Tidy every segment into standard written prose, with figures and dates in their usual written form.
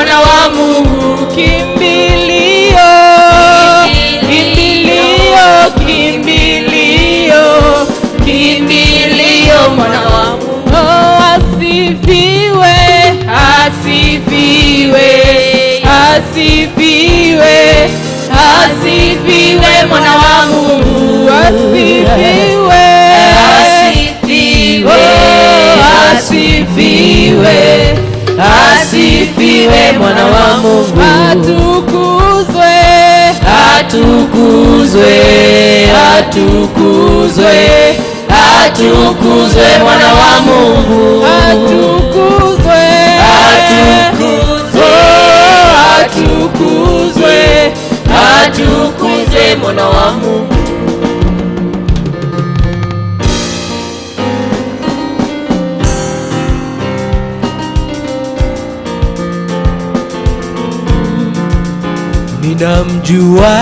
Mwana wa Mungu. Kimbilio, kimbilio, kimbilio, kimbilio, Mwana wa Mungu. Oh, asifiwe, asifiwe, asifiwe, asifiwe, Mwana wa Mungu. Asifiwe, Asifiwe, oh, asifiwe, asifiwe Mwana wa Mungu. Atukuzwe, Atukuzwe, atukuzwe, atukuzwe Mwana wa Mungu. Atukuzwe, Atukuzwe, atukuzwe, atukuzwe Mwana wa Mungu. Ninamjua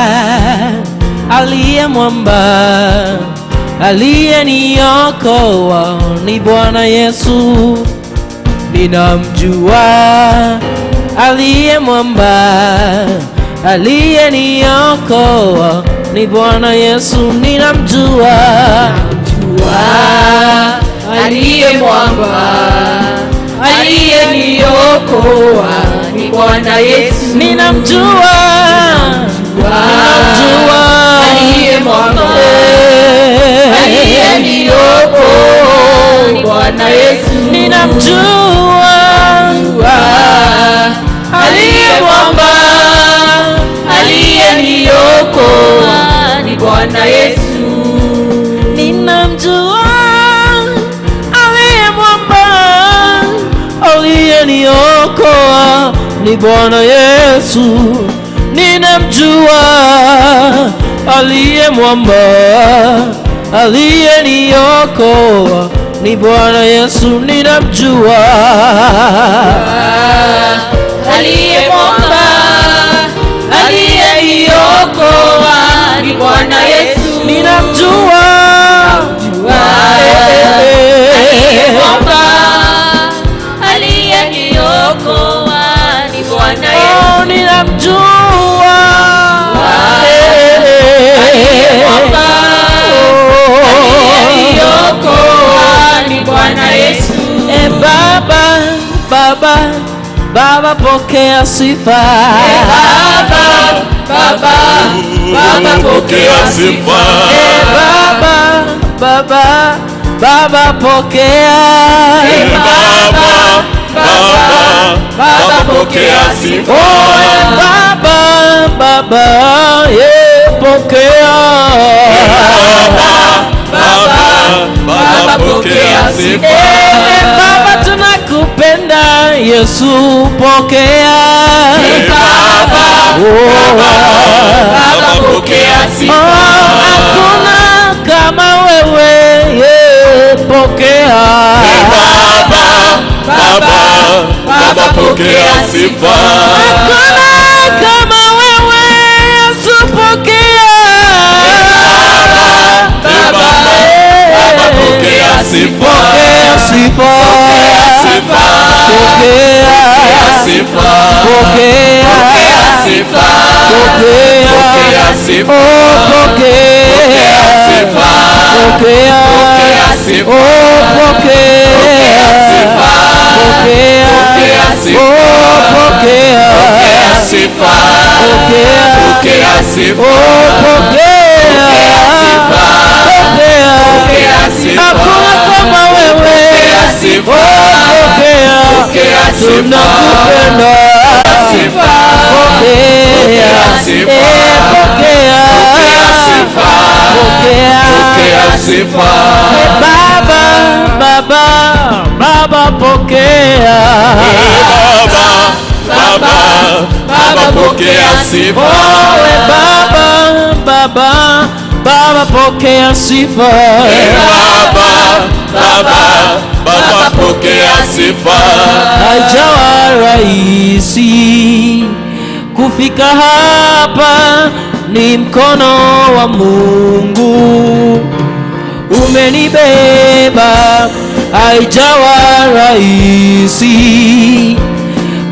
aliye mwamba, aliyeniokoa ni Bwana Yesu. Ninamjua aliye mwamba, aliyeniokoa ni Bwana Yesu. Ninamjua aliye mwamba, aliyeniokoa ni Bwana Yesu. Ninamjua, ninamjua aliye mwamba, aliyeniokoa ni Bwana Yesu. Ninamjua aliye mwamba, aliyeniokoa ni Bwana Yesu. Ninamjua aliye mwamba, aliyeniokoa ni Bwana Yesu. Ninamjua aliye mwamba, aliyeniokoa ni Bwana Yesu. Ninamjua aliye mwamba, aliyeniokoa ni Bwana Yesu. Ninamjua aliye mwamba, aliyeniokoa ni Bwana Yesu. Oh, ninamjua aliye mwamba, aliyeniokoa ni Bwana Yesu. E Baba, Baba, Baba, pokea sifa. Baba, Baba, Baba, pokea sifa. E Baba, Baba, Baba, pokea. Baba, Baba, Baba, pokea sifa. Oh, e Baba, Baba, ye pokea. Baba, Baba, pokea sifa. E Baba, tunakupenda, Yesu, pokea. Baba, Oh, Baba, pokea sifa. Oh, hakuna kama wewe, ye pokea. Baba, Baba, Baba, pokea sifa. Hakuna kama wewe, Yesu, pokea. Baba, Baba, pokea sifa. Pokea sifa. Sifa. Pokea. Sifa. Pokea. Sifa. Pokea. Pokea sifa. Oh, pokea. Sifa. Pokea. Pokea sifa. Oh, pokea. Sifa. Pokea. Pokea sifa. Oh, pokea. Sifa. Pokea. Pokea sifa. Oh, pokea. Sifa. Pokea. Pokea sifa. Hakuna kama wewe. Pokea sifa. Oh, pokea. Pokea sifa. Tunakupenda. Sifa. Pokea. Pokea sifa. Eh, pokea. Pokea sifa. Pokea. Pokea sifa. Eh, Baba, Baba, Baba, pokea. Baba, Baba, Baba, pokea sifa. Oh, eh, Baba, Baba, Baba, pokea sifa. Baba, Baba, Baba, pokea sifa. Haijawa rahisi kufika hapa, ni mkono wa Mungu umenibeba. Haijawa rahisi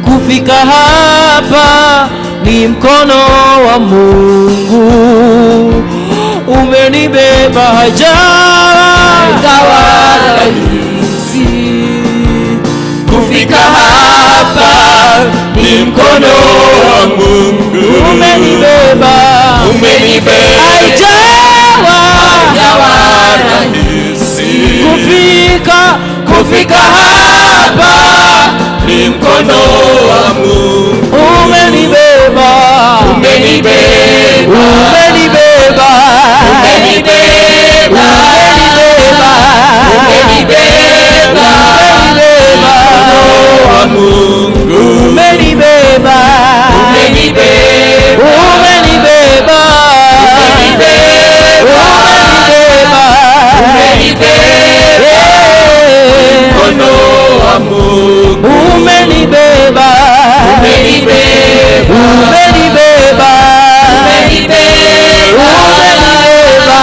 kufika Kufika hapa ni mkono wa Mungu, umenibeba, haijawa Ikawa rahisi kufika hapa, ni mkono wa Mungu. Umenibeba, Umenibeba. Haijawa Haijawa rahisi kufika kufika hapa, ni mkono wa Mungu. Umenibeba, Umenibeba. Umenibeba, Umenibeba. Umenibeba, Umenibeba. Umenibeba, wa Mungu. Umenibeba, Umenibeba. Umenibeba, Umenibeba. Umenibeba, Umenibeba. Yeah. Mkono wa Mungu. Umenibeba, Umenibeba. Umenibeba, Umenibeba. Umenibeba,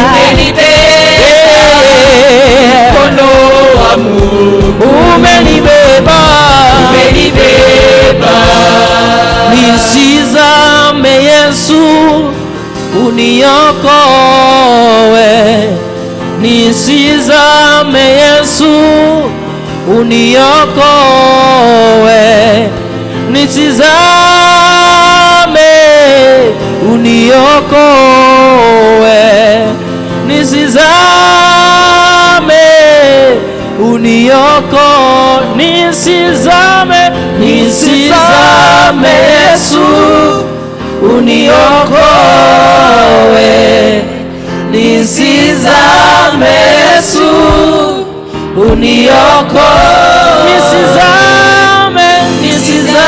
Umenibeba. Yeah. Mkono wa Mungu. Umenibeba, Umenibeba. Nisizame Yesu, uniokoe, nisizame Yesu, uniokoe, nisizame, uniokoe, nisizame, nisizame, nisizame Yesu, uniokoe, nisizame Yesu, uniokoe, nisizame, nisizame,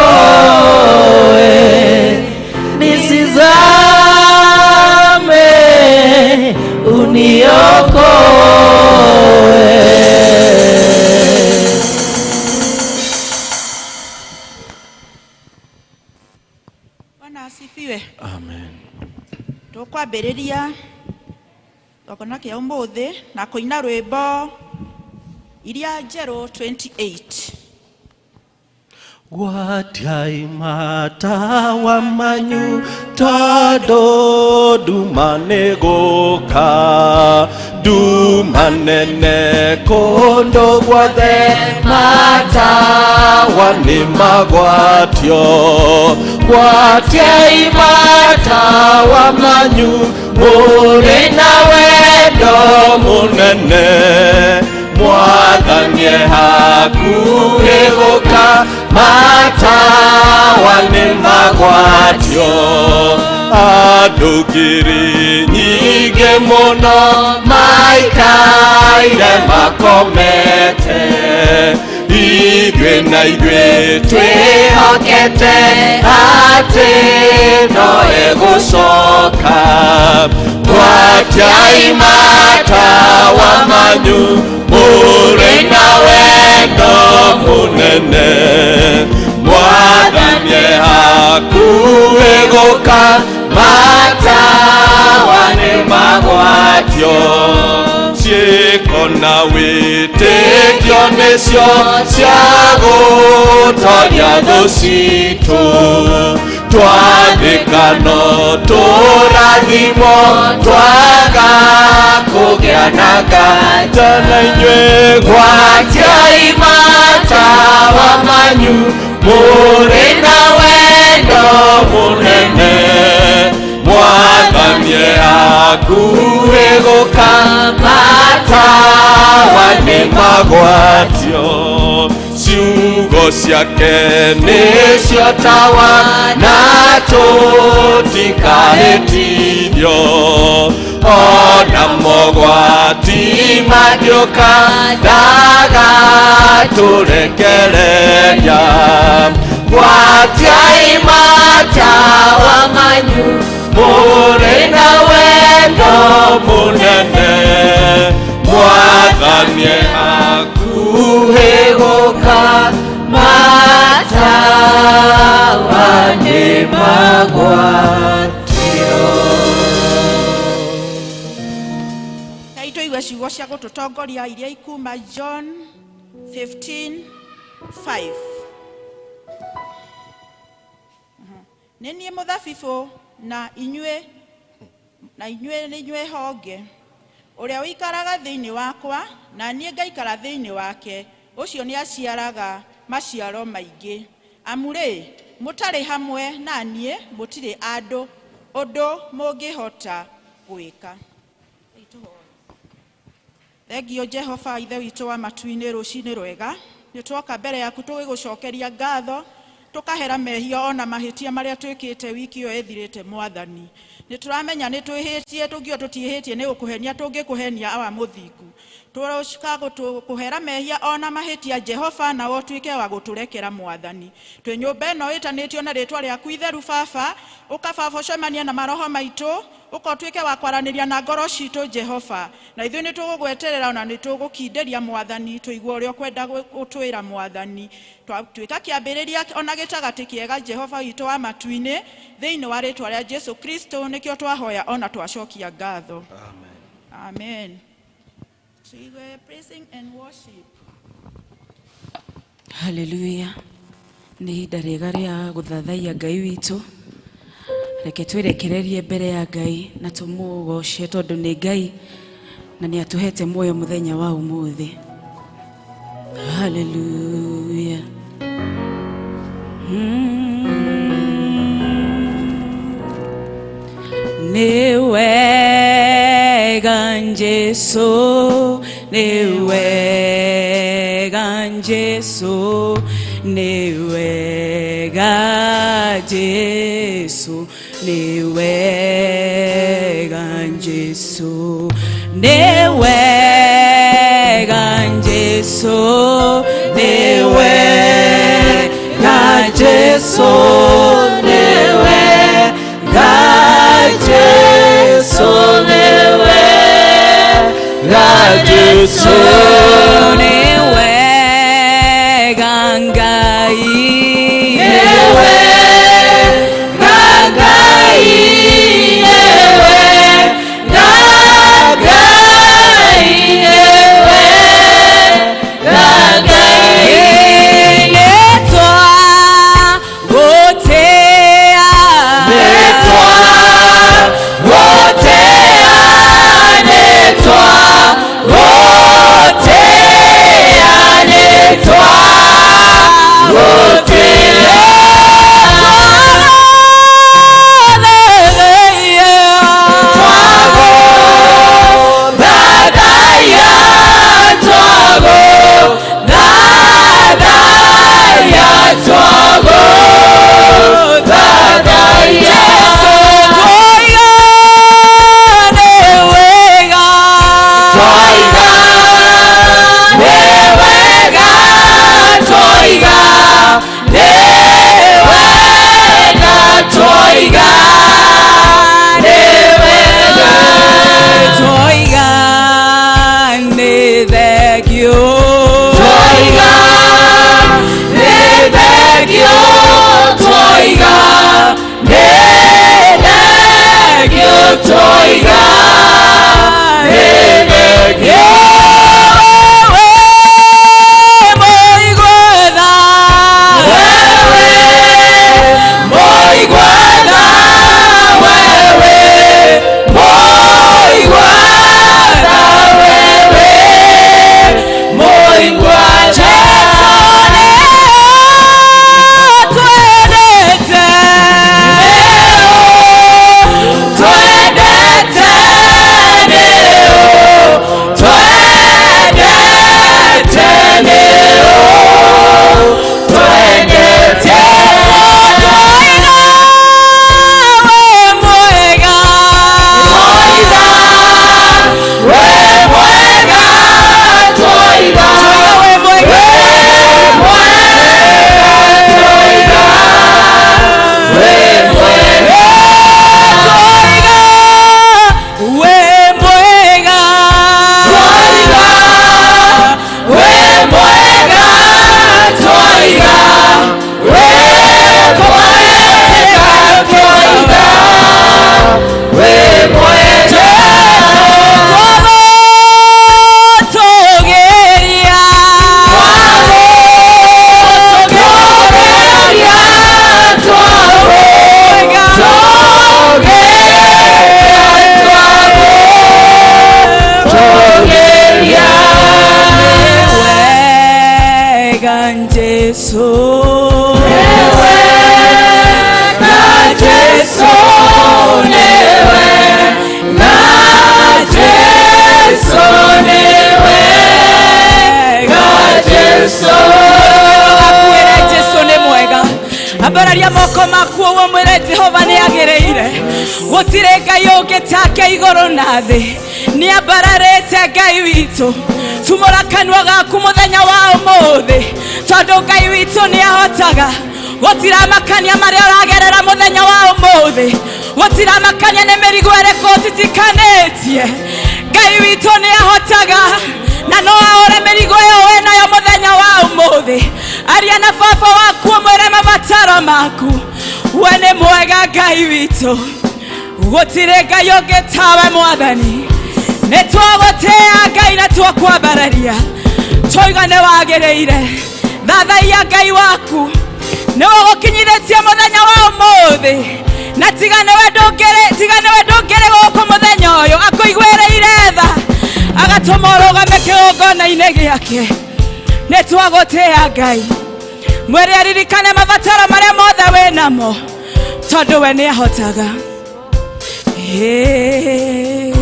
uniokoe, nisizame, uniokoe. Bwana asifiwe. Amen. Tũkwambĩrĩria gĩgongona kĩa ũmũthĩ na kũina rwĩmbo iria njerũ 28. Gwatiai matawa manyu tondũ nduma nĩ gũka, nduma nene kũndũ guothe, matawa nĩ magwatio. Gwatiai matawa manyu mũrĩ na wendo mũnene, Mwathani e hakuhĩ gũka, matawa nĩ magwatio. Andũ ngiri nyingĩ mũno maikaire makomete, ithuĩ na ithuĩ twĩhokete atĩ no egũcoka. Gwatiai matawa manyu mũrĩ na wendo mũnene, Mwathani e hakuhĩ gũka, matawa nĩ magwatio. Ciĩko na wĩtĩkio nĩcio cia gũtoria thũ citũ, twathĩka no tũrathimwo, twaga kũgĩa na nganja na inyuĩ. Gwatiai matawa manyu mũrĩ na wendo mũnene, Mwathani e hakuhĩ gũka, matawa nĩ magwatio. Ciugo ciake nĩcio tawa na tũtikahĩtithio, ona mogwati mangĩũka ndagatũrekereria. Gwatiai matawa manyu mũrĩ na wendo mũnene, Mwathani e hakuhĩ gũka, matawa nĩ magwatio. Ngai tũigue ciugo. Ciugo cia gũtũtongoria iria ikuma John 15:5. Nĩ niĩ mũthabibũ na inyuĩ nĩ inyuĩ honge. Ũrĩa ũikaraga thĩinĩ wakwa na niĩ ngaikara thĩinĩ wake, ũcio nĩ aciaraga maciaro maingĩ. Amu rĩ, mũtarĩ hamwe na niĩ mũtirĩ andũ ũndũ mũngĩhota gwĩka. Thengio Jehova ithe witũ wa matu-inĩ, rũcinĩ rwega nĩ twoka mbere yaku tũgĩgũcokeria ngatho, tũkahera mehia ona mahĩtia marĩa twĩkĩte wiki ĩyo ĩthirĩte. Mwathani, nĩ tũramenya nĩ twĩhĩtie, tũngĩo tũtiĩhĩtie nĩ gũkũhenia tũngĩkũhenia awa mũthingu. Tũroka kũhera mehia ona mahĩtia Jehova, nawe ũtuĩke wa gũtũrekera. Mwathani, twĩ nyũmba ĩno ĩtanĩtio na rĩtwa rĩaku itheru Baba, ũka Baba ũcemanie na maroho maitũ, ũka ũtuĩke wa kwaranĩria na ngoro citũ Jehova, na ithuĩ nĩ tũgũgweterera ona nĩ tũgũkindĩria Mwathani, tũigue ũrĩa ũkwenda gũtwĩra. Mwathani, twatuĩka kĩambĩrĩria ona gĩtagatĩ kĩega Jehova witũ wa matu-inĩ, thĩinĩ wa rĩtwa rĩa Jesu Kristo nĩkĩo twahoya ona twacokia ngatho. Amen. Tuigue praising and worship. Haleluya. Nĩ ihinda rĩega rĩa gũthathaiya Ngai witũ. Reke twĩrekererie mbere ya Ngai na tũmũgoce tondũ nĩ Ngai na nĩ atũhete muoyo mũthenya wa ũmũthĩ. Haleluya. Nĩ wega Jesu, nĩ wega Jesu, nĩ wega Jesu, nĩ wega Jesu, nĩ wega Jesu, nĩ wega Jesu, nĩ wega Jesu, nĩ wega Jesu, nĩ wega Ngai, nĩ wega Ngai, nĩ wega Ngai, nĩ wega Ngai, nĩtwa gũtĩa, nĩtwa gũtĩa, nĩtwa gũtĩa. mwega Jesu. Na Jesu newe, na Jesu newe, na Jesu. Akwĩre Jesu nĩ mwega. Ambararia moko maku ũguo mwĩre Jehova nĩ agĩrĩire. Gũtirĩ Ngai ũngĩ take igũrũ na thĩ. Nĩ ambararĩte Ngai witũ. Tumũra kanua gaku mũthenya wa ũmũthĩ, tondũ Ngai witũ nĩ ahotaga. Gũtiramakania marĩa ũragerera mũthenya wa ũmũthĩ, gũtiramakania nĩ mĩrigo ĩrĩkũ ũtitikanĩtie. Ngai witũ nĩ ahotaga na no aũre mĩrigo ĩyo wĩ nayo mũthenya wa ũmũthĩ. Aria na baba waku ũmwĩre mabataro maku. We nĩ mwega Ngai witũ, gũtirĩ Ngai ũngĩ tawe Mwathani. Nĩ twagũtĩĩa Ngai na twakwambararia, twoiga nĩ wagĩrĩire. Thathaiya Ngai waku, nĩwe ũgũkinyithĩtie mũthenya wa ũmũthĩ, na tiga nĩwe ndũngĩrĩ, tiga nĩwe ndũngĩrĩ gũkũ mũthenya ũyũ. Akũiguĩrĩire tha agatũma ũrũgame kĩgongona-inĩ gĩake. Nĩ twagũtĩĩa Ngai. Mwĩre aririkane mabataro marĩa mothe wĩ namo, tondũ we nĩ ahotaga. Ĩĩ.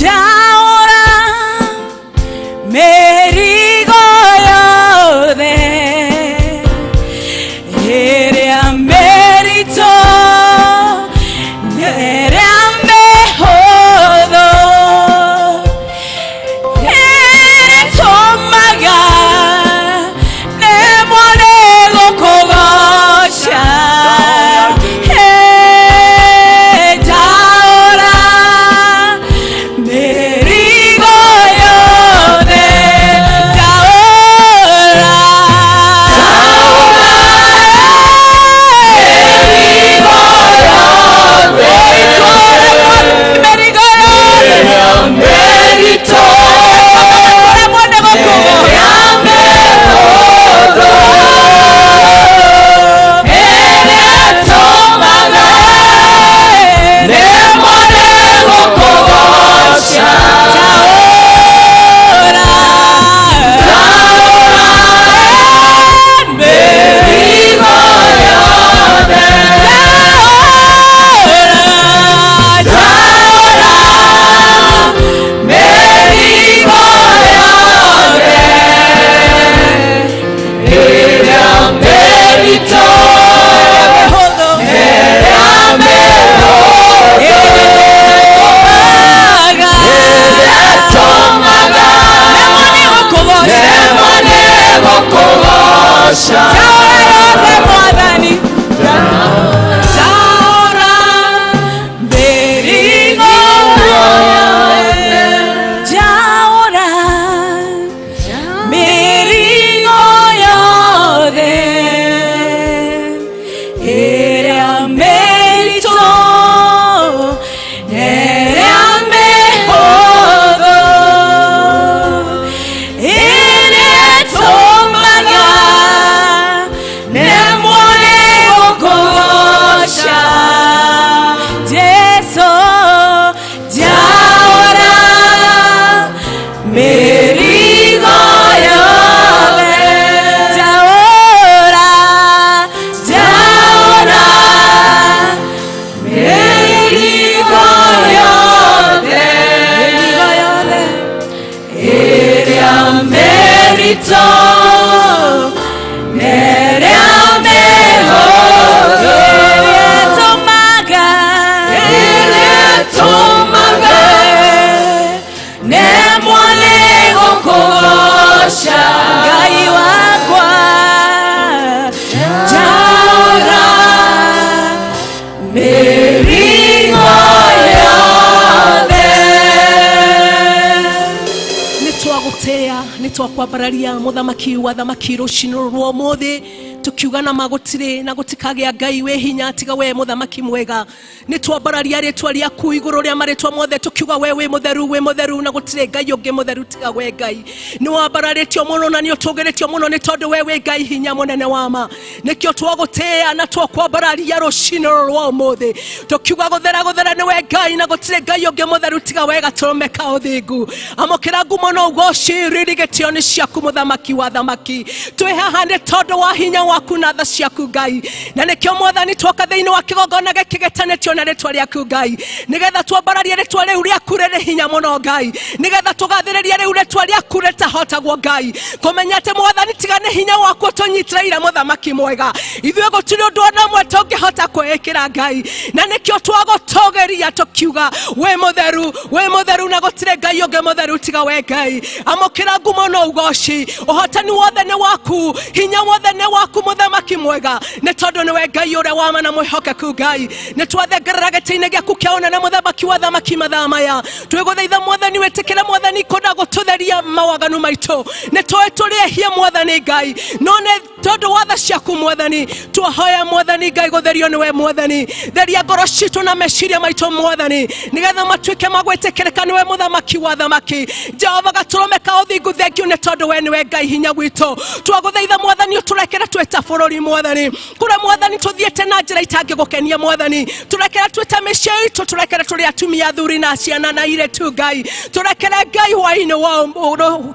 Njaũra mĩrigo yothe ĩrĩa mĩritũ na ĩrĩa mĩhũthũ, ĩrĩtũmaga nemwo nĩ gũkũgoca. Njaũra mĩrigo yothe, njaũra mĩrigo yothe, Merito, nemwo nĩ gũkũgoca. ĩrĩtũmaga nemwo nĩ gũkũgoca. Mĩrigo yothe, njaũra mĩrigo yothe, ĩrĩa mĩritũ, ĩrĩa mĩhũthũ, ĩrĩtũmaga nemwo nĩ gũkũgoca. Ĩrĩtũmaga nemwo nĩ gũkũgoca. Jesu, njaũra mĩrigo yothe, njaũra, njaũra mĩrigo yothe, mĩrigo yothe ĩrĩa mĩritũ na ĩrĩa mĩhũthũ, ĩrĩtũmaga, Ĩrĩtũmaga nemwo nĩ gũkũgoca. Ngai wakwa, njaũra mĩrigo yothe. Nĩ twagũtĩĩa, nĩ twakwambararia, mũthamaki wa thamaki, rũcinĩ rwa ũmũthĩ. Tukiuga na ma gũtirĩ na gũtikagĩa Ngai wĩ hinya tiga we mũthamaki mwega. Nĩ twambararia rĩtwa rĩaku igũrũ rĩa marĩtwa mothe, tukiuga we wĩ mũtheru, wĩ mũtheru, na gũtirĩ Ngai ũngĩ mũtheru tiga we Ngai. Nĩ wambararĩtio mũno na nĩ ũtũgĩrĩtio mũno nĩ tondũ we wĩ Ngai hinya mũnene wa ma. Nĩkĩo twagũtĩĩa na twakwambararia rũcinĩ rũrũ rwa ũmũthĩ, tukiuga gũthera gũthera nĩ we Ngai na gũtirĩ Ngai ũngĩ mũtheru tiga we gatũrũme ka ũthingu. Amũkĩra ngumo na ũgoci, riri gĩtĩo nĩ ciaku mũthamaki wa thamaki. Twĩ haha nĩ tondũ wa hinya waku na tha ciaku Ngai, na nĩkĩo mwathani twoka thĩinĩ wa kĩgongona gĩkĩ gĩtanĩtio na rĩtwa rĩaku Ngai, nĩgetha twambararie rĩtwa rĩu rĩaku rĩrĩ hinya mũno Ngai, nĩgetha tũgathĩrĩrie rĩu rĩtwa rĩaku rĩtahotagwo Ngai, kũmenya atĩ mwathani tiga nĩ hinya waku ũtũnyitĩrĩire mũthamaki mwega, ithuĩ gũtirĩ ũndũ ona ũmwe tũngĩhota kwĩĩkĩra Ngai, na nĩkĩo twagũtũgĩria tũkiuga wĩ mũtheru, wĩ mũtheru, na gũtirĩ Ngai ũngĩ mũtheru tiga we Ngai. Amũkĩra ngumo na ũgoci, ũhotani wothe nĩ waku, hinya wothe nĩ waku mũthamaki mwega, nĩ tondũ nĩwe Ngai ũrĩa wa ma na mwĩhokeku Ngai. Nĩ twathengerera gĩtĩ-inĩ gĩaku kĩa ũnene mũthamaki wa thamaki mathaa maya, twĩgũthaitha mwathani wĩtĩkĩre mwathani kũna gũtũtheria mawaganu maitũ. Nĩ tũĩ tũrĩ ehia mwathani Ngai, no nĩ tondũ wa tha ciaku mwathani twahoya mwathani Ngai gũtherio nĩwe mwathani. Theria ngoro citũ na meciria maitũ mwathani, nĩgetha matuĩke ma gwĩtĩkĩrĩka nĩwe mũthamaki wa thamaki. Jehova gatũrũme ka ũthingu, thengiũ nĩ tondũ we nĩwe Ngai hinya gwitũ. Twagũthaitha mwathani ũtũrekere twĩ ta bũrũri mwathani, kũrĩa mwathani tũthiĩte na njĩra itangĩgũkenia mwathani, tũrekere twĩ ta mĩciĩ itũ, tũrekere tũrĩ atumia athuri na ciana na airĩtu Ngai, tũrekere Ngai hwainĩ wa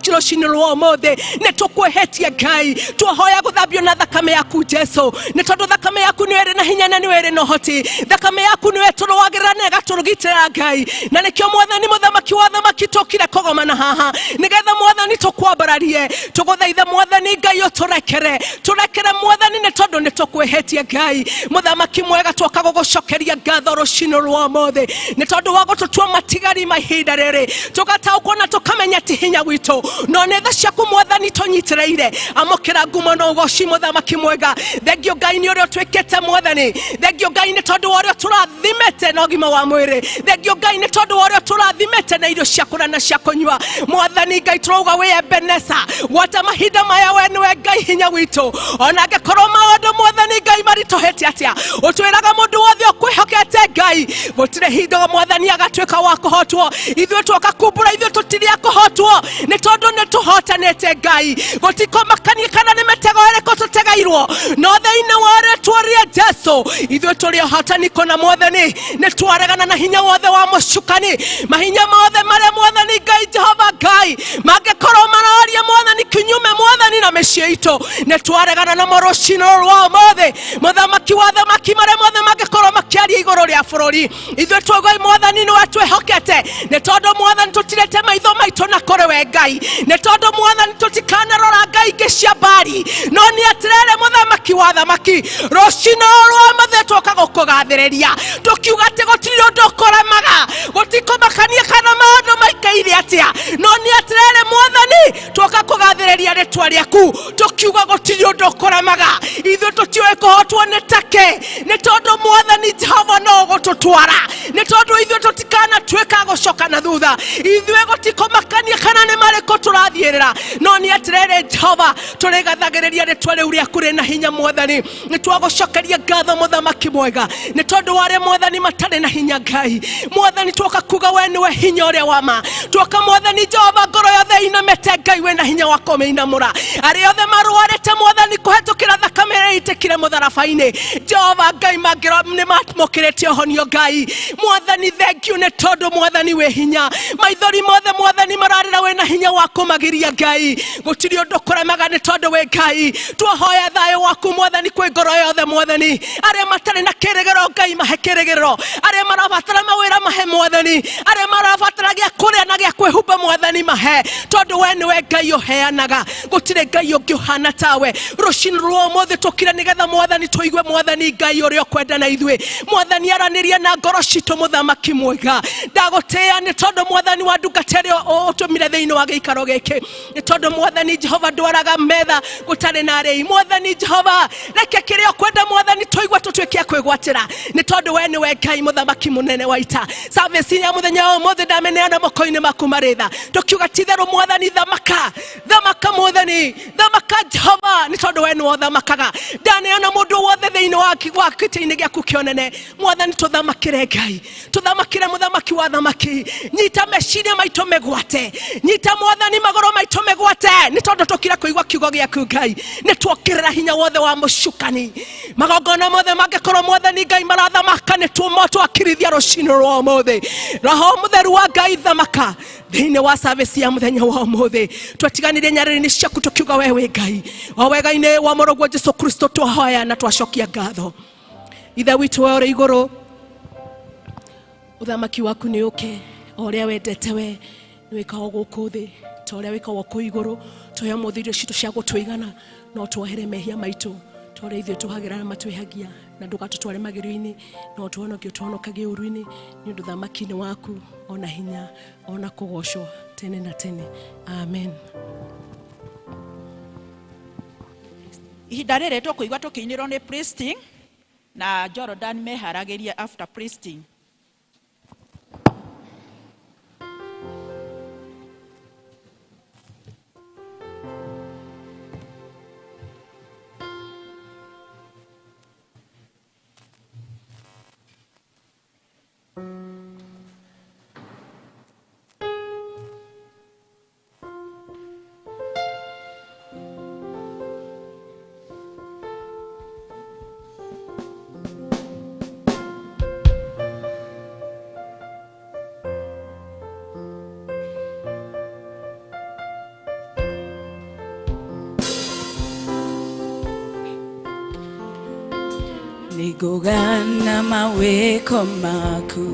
rũcinĩ rwa ũmũthĩ nĩ tũkwĩhĩtie Ngai. Twahoya gũthambio na thakame yaku Jesu, nĩ tondũ thakame yaku nĩyo ĩrĩ na hinya na nĩyo ĩrĩ na ũhoti. Thakame yaku nĩyo ĩtũrũagĩrĩra na ĩgatũgitĩra Ngai, na nĩkĩo mwathani mũthamaki wa thamaki tũkire kũgomana haha, nĩgetha mwathani tũkwambararie. Tũgũthaitha mwathani Ngai ũtũrekere, tũrekere mwathani nĩ tondũ nĩ tũkwĩhĩtie Ngai. Mũthamaki mwega, twoka gũgũcokeria ngatho rũcinĩ rwa ũmũthĩ nĩ tondũ wa gũtũtua matigari ma ihinda rĩrĩ, tũgataũkwo na tũkamenya ti hinya witũ no nĩ tha ciaku mwathani tũnyitĩrĩire. Amũkĩra ngumo na ũgoci mũthamaki mwega. Thengio Ngai nĩ ũrĩa ũtwĩkĩte mwathani, thengio Ngai nĩ tondũ wa ũrĩa ũtũrathimĩte na ũgima wa mwĩrĩ, thengio Ngai nĩ tondũ wa ũrĩa ũtũrathimĩte na irio cia kũrĩa na cia kũnyua. Mwathani Ngai tũrauga wĩ Ebeneza, gwata mahinda maya we nĩwe Ngai hinya witũ, ona angĩkorwo maũndũ mwathani Ngai maritũhĩte atĩa, ũtwĩraga mũndũ wothe ũkwĩhokete Ngai gũtirĩ hingo mwathani agatuĩka wa kũhotwo. Ithuĩ twoka kumbũra ithuĩ tũtirĩ a kũhotwo nĩ tondũ nĩ tũhotanĩte Ngai. Gũtikũmakania kana nĩ mĩtego ĩrĩkũ tũtegeirwo, no thĩinĩ wa rĩtwa rĩa Jesu ithuĩ tũrĩ ahotani kũna mwathani. Nĩ twaregana na hinya wothe wa mũcukani, mahinya mothe marĩa mwathani Ngai Jehova Ngai mangĩkorwo mararia mwathani kinyume mwathani na mĩciĩ itũ, nĩ twaregana namo rũcinĩ rũrũ rwa ũmũthĩ. Mũthamaki wa thamaki, marĩa mothe mangĩkorwo makĩaria igũrũ rĩa bũrũri, ithuĩ twauga mwathani nĩwe twĩhokete, nĩ tondũ mwathani tũtirĩte maitho maitũ na kũrĩ we Ngai, nĩ tondũ mwathani tũtikanarora ngai ingĩ cia mbari, no nĩ atĩrĩrĩ mũthamaki wa thamaki, rũcinĩ rũrũ rwa ũmũthĩ twoka gũkũgathĩrĩria tũkiuga atĩ gũtirĩ ũndũ ũkũremaga, gũtikũmakania kana maũndũ maikaire atĩa, no nĩ atĩrĩrĩ mwathani twoka kũgathĩrĩria rĩtwa rĩaku tũkiuga gũtirĩ ũndũ ũkũremaga. Ithuĩ tũtiũĩ kũhotwo nĩ take, nĩ tondũ mwathani Jehova no ũgũtũtwara, nĩ tondũ ithuĩ tũtikanatuĩka gũcoka na thutha. Ithuĩ gũtikũmakania kana nĩ marĩkũ tũrathiĩrĩra, no nĩ atĩrĩrĩ Jehova tũrĩgathagĩrĩria rĩtwa rĩu rĩaku rĩna hinya mwathani. Nĩ twagũcokeria ngatho mũthamaki mwega, nĩ tondũ wa arĩa mwathani matarĩ na hinya Ngai. Mwathani twoka kuga we nĩwe hinya ũrĩa wa ma, twoka mwathani Jehova ngoro yothe inamĩte Ngai wĩna hinya wa kũmĩinamũra. Arĩa othe marwarĩte mwathani kũhetũkĩra thakame ĩrĩa ĩitĩkire mũtharaba-inĩ, Jehova Ngai nĩ mamũkĩrĩte ũhonio Ngai. Mwathani thengiũ nĩ tondũ mwathani wĩ hinya, maithori mothe mwathani mararĩra wĩna hinya wa kũmagiria Ngai. Gũtirĩ ũndũ kũremaga nĩ tondũ wĩ Ngai. Twahoya thayũ waku mwathani kwĩ ngoro yothe mwathani, arĩa matarĩ na kĩrĩgĩrĩro Ngai mahe kĩrĩgĩrĩro, arĩa marabatara mawĩra mahe mwathani, arĩa marabatara gĩa kũrĩa na gĩa kwĩhumba mwathani mahe, tondũ we nĩwe Ngai ũheanaga, gũtirĩ Ngai ũngĩ ũhana tawe. Rũcinĩ rwa ũmũthĩ tũkire nĩgetha mwathani tũigue mwathani Ngai ũrĩa ũkwenda na ithuĩ. Mwathani aranĩria na ngoro citũ mũthamaki mwega. Ndagũtĩĩa nĩ tondũ mwathani wa ndungata ĩrĩa ũtũmire thĩinĩ wa gĩikaro gĩkĩ, nĩ tondũ mwathani Jehova ndwaraga metha gũtarĩ na arĩi. Mwathani Jehova reke kĩrĩa ũkwenda mwathani tũigue tũtuĩke a kwĩgwatĩra, nĩ tondũ we nĩwe Ngai mũthamaki mũnene wa ita. Service ya mũthenya wa ũmũthĩ ndamĩneana moko-inĩ maku. marĩ tha. Tũkiuga ti-itherũ Mwathani thamaka, thamaka Mwathani, thamaka Jehova, nĩ tondũ we nĩwe ũthamakaga. Ndaneana mũndũ wothe thĩinĩ wa gĩtĩ-inĩ gĩaku kĩonene. Mwathani tũthamakĩre Ngai, tũthamakĩre mũthamaki wa thamaki. Nyita meciria maitũ mĩgwate, nyita Mwathani magũrũ maitũ mĩgwate, nĩ tondũ tũkira kũigua kiugo gĩaku Ngai. Nĩ tuokĩrĩra hinya wothe wa mũcukani, magongona mothe mangĩkorwo Mwathani Ngai marathamaka, nĩ tuomo twakirithia rũcinĩ rwa ũmũthĩ. Roho mũtheru wa Ngai thamaka thĩinĩ wa service ya mũthenya wa ũmũthĩ. Twatiganĩrie nyarĩrĩ-inĩ ciaku tũkiuga we wĩ Ngai. O wega-inĩ wa mũrũguo Jesu Kristo twahoya na twacokia ngatho. Ithe witũ we ũrĩ igũrũ, ũthamaki waku nĩ ũke, o ũrĩa wendete we nĩ wĩkagwo gũkũ thĩ ta ũrĩa wĩkagwo kũu igũrũ. Tũhe ũmũthĩ irio citũ cia gũtũigana, no tuohere mehia maitũ ta ũrĩa ithuĩ tũhagĩra arĩa matwĩhagia, na ndũgatũtware magerio-inĩ, no ũtũhonokie ũtũhonokagie ũũru-inĩ, nĩ ũndũ ũthamaki-inĩ waku ona hinya ona kũgocwo tene na tene. Amen. Ihinda rĩrĩ tũkũigua tũkĩinĩrwo nĩ Priesting na Jordan meharagĩrie after Priesting. Nĩngũgana mawĩko maku,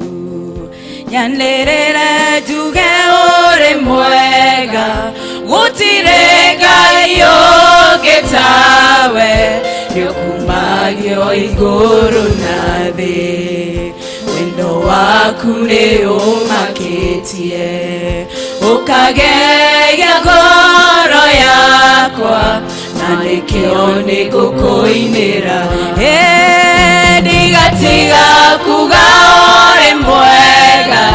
nyanĩrĩre njuge ũrĩ mwega, gũtirĩ Ngai ũngĩ tawe, nĩũkumagio igũrũ na thĩ. Wendo waku nĩũmakĩtie, ũkagegia ngoro yakwa, na nĩkĩo nĩngũkũinĩra. Ndigatiga kuga ũrĩ mwega,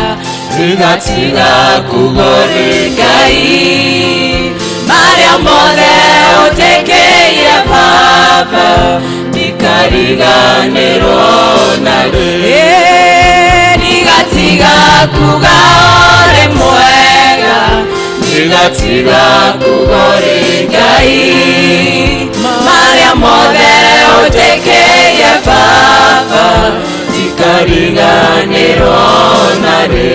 ndigatiga kuga ũrĩ Ngai, marĩa mothe ũnjĩkĩire Baba, ndikariganĩrwo na rĩ. Ndigatiga kuga ũrĩ mwega, ndigatiga kuga ũrĩ Ngai, marĩa mothe ũnjĩkĩire Baba, ndikariganĩrwo na rĩ.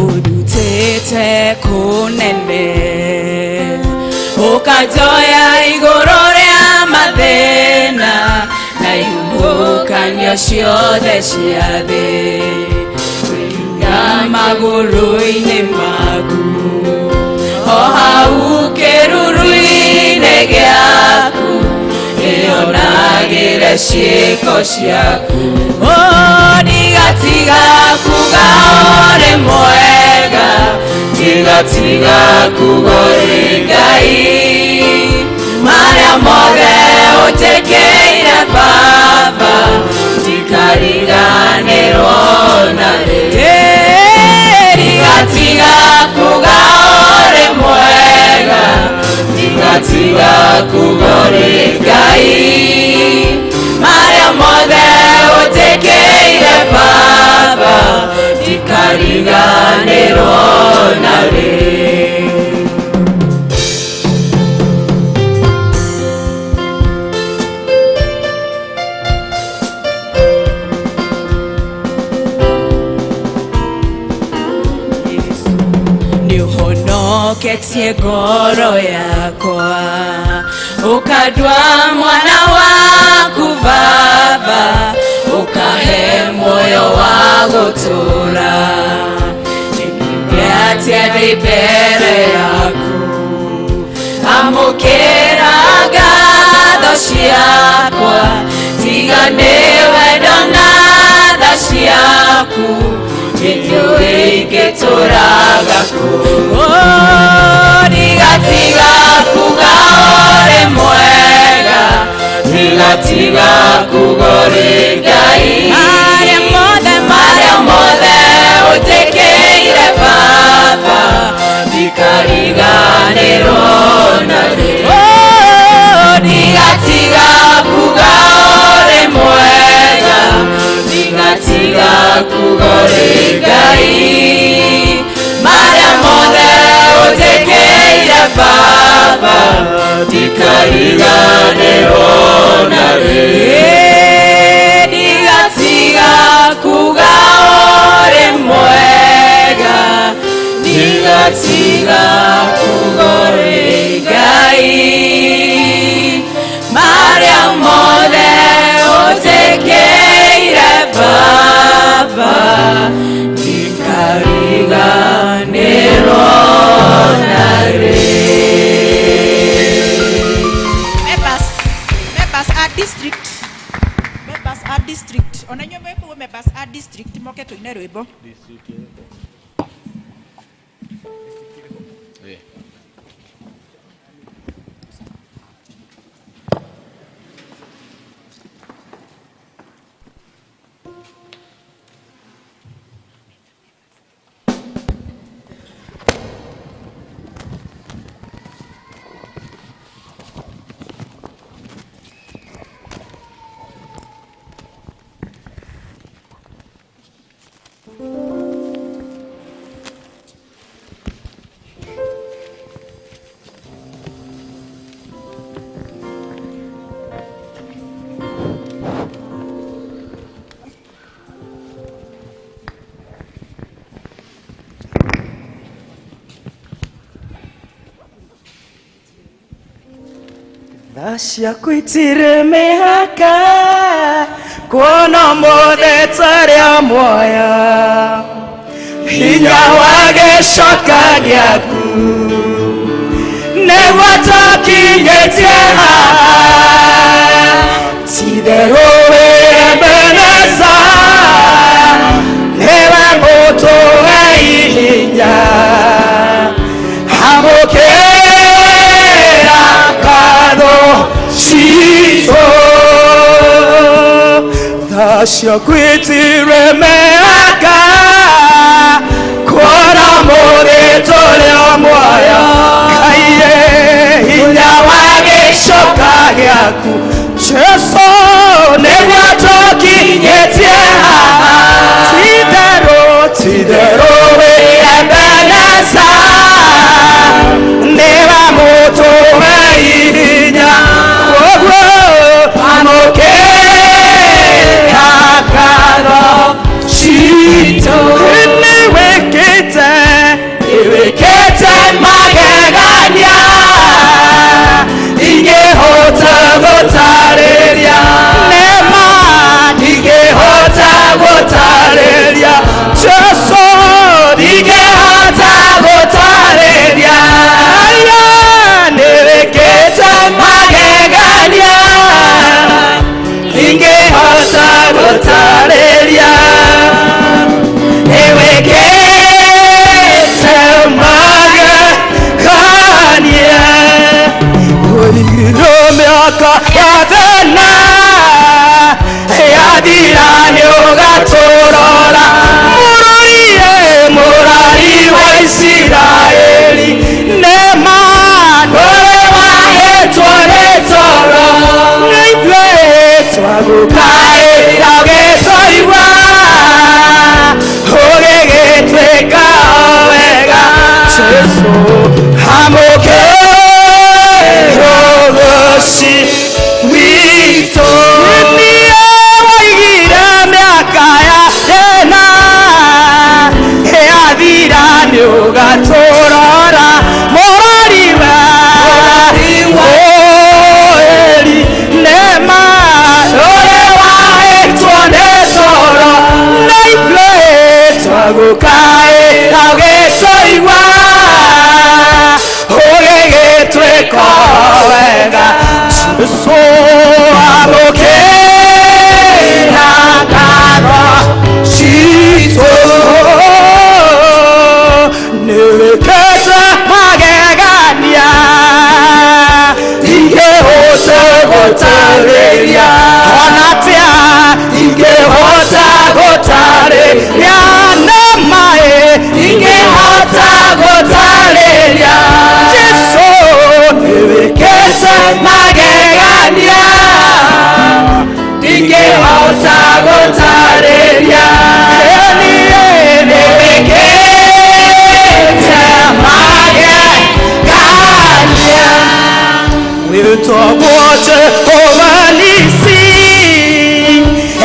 Ũrutĩte kũnene, ũkanjoya igũrũ rĩa mathĩna na ihuhũkanio ciothe cia thĩ, wĩiga magũrũ-inĩ maku, o hau kĩruru-inĩ gĩaku, nĩonagĩre ciĩko ciaku. Ndigatiga kuga ũrĩ mwega, ndigatiga kuga ũrĩ Ngai, marĩa mothe ũnjĩkĩire Baba, ndikariganĩrwo na rĩ. Ndigatiga kuga ũrĩ mwega, ndigatiga kuga ũrĩ Ngai, marĩa mothe ũnjĩkĩire Baba, ndikariganĩrwo na rĩ. Nĩũhonoketie ngoro yakwa, ũkandua mwana waku Baba, ũkahe muoyo wa gũtũũra. Nĩngiuge atĩa ndĩ mbere yaku, amũkĩra ngatho ciakwa, tiga nĩ wendo na tha ciaku, Ndiũĩ ingĩtũraga kũ. Ndigatiga kuga ũrĩ mwega, ndigatiga kuga ũrĩ Ngai. Marĩa mothe, marĩa mothe ũnjĩkĩire Baba, ndikariganĩrwo narĩ. Ndigatiga kuga ũrĩ mwega, ndigatiga kuga ũrĩ Ngai. Marĩa mothe ũnjĩkĩire Baba, ndikariganĩrwo narĩ. Ndigatiga kuga ũrĩ mwega, ndigatiga kuga ũrĩ Ngai. Marĩa mothe ũnjĩkĩire Baba, ndikariganĩrwo narĩ. Members, members a district, members a district, ona inyuĩ mwĩ kũu members a district moke tũine rwĩmbo. Tha ciaku itirĩ mĩhaka, kuona mothe tarĩa muoyo, hinya wa gĩcoka gĩaku nĩguo tũkinyĩtie haha. Ti-itherũ wĩ Ebeneza, nĩwe mũtũhe ihinya, amũkĩra ngatho citũ. Tha ciaku itirĩ mĩhaka, kuona mũthĩ tũrĩ o muoyo, Ngai hinya wa gĩcoka gĩaku Jesũ nĩguo tũkinyĩtie haha. Ti-itherũ, ti-itherũ wĩ Ebeneza, nĩwe mũtũhe ihinya, koguo amũkĩra ngatho citũ. Nĩwĩkĩte, nĩwĩkĩte magegania, ingĩhota gũtarĩria, nĩma ndingĩhota gũtarĩria, Jesũ ndingĩhota gũtarĩria. Aya, nĩwĩkĩte magegania, ndingĩhota gũtarĩria, nĩwĩkĩte magegania. Ũigire mĩaka ya thĩna yathira nĩũgatũrora, mũrori mũrori wa Isiraeli, nĩma ndũrĩ wahĩtwo nĩ toro, nĩ ithuĩ twagũkaĩra ũgĩtũigua, ũgĩgĩtuĩka o wega. Jesũ amũkĩra ũgoci witũ. Niĩ waigire mĩaka ya thĩna yathira nĩũgatũrora, mũrori wa Isiraeli, nĩma ndũrĩ wahĩtwo nĩ toro, na ithuĩ twagũkaĩra ũgĩtũigua, ũgĩgĩtuĩka o wega. Jesũ amũkĩra ngatho citũ. gũtarĩria ona atĩa ingĩhota gũtarĩria nĩma ingĩhota gũtarĩria Jesũ nĩwĩkĩte magegania ingĩhota gũtarĩria nĩwĩkĩte magegania wĩtagwo Jehova Nisi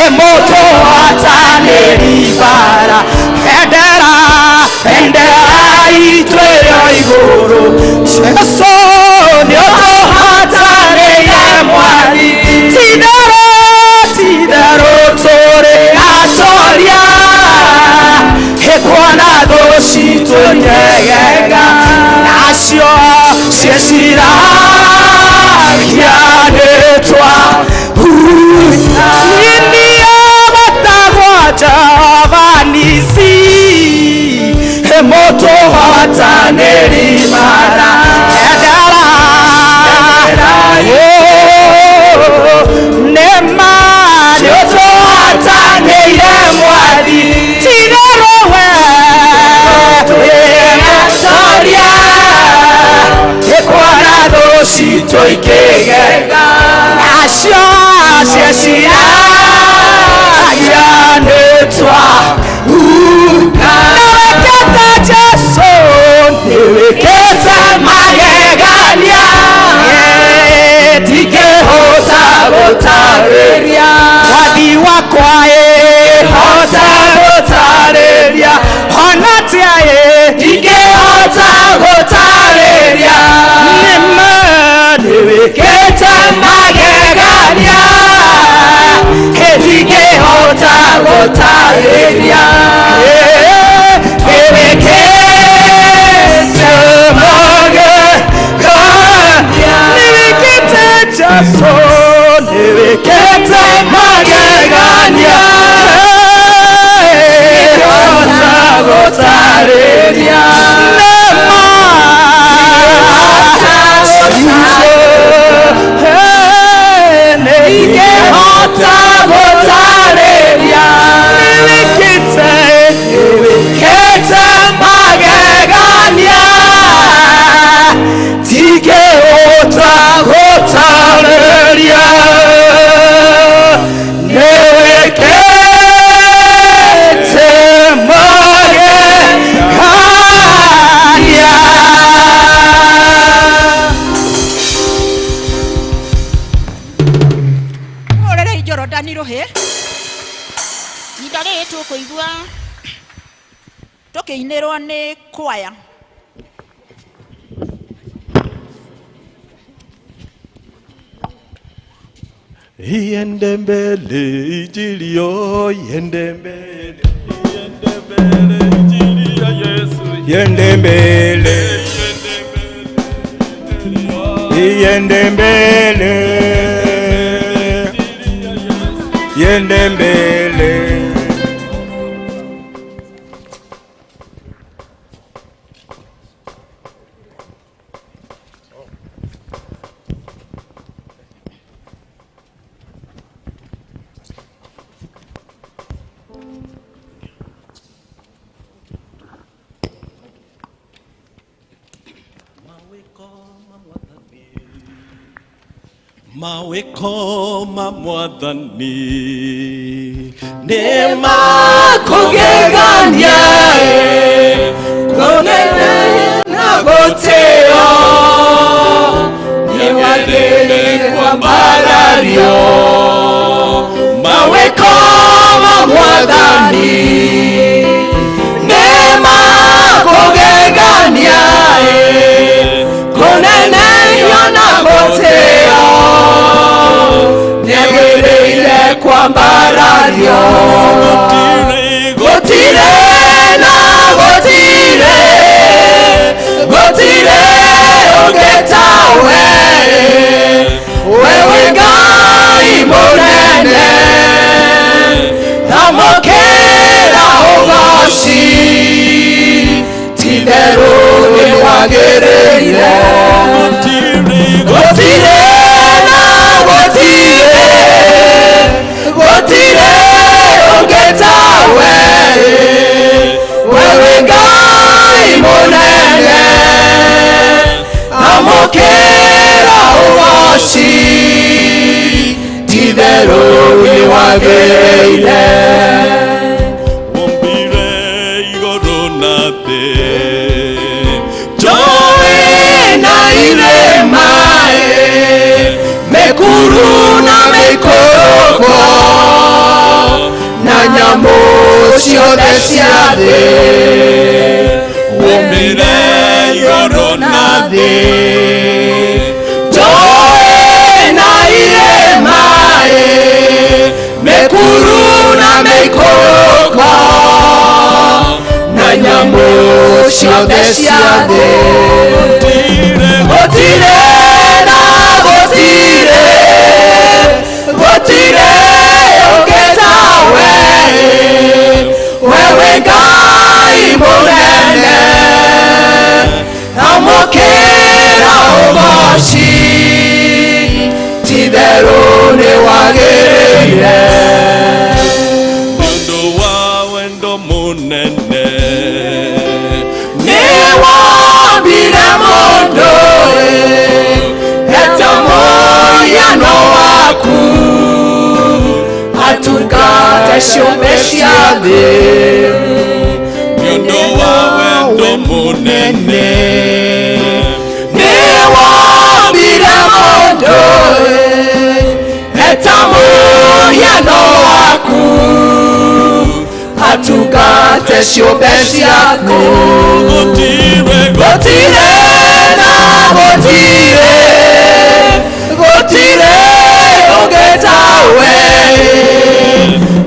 emoto atanĩribara bendera bendera itũ ĩrĩ igũrũ Jesũ nĩũtũhatanĩire mwathi titherũ titherũ tũrĩ atoria hĩkuona thũ citũ nyegega nacio cieciragia nĩtwa niĩ batagwa Jehova Nisi emoto hatanĩribara bendera nĩma nĩũtũhatanĩire mwathi titherũ we wĩgatoria ĩkuona thũ citũ ikĩgega nacio cieciragia nĩtwa nĩwĩkĩte Jesũ nĩwĩkĩte magegania ndingĩhota gũtarĩria mwathi wakwa ĩhota gũtarĩria ona atĩa ndingĩhota gũtarĩria nĩma nĩwĩkĩte magegania ndingĩhota gũtarĩria nĩwĩkĩte magegania nĩwĩkĩte Jesũ nĩwĩkĩte magegania ndingĩhota gũtarĩria nĩma ndingĩhota gũtarĩria nĩwĩkĩte nĩwĩkĩte magegania ndingĩhota gũtarĩria nĩwĩkĩte magegania. Hũrĩrei Jorodani rũhĩ ihinda rĩrĩ tũkũigua tũkĩinĩrwo nĩ kwaya. Iende mbele injili yo, iende mbele, iende mbele injili ya Yesu, iende mbele, iende mbele, iende mbele. Maweko ma mwathani nĩ makũgegania kũnene na gũtĩo nĩwagĩrĩire kwambarario mawĩko ma mwathani nĩ makũgegania kũnenehio na gũtĩo nĩagĩrĩire kwambarario gũtirĩ na gũtirĩ gũtirĩ ũngĩ tawe wewe Ngai mũnene thamũkĩra ũgoci ti-itherũ nĩwagĩrĩire gũtirĩ na gũtirĩ Amũkĩra ũgoci ti-itherũ nĩwagĩrĩire. Wombire igũrũ na thĩ. Njũĩ na irĩma mĩkuru na mĩikũrũko na nyamũ ciothe cia thĩ. Wombire igũrũ na thĩ. Njũĩ na irĩma mĩkuru na mĩikũrũko na nyamũ ciothe cia thĩ. Gũtirĩ na gũtirĩ, gũtirĩ ũngĩ tawe, wewe Ngai mũnene. Amũkĩra ũgoci ti-itherũ nĩwagĩrĩire. Nĩ ũndũ wa wendo mũnene. Nĩwombire mũndũ eta mũhiano waku atungate ciũmbe cia thĩ. Nĩ ũndũ wa wendo mũnene. Nĩwombire mũndũ eta mũhiano waku atungate ciũmbe ciaku. Gũtirĩ Gũtirĩ na gũtirĩ, gũtirĩ ũngĩ tawe,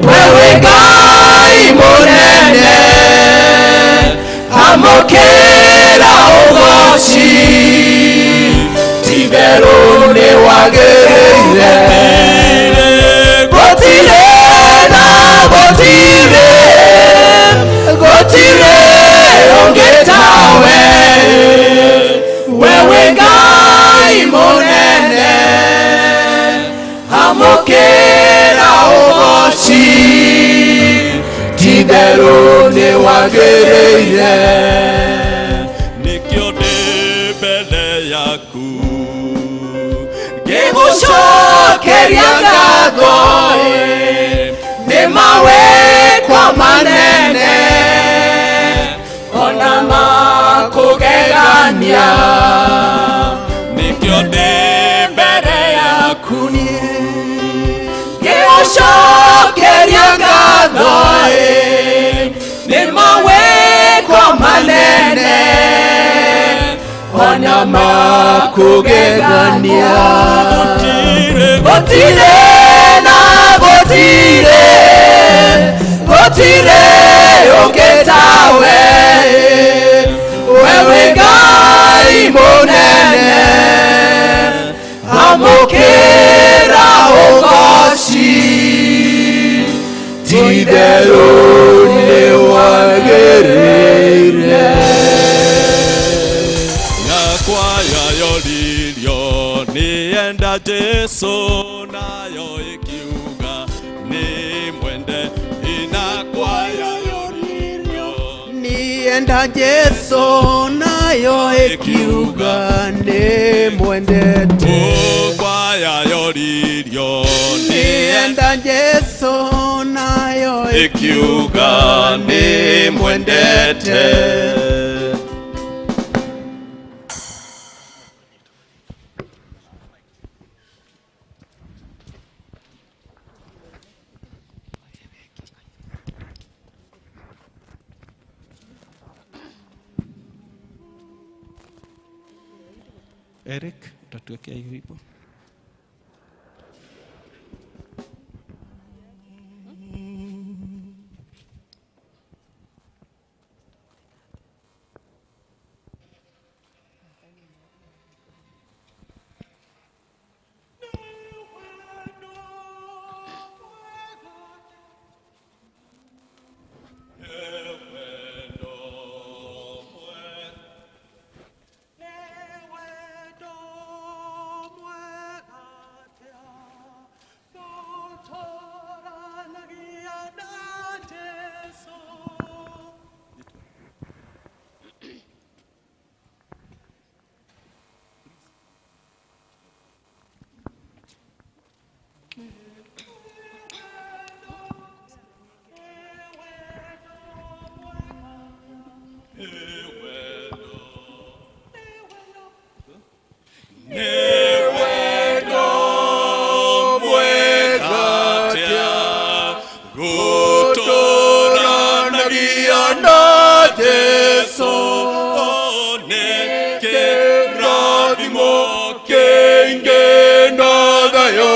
wewe Ngai mũnene. Amũkĩra ũgoci ti-itherũ nĩwagĩrĩire. Gũtirĩ na gũtirĩ, gũtirĩ ũngĩ tawe, wewe Ngai mũnene. Amũkĩra ũgoci ti-itherũ nĩwagĩrĩire. Nĩkĩo ndĩ mbere yaku. Ngĩgũcokeria ngatho nĩ mawĩkwa manene ona makũgegania. Nĩkĩo ndĩ mbere yaku. Ngĩgũcokeria ngatho nĩ mawĩkwa manene ona makũgegania. Gũtirĩ na gũtirĩ, gũtirĩ ũngĩ tawe, wewe Ngai mũnene. Amũkĩra ũgoci ti-itherũ nĩwagĩrĩire. Yakwa yayoririo nĩenda Jesũ nayo ĩkiuga nĩ mwende. Inakwa yayoririo Nienda Jesu nayo ikiuga nĩ mwendete. Kwa yayoririo Nienda Jesu nayo ikiuga nĩ mwendete. Eric, utatuwekea hiyo wimbo. Wendo mwega. Nĩ wendo mwega atĩa gũtũranagia na Jesũ, nĩ kĩrathimo kĩingĩ na thayũ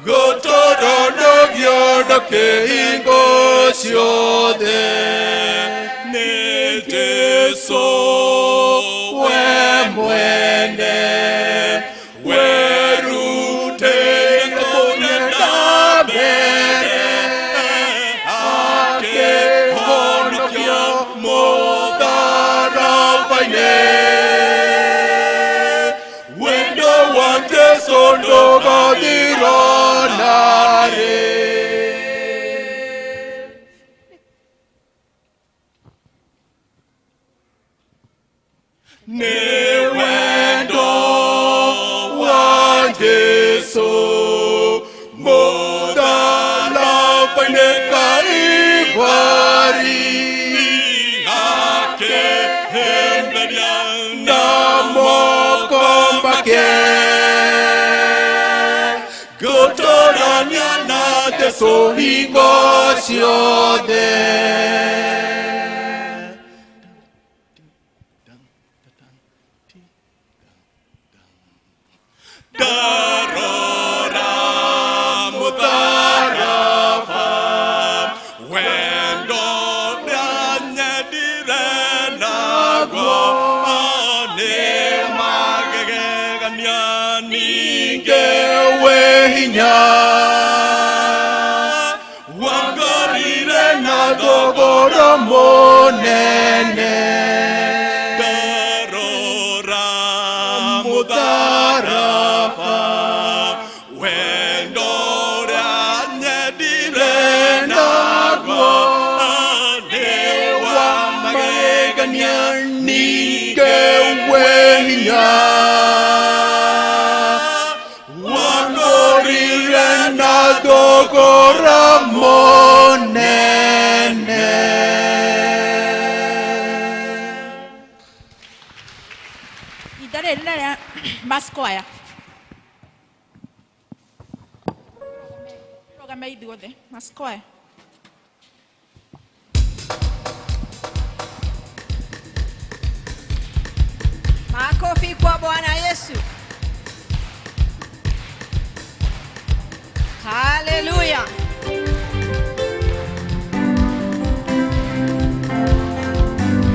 gũtũranagia na kĩhingo ciothe nĩ Jesũ we mwene werutĩire kũng'enda mbere akĩhonokia mũtharaba-inĩ wendo wa Jesũ ndũgathira narĩ. Nĩ wendo wa Jesũ mũtharaba-inĩ Kalvari akĩhĩmbĩria na moko make gũtũrania na Jesũ hingo ciothe. Ndarora mũtharaba wendo ũrĩa naguo nĩ magegania ningĩ wĩ hinya wangorire na thogora mũnene. Ndarora mũtharaba wendo ũrĩa nyendire naguo nĩ wa magegania ningĩ wĩ hinya wangorire na thogora mũnene. Ihinda rĩrĩ nĩ rĩa Mass Choir. Rũgame ithuothe Mass Choir. Makofi kwa Bwana Yesu. Haleluya.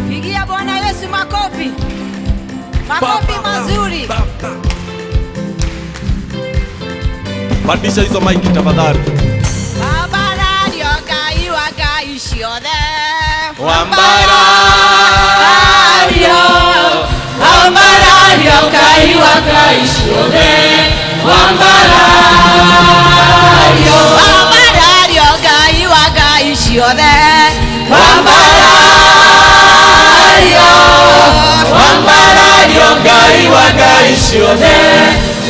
Pigia Bwana Yesu makofi. Makofi mazuri. Pandisha hizo maiki tafadhali. Wambarario Ngai wa ngai ciothe. Wambarario, wambarario Ngai wa ngai ciothe. Wambarario, Wambarario Ngai wa ngai ciothe. Wambarario, wambarario Ngai wa ngai ciothe.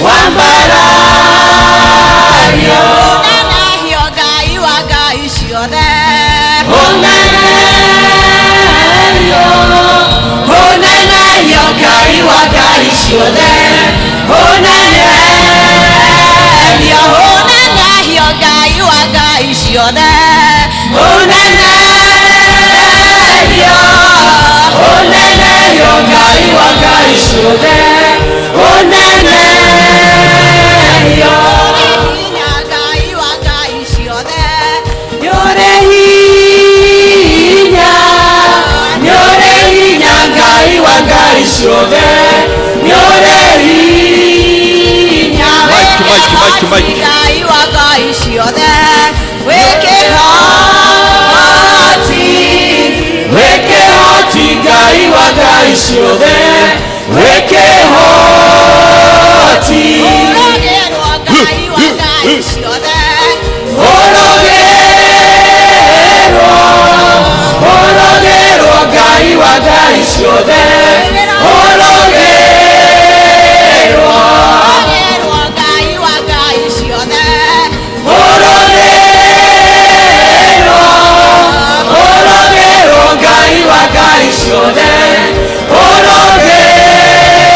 Wambarario, Unenehio Ngai wa ngai ciothe. Unenehio, unenehio Ngai wa ngai ciothe. Unenehio, Unenehio Ngai wa ngai ciothe. Unenehio, unenehio Ngai wa ngai ciothe. Unenehio, Hinya Ngai wa ngai ciothe. Nyore hinya, nyore hinya Ngai wa ngai ciothe. Nyore hinya. Mike, Mike, Mike, Mike. Ngai wa ngai ciothe. Wĩ kĩhoti. Wĩ kĩhoti Ngai wa ngai ciothe. Wĩ kĩhoti. Ũrogĩrwo Ngai wa ngai ciothe. Ũrogĩrwo, ũrogĩrwo Ngai wa ngai ciothe. Ũrogĩrwo, Ũrogĩrwo Ngai wa ngai ciothe. Ũrogĩrwo, ũrogĩrwo Ngai wa ngai ciothe. Ũrogĩrwo.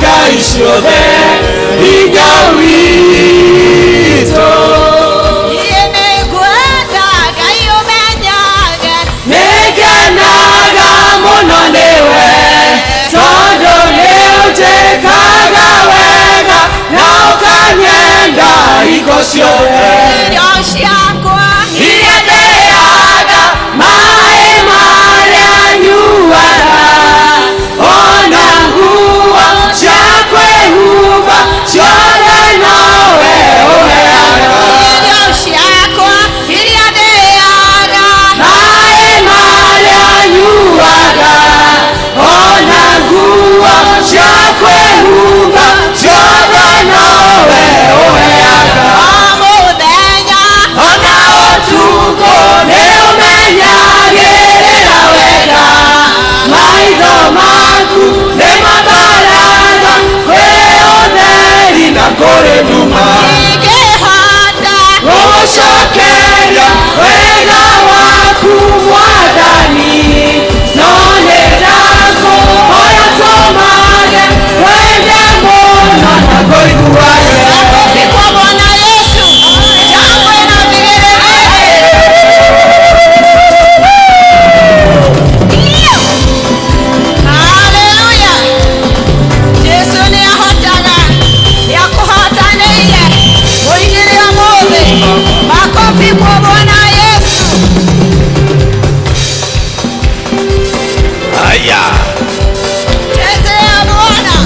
Ngai ciothe hinya witũ. Niĩ nĩngwenda Ngai ũmenyage. Nĩngenaga mũno nĩwe tondũ nĩũnjĩkaga wega na ũkanyenda hingo ciothe. Irio ciakwa iria ndĩaga, maĩ marĩa nyuaga, ona nguo cia kwĩhumba ciothe nowe ũheaga. Irio ciakwa iria ndĩaga, maĩ marĩa nyuaga, ona nguo cia kwĩhumba ciothe nowe ũheaga. O mũthenya ona ũtukũ nĩũmenyagĩrĩra wega, maitho maku nĩmataraga kwĩ ũtheri na kũrĩ nduma. Ingĩhota gũgũcokeria wega waku Mwathani, no nĩ ndakũhoya tũmage wende mũno na kũiguage. Makofi kwa Bwana Yesu. Shangwe na vigelegele. Haleluya. Yesu nĩahotaga, nĩakũhotanĩire mũinĩre ũmũthĩ. Makofi kwa Bwana Yesu. Haya. Chezea Bwana.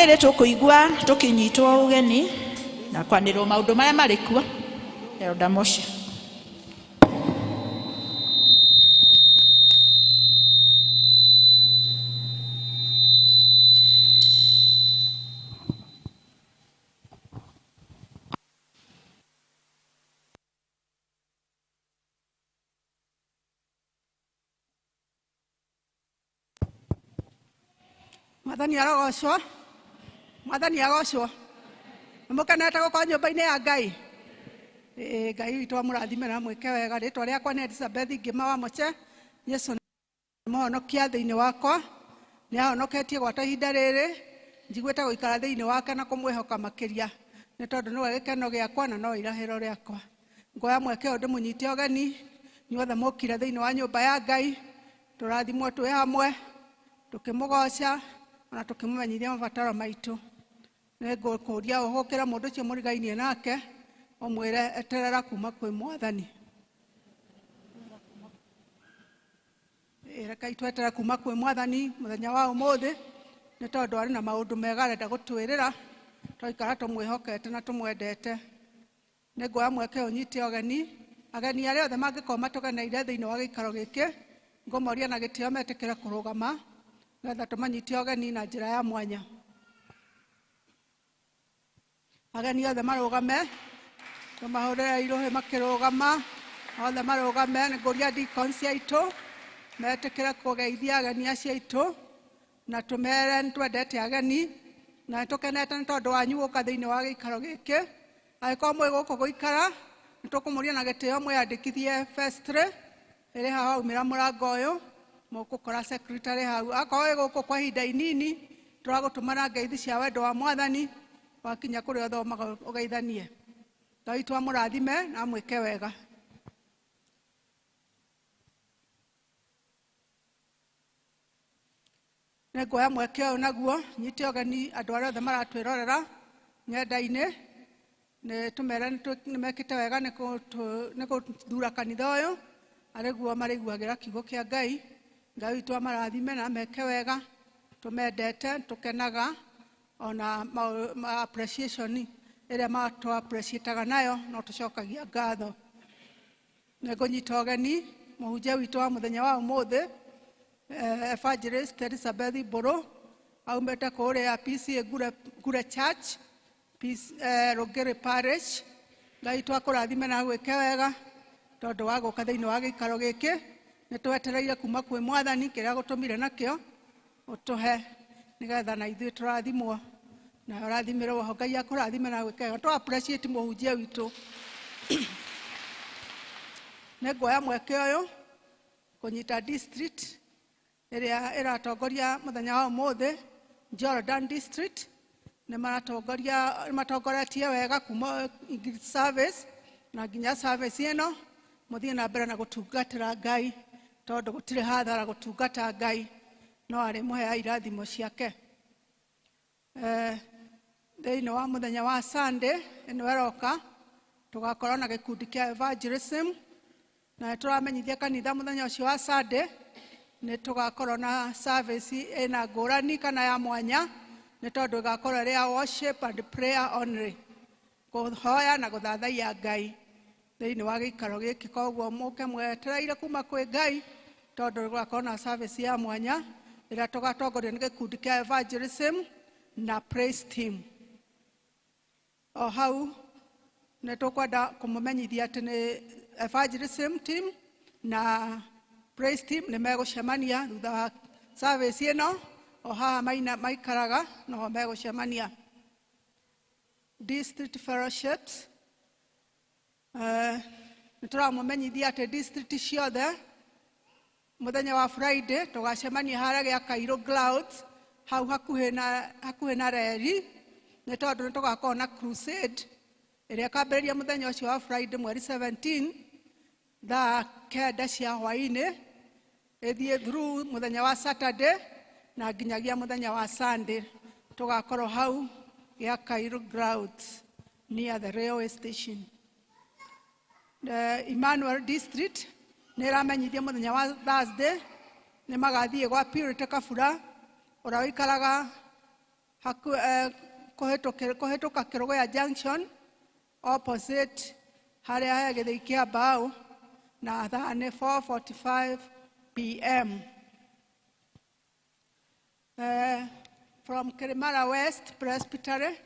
Rĩrĩ tũkũigua tũkĩnyitwo ũgeni na kwanĩrwo maũndũ marĩa marĩ kuo. Elder Moshe. Mwathani arogocwo, Mwathani agocwo. Nĩ mũkenete gũkorwo nyũmba-inĩ ya Ngai? Ĩĩ, Ngai witũ amũrathime na mwĩke wega. Rĩtwa rĩakwa nĩ Elizabeth Ngĩma wa Moche. Yesu nĩ mũhonokia thĩinĩ wakwa, nĩ ahonoketie gwata ihinda rĩrĩ. Njiguĩte gũikara thĩinĩ wake na kũmwĩhoka makĩria, nĩ tondũ nĩwe gĩkeno gĩakwa na no irahĩro rĩakwa. Ngoya mweke ũyũ ndĩmũnyite ũgeni inyuothe mũkire thĩinĩ wa nyũmba ya Ngai, tũrathimwo twĩ hamwe tũkĩmũgoca ona tũkĩmũmenyithia mabataro maitũ. Nĩngũkũria ũhũkĩre mũndũ ũcio mũrigainie nake, ũmwĩre eterera kuma kwĩ Mwathani. Rekei tweterere kuma kwĩ Mwathani mũthenya wa ũmũthĩ, nĩ tondũ arĩ na maũndũ mega arenda gũtwĩrĩra, twaikara tũmwĩhokete na tũmwendete. Nĩnguoya mweke ũyũ nyite ũgeni ageni arĩa othe mangĩkorwo matũgeneire thĩinĩ wa gĩikaro gĩkĩ, ngũmoria na gĩtĩo metĩkĩre kũrũgama nĩgetha tũmanyite ũgeni na njĩra ya mwanya. Ageni othe marũgame, tũmahũrĩre irũhĩ makĩrũgama, othe marũgame. Nĩngũria deacons aitũ metĩkĩre kũgeithia ageni acio aitũ na tũmere nĩtwendete ageni na nĩtũkenete nĩ tondũ wanyu gũka thĩinĩ wa gĩikaro gĩkĩ. Angĩkorwo mwĩ gũkũ gũikara, nĩtũkũmũria na gĩtĩo mwĩyandĩkithie vestry ĩrĩ haha waumĩra mũrango ũyũ, mũgũkora secretary hau. Akorwo wĩ gũkũ kwa ihinda inini, tũragũtũmana ngeithi cia wendo wa Mwathani, wakinya kũrĩa ũthomaga ũgeithanie. Ngai witũ amũrathime na amwĩke wega. Nĩnguoya mweke ũyũ naguo nyite ũgeni andũ arĩa othe maratwĩrorera ng'enda-inĩ, nĩ tũmere nĩmekĩte wega nĩ gũthura kanitha ũyũ, arĩguo marĩiguagĩra kiugo kĩa Ngai. Ngai witũ amarathime na ameke wega, tũmendete, tũkenaga ona appreciation ĩrĩa matũ appreciataga nayo no tũcokagia ngatho. Nĩngũnyita ũgeni mũhunjia witũ wa mũthenya wa ũmũthĩ, Evangelist Elizabeth Mbũrũ, aumĩte kũrĩa PCA Ngure Church, Rũngĩrĩ Parish. Ngai witũ akũrathime na agwĩke wega tondũ wa gũka thĩinĩ wa gĩikaro gĩkĩ. Nĩtwetereire kuma kwĩ Mwathani kĩrĩa agũtũmire nakĩo ũtũhe nĩgetha na ithuĩ tũrathimwo na ũrathimĩrwo ho. Ngai akũrathime na agwĩke wega. Tũ appreciate mũhunjia witũ. Nĩnguoya mweke ũyũ kũnyita district ĩrĩa ĩratongoria mũthenya wa ũmũthĩ, Jordan District. Nĩmatongoretie wega kuma English service na nginya service ĩno. Mũthiĩ na mbere na gũtungatĩra Ngai tondũ gũtirĩ hathara gũtungata Ngai, no arĩmũheaga irathimo ciake. Thĩinĩ wa mũthenya wa Sunday ĩno ĩroka, tũgakorwo na gĩkundi kĩa evangelism, na nĩtũramenyithia kanitha mũthenya ũcio wa Sunday nĩ tũgakorwo na service ĩna ngũrani kana ya mwanya, nĩ tondũ ĩgakorwo ĩrĩ ya worship and prayer only, kũhoya na gũthathaiya Ngai thĩinĩ wa gĩikaro gĩkĩ. Koguo mũke mwetereire kuma kwĩ Ngai tondũ gũgakorwo na service ya mwanya ĩrĩa tũgatongorio nĩ gĩkundi kĩa evangelism na praise team. O hau nĩ tũkwenda kũmũmenyithia atĩ nĩ evangelism team na praise team nĩ megũcemania thutha wa service ĩno, o haha maikaraga noho megũcemania. District fellowships, nĩ tũramũmenyithia atĩ district ciothe mũthenya wa Friday tũgacemania harĩa gĩa Cairo Clouds hau hakuhĩ na reri, nĩ tondũ nĩ tũgakorwo na crusade ĩrĩa ĩkambĩrĩria mũthenya ũcio wa Friday mweri 17 thaa 9 cia hwaĩ-inĩ, ĩthiĩ through mũthenya wa Saturday na nginyagia mũthenya wa Sunday. Tũgakorwo hau gĩa Cairo Grounds near the railway station. The Emmanuel District nĩ ĩramenyithia mũthenya wa Thursday nĩ magathiĩ gwa Purity Kabura ũrĩa ũikaraga kũhĩtũka Kĩrũgũya Junction opposite harĩa he gĩthĩi kĩa mbaũ, na thaa nĩ 4:45 p.m. From Kirimara West Presbytery,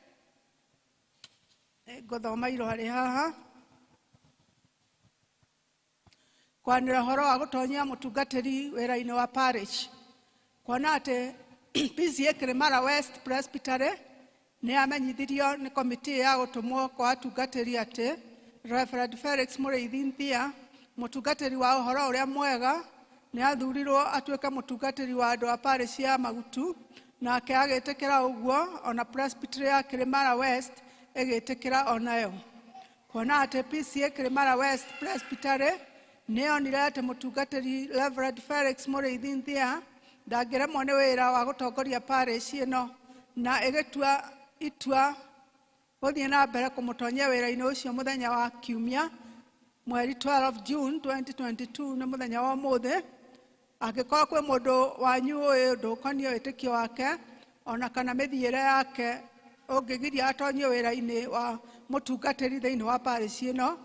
ngũthoma irũa rĩ haha kwanĩra ũhoro wa gũtonyia mũtungatĩri wĩra-inĩ wa parish, kuona atĩ PCA Kirimara West Presbytery nĩ yamenyithirio nĩ komiti ya gũtũmwo kwa atungatĩri atĩ Reverend Felix Mũrĩithi Nthia, mũtungatĩri wa ũhoro ũrĩa mwega, nĩ athurirwo atuĩke mũtungatĩri wa andũ a parish ya Magutu, nake agĩtĩkĩra ũguo, ona Presbytery ya Kirimara West ĩgĩtĩkĩra onayo. Kuona atĩ PCA Kirimara West Presbytery nĩ yonire atĩ mũtungatĩri Reverend Felix Mũrĩithi Nthia ndangĩremwo nĩ wĩra wa gũtongoria parish ĩno, na ĩgĩtua itua gũthiĩ na mbere kũmũtonyia wĩra-inĩ ũcio mũthenya wa Kiumia mweri 12 June 2022, nĩ mũthenya wa ũmũthĩ. Angĩkorwo kwĩ mũndũ wanyu ũĩ ũndũ ũkoniĩ wĩtĩkio wake ona kana mĩthiĩre yake ũngĩgiria atonyio wĩra-inĩ wa mũtungatĩri thĩinĩ wa parish ĩno,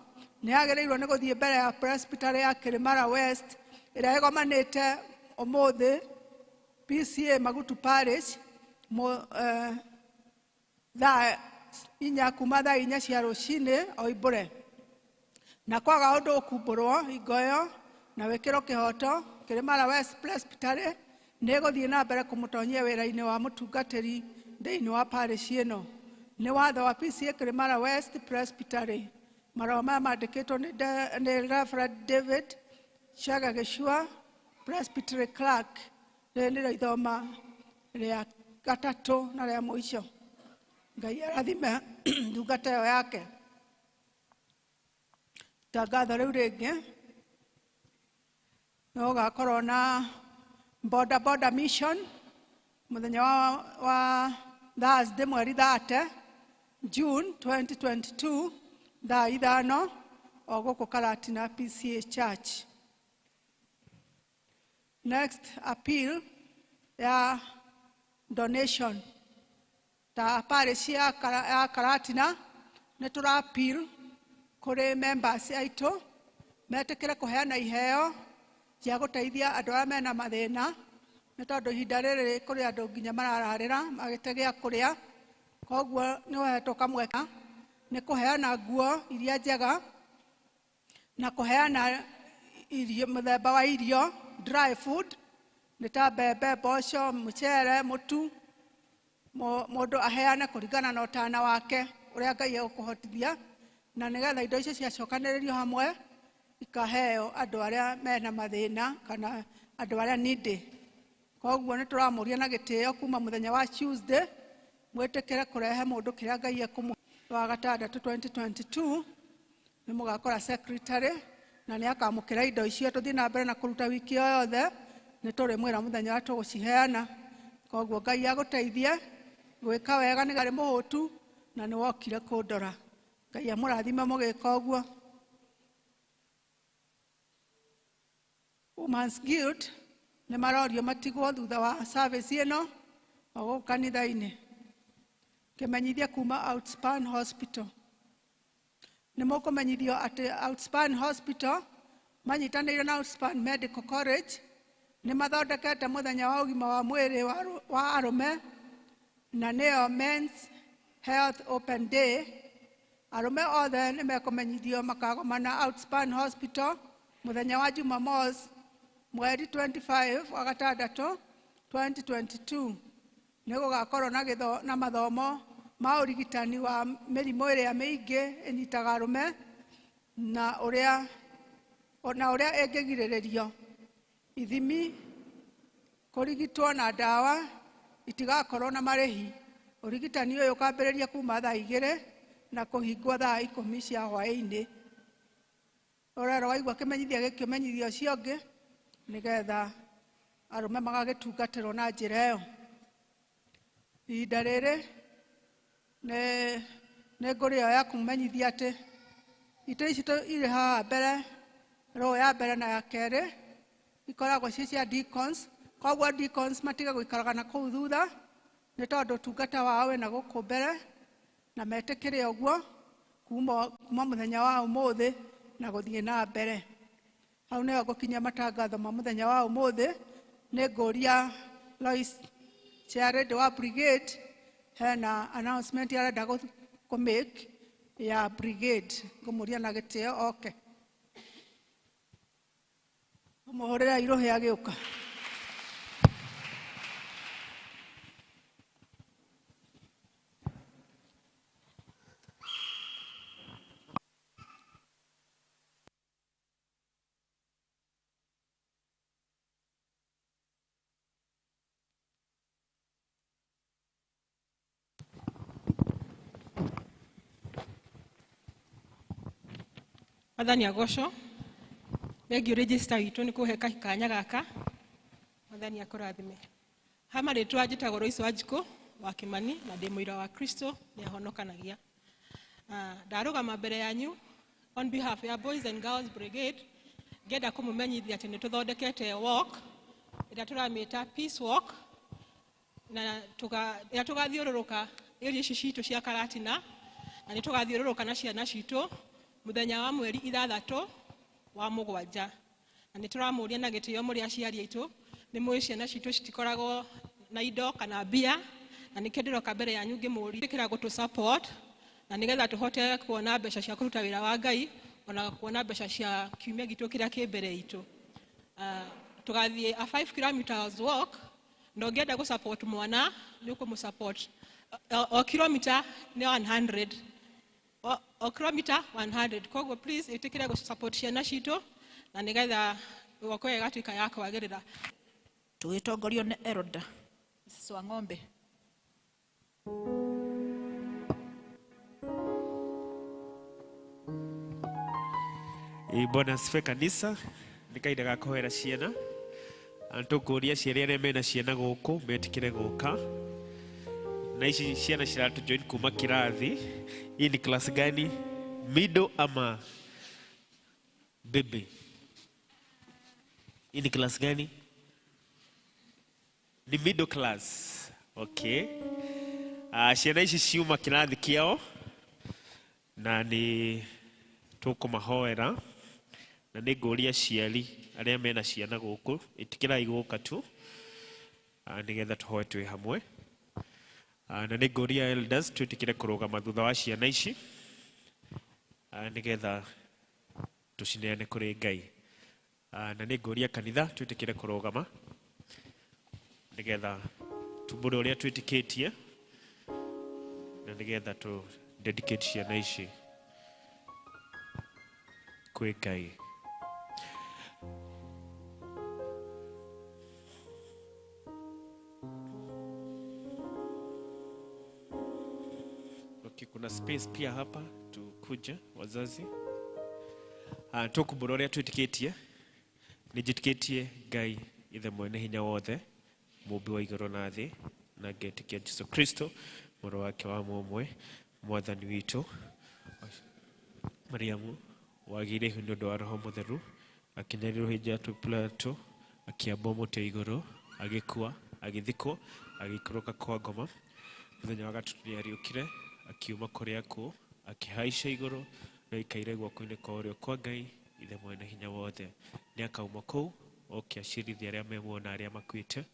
nĩ agĩrĩirwo nĩ gũthiĩ mbere ya Presbytery ya Kirimara West ĩrĩa ĩgomanĩte ũmũthĩ PCA Magutu Parish thaa inya, kuma thaa 4 cia rũcinĩ oimbũre, na kwaga ũndũ ũkumbũrwo hingo ĩyo na wĩkĩrwo kĩhoto, Kirimara West Presbytery nĩ ĩgũthiĩ na mbere kũmũtonyia wĩra-inĩ wa mũtungatĩri thĩinĩ wa parish ĩno. Nĩ watho wa PCA Kirimara West Presbytery. Marũa maya mandĩkĩtwo nĩ Reverend David Chege Gĩcua, Presbytery Clerk. Rĩrĩ nĩrĩo ithoma rĩa gatatũ na rĩa mũico. Ngai arathime ndungata ĩyo yake. Itangatho rĩu rĩngĩ nĩ gũgakorwo na Boda Boda Mission mũthenya wa Thursday mweri 30 June 2022 thaa 5 o gũkũ Karatina PCA Church. Next appeal ya donation ta parish ya Karatina nĩ tũra appeal kũrĩ members aitũ metĩkĩre kũheana iheo cia gũteithia andũ arĩa mena mathĩna, nĩ tondũ ihinda rĩrĩ kũrĩ andũ nginya marararĩra magĩte gĩa kũrĩa, koguo nĩ ũhetwo kamweke nĩ kũheana nguo iria njega na kũheana irio, mũthemba wa irio dry food nĩ ta mbembe, mboco, mũcere, mũtu, mũndũ aheane kũringana na ũtana wake ũrĩa Ngai egũkũhotithia, na nĩgetha indo icio ciacokanĩrĩrio hamwe ikaheo andũ arĩa mena mathĩna kana andũ arĩa needy. Koguo nĩ tũramũria na gĩtĩo kuma mũthenya wa Tuesday mwĩtĩkĩre kũrehe mũndũ kĩrĩa Ngai ekũmũhe. Wa gatandatũ 2022 nĩ mũgakora secretary na nĩ akamũkĩra indo icio. Tũthiĩ na mbere na kũruta wiki o yothe, nĩ tũrĩmwĩra mũthenya ũrĩa tũgũciheana. Koguo Ngai agũteithie gwĩka wega, nĩ garĩ mũhũtu na nĩ wokire kũndora. Ngai amũrathime mũgĩka ũguo. Women's Guild nĩ marorio matigwo thutha wa service ĩno o gũkũ kanitha-inĩ. Kĩmenyithia kuma Outspan Hospital. Nĩ mũkũmenyithio atĩ Outspan Hospital manyitanĩire na Outspan Medical College nĩ mathondekete mũthenya wa ũgima wa mwĩrĩ wa arũme, na nĩyo Men's Health Open Day. Arũme othe nĩ mekũmenyithio makagomana Outspan Hospital mũthenya wa Jumamosi mweri 25 wa gatandatũ 2022. Nĩ gũgakorwo na mathomo ma ũrigitani wa mĩrimũ ĩrĩa mĩingĩ ĩnyitaga arũme na ũrĩa ĩngĩgirĩrĩrio. Ithimi, kũrigitwo na ndawa itigakorwo na marĩhi. Ũrigitani ũyũ ũkambĩrĩria kuma thaa 2 na kũhingwo thaa 10 cia hwaĩ-inĩ. Ũrerwo waigua kĩmenyithia gĩkĩ ũmenyithia ũcio ũngĩ nĩgetha arũme magagĩtungatĩrwo na njĩra ĩyo. Ihinda rĩrĩ nĩ ngũrĩoya kũmenyithia atĩ itĩ ici irĩ haha mbere, row ya mbere na ya kerĩ ikoragwo ciĩ cia deacons, koguo deacons matige gũikaraga na kũu thutha, Nĩ tondũ ũtungata wao wĩna gũkũ mbere na metĩkĩre ũguo kuma mũthenya wa ũmũthĩ na gũthiĩ na mbere. Hau nĩho ngũkinyia matangatho ma mũthenya wa ũmũthĩ. Nĩ ngũria Lois Chairlady wa brigade hena announcement arenda kũ make ya brigade, ngũmũria na gĩtĩo oke. Ngũmũhũrĩra irũhĩ agĩũka. Mwathani agocwo. Thengiũ register witũ nĩ kũhe kanya gaka. Mwathani akũrathime. Ha marĩtwa njĩtagwo Lois Wanjikũ wa Kĩmani na ndĩ mũira wa Kristo nĩ ahonokanagia. Ndarũgama mbere yanyu on behalf ya Boys and Girls Brigade ngenda kũmũmenyithia atĩ nĩ tũthondekete walk ĩrĩa tũramĩta Peace Walk na ĩrĩa tũgathiũrũrũka area ici citũ cia Karatina na nĩ tũgathiũrũrũka na ciana citũ mũthenya wa mweri 6 wa mũgwanja. Na nĩ tũramũria na gĩtĩo mũrĩ aciari aitũ, nĩ mũĩ ciana citũ citikoragwo na indo kana mbia, na nĩkĩo ndĩroka mbere yanyu ngĩmũria ĩkĩra gũtũ support na nĩgetha tũhote kuona mbeca cia kũruta wĩra wa Ngai ona kuona mbeca cia kiumia gitũ kĩrĩa kĩ mbere itũ. Tũgathiĩ a 5 kilometers walk, na ũngĩenda gũ support mwana nĩ ũkũmũ support o kilomita nĩ 100. O kilomita 100. Koguo please ĩtĩkĩre gũ support ciana citũ na nĩgetha guoko ĩgatuĩka ya kwagĩrĩra. Tũgĩtongorio nĩ Eroda Mrs. wa ng'ombe. Bwana asifiwe kanisa. Nĩ kahinda ga kũhoera ciana. Na tũkũria aciari arĩa mena ciana gũkũ metĩkĩre gũka. Na ici ciana ciratũ join kuma kĩrathi. Hii ni class gani? Middle ama baby? Hii ni class gani? Ni middle class. Okay. Ciana ici ciuma kĩrathi kĩao na nĩ tũkũmahoera na nĩ ngũria aciari arĩa mena ciana gũkũ ĩtĩkĩrai gũka tu nĩgetha tũhoe twĩ hamwe. Na nĩ ngũria elders twĩtĩkĩre kũrũgama thutha wa ciana ici nĩgetha tũcineane kũrĩ Ngai. Na nĩ ngũria kanitha twĩtĩkĩre kũrũgama nĩgetha tumbũre ũrĩa twĩtĩkĩtie na nĩgetha tũ dedicate ciana ici kwĩ Ngai. Okay, kuna space pia hapa tukuja wazazi. Tukumbũra ũrĩa twĩtĩkĩtie. Nĩnjĩtĩkĩtie Ngai ithe mwene hinya wothe, mũmbi wa igũrũ na thĩ, na ngetĩkia Jesũ Kristo mũrũ wake wa mũmwe mwathani witũ. Mariamu wagĩire ihu nĩ ũndũ wa Roho Mũtheru, akĩnyarirwo hĩndĩ ya Pilato, akĩambwo mũtĩ igũrũ, agĩkua, agĩthikwo, agĩikũrũka kwa ngoma. Mũthenya wa gatatũ nĩariũkire, akiuma kũrĩa akuũ, akĩhaica igũrũ na aikaire guoko-inĩ kwa ũrĩo kwa Ngai ithe mwene hinya wothe. Nĩakauma kũu oke acirithie arĩa me muoyo na arĩa makuĩte.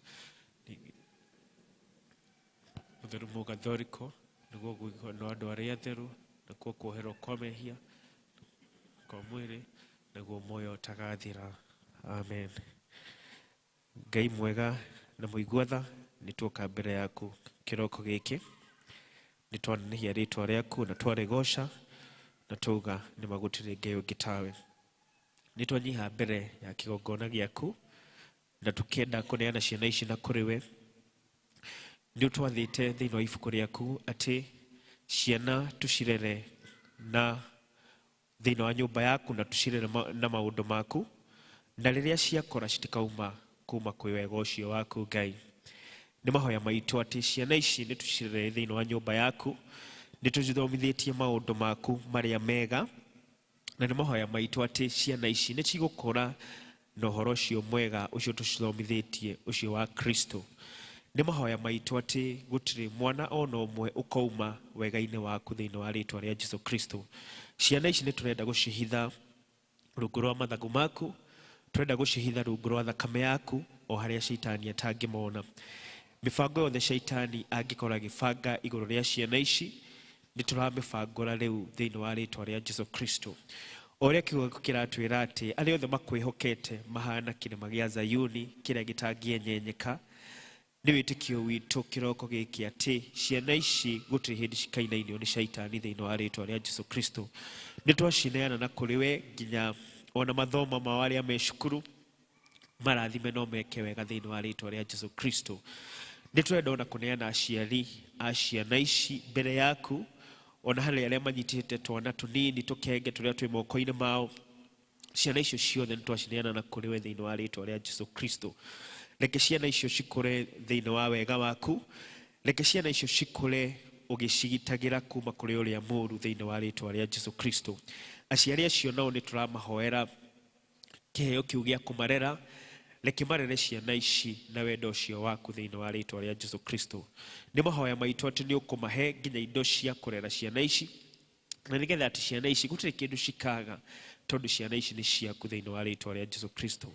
Mũtheru Mũgathoriko nĩguo kũiguanwo andũ arĩa atheru, nakuo kuoherwo kwa mehia kwa mwĩrĩ, naguo muoyo ũtagathira. Amen. Ngai mwega na mũigua tha, nĩtuoka mbere yaku kĩroko gĩkĩ, nĩtwanenehia rĩtwa rĩaku na twarĩgoca na twauga nĩma gũtirĩ Ngai ũngĩ tawe. Nĩtwanyiha mbere ya kĩgongona gĩaku na tũkĩenda kũneana ciana ici na kũrĩ we. Nĩ ũtwathĩte thĩinĩ wa ibuku rĩaku atĩ ciana tũcirere na thĩinĩ wa nyũmba yaku na tũcirere na maũndũ maku, na rĩrĩa ciakũra citikauma kuma kwĩ wega ũcio waku Ngai. Nĩ mahoya maitũ atĩ ciana ici nĩ tũcirere thĩinĩ wa nyũmba yaku, nĩ tũcithomithĩtie maũndũ maku marĩa mega, na nĩ mahoya maitũ atĩ ciana ici nĩ cigũkũra na ũhoro ũcio mwega ũcio tũcithomithĩtie, ũcio wa Kristo. Nĩ mahoya maitũ atĩ gũtirĩ mwana ona ũmwe ũkauma wega-inĩ waku thĩinĩ wa rĩtwa rĩa Jesu Kristo. Ciana ici nĩ tũrenda gũcihitha rungu rwa mathagu maku, tũrenda gũcihitha rungu rwa thakame yaku o harĩa caitani atangĩmona. Mĩbango yothe caitani angĩkorwo agĩbanga igũrũ rĩa ciana ici nĩ tũramĩbangũra rĩu thĩinĩ wa rĩtwa rĩa Jesu Kristo. O ũrĩa kiugo gĩaku kĩratwĩra atĩ arĩa othe makwĩhokete mahana kĩrĩma gĩa Zayuni kĩrĩa gĩtangĩenyenyeka. Nĩ wĩtĩkio witũ kĩroko gĩkĩ atĩ ciana ici gũtirĩ hĩndĩ cikainainio nĩ caitani thĩinĩ wa rĩtwa rĩa Jesu Kristo. Nĩ twacineana na kũrĩ we nginya ona mathomo mao arĩa me cukuru marathime no meke wega thĩinĩ wa rĩtwa rĩa Jesu Kristo. Nĩ tũrenda ona kũneana aciari a ciana ici mbere yaku, ona harĩ arĩa manyitĩte twana tũnini tũkenge tũrĩa twĩ moko-inĩ mao. Ciana icio ciothe nĩ twacineana na kũrĩ we thĩinĩ wa rĩtwa rĩa Jesu Kristo. Reke ciana icio cikũre thĩinĩ wa wega waku, reke ciana icio cikũre ũgĩcigitagĩra kuma kũrĩ ũrĩa mũũru thĩinĩ wa rĩtwa rĩa Jesu Kristo. Aciari acio nao nĩ tũramahoera kĩheo kĩu gĩa kũmarera, reke marere ciana ici na wendo ũcio waku thĩinĩ wa rĩtwa rĩa Jesu Kristo. Nĩ mahoya maitũ atĩ nĩ ũkũmahe nginya indo cia kũrera ciana ici, na nĩgetha atĩ ciana ici gũtirĩ kĩndũ cikaga tondũ ciana ici nĩ ciaku thĩinĩ wa rĩtwa rĩa Jesu Kristo.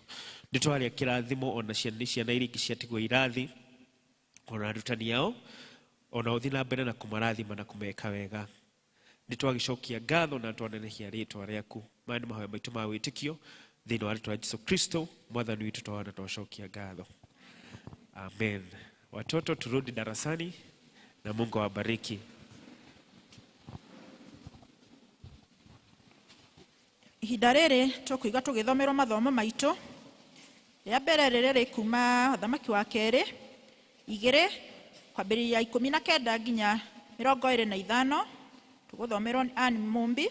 Nĩ twarĩa kĩrathimo ona ciana nĩ ciana iria ingĩ ciatigwo irathi, ona arutani ao, ona ũthiĩ na mbere na kũmarathima na kũmeka wega. Nĩ twagĩcokia ngatho na twanenehia rĩtwa rĩaku. Maya nĩ mahoya maitũ ma wĩtĩkio thĩinĩ wa rĩtwa rĩa Jesu Kristo mwathani witũ, twaona twacokia ngatho. Amen. Watoto turudi darasani na Mungu awabariki. Ihinda rĩrĩ tũkũigua tũgĩthomerwo mathomo maitũ. Rĩa mbere rĩrĩ rĩ kuma Ũthamaki wa kerĩ 2 kwambĩrĩria 19 nginya 25, tũgũthomerwo nĩ Ann Mumbi.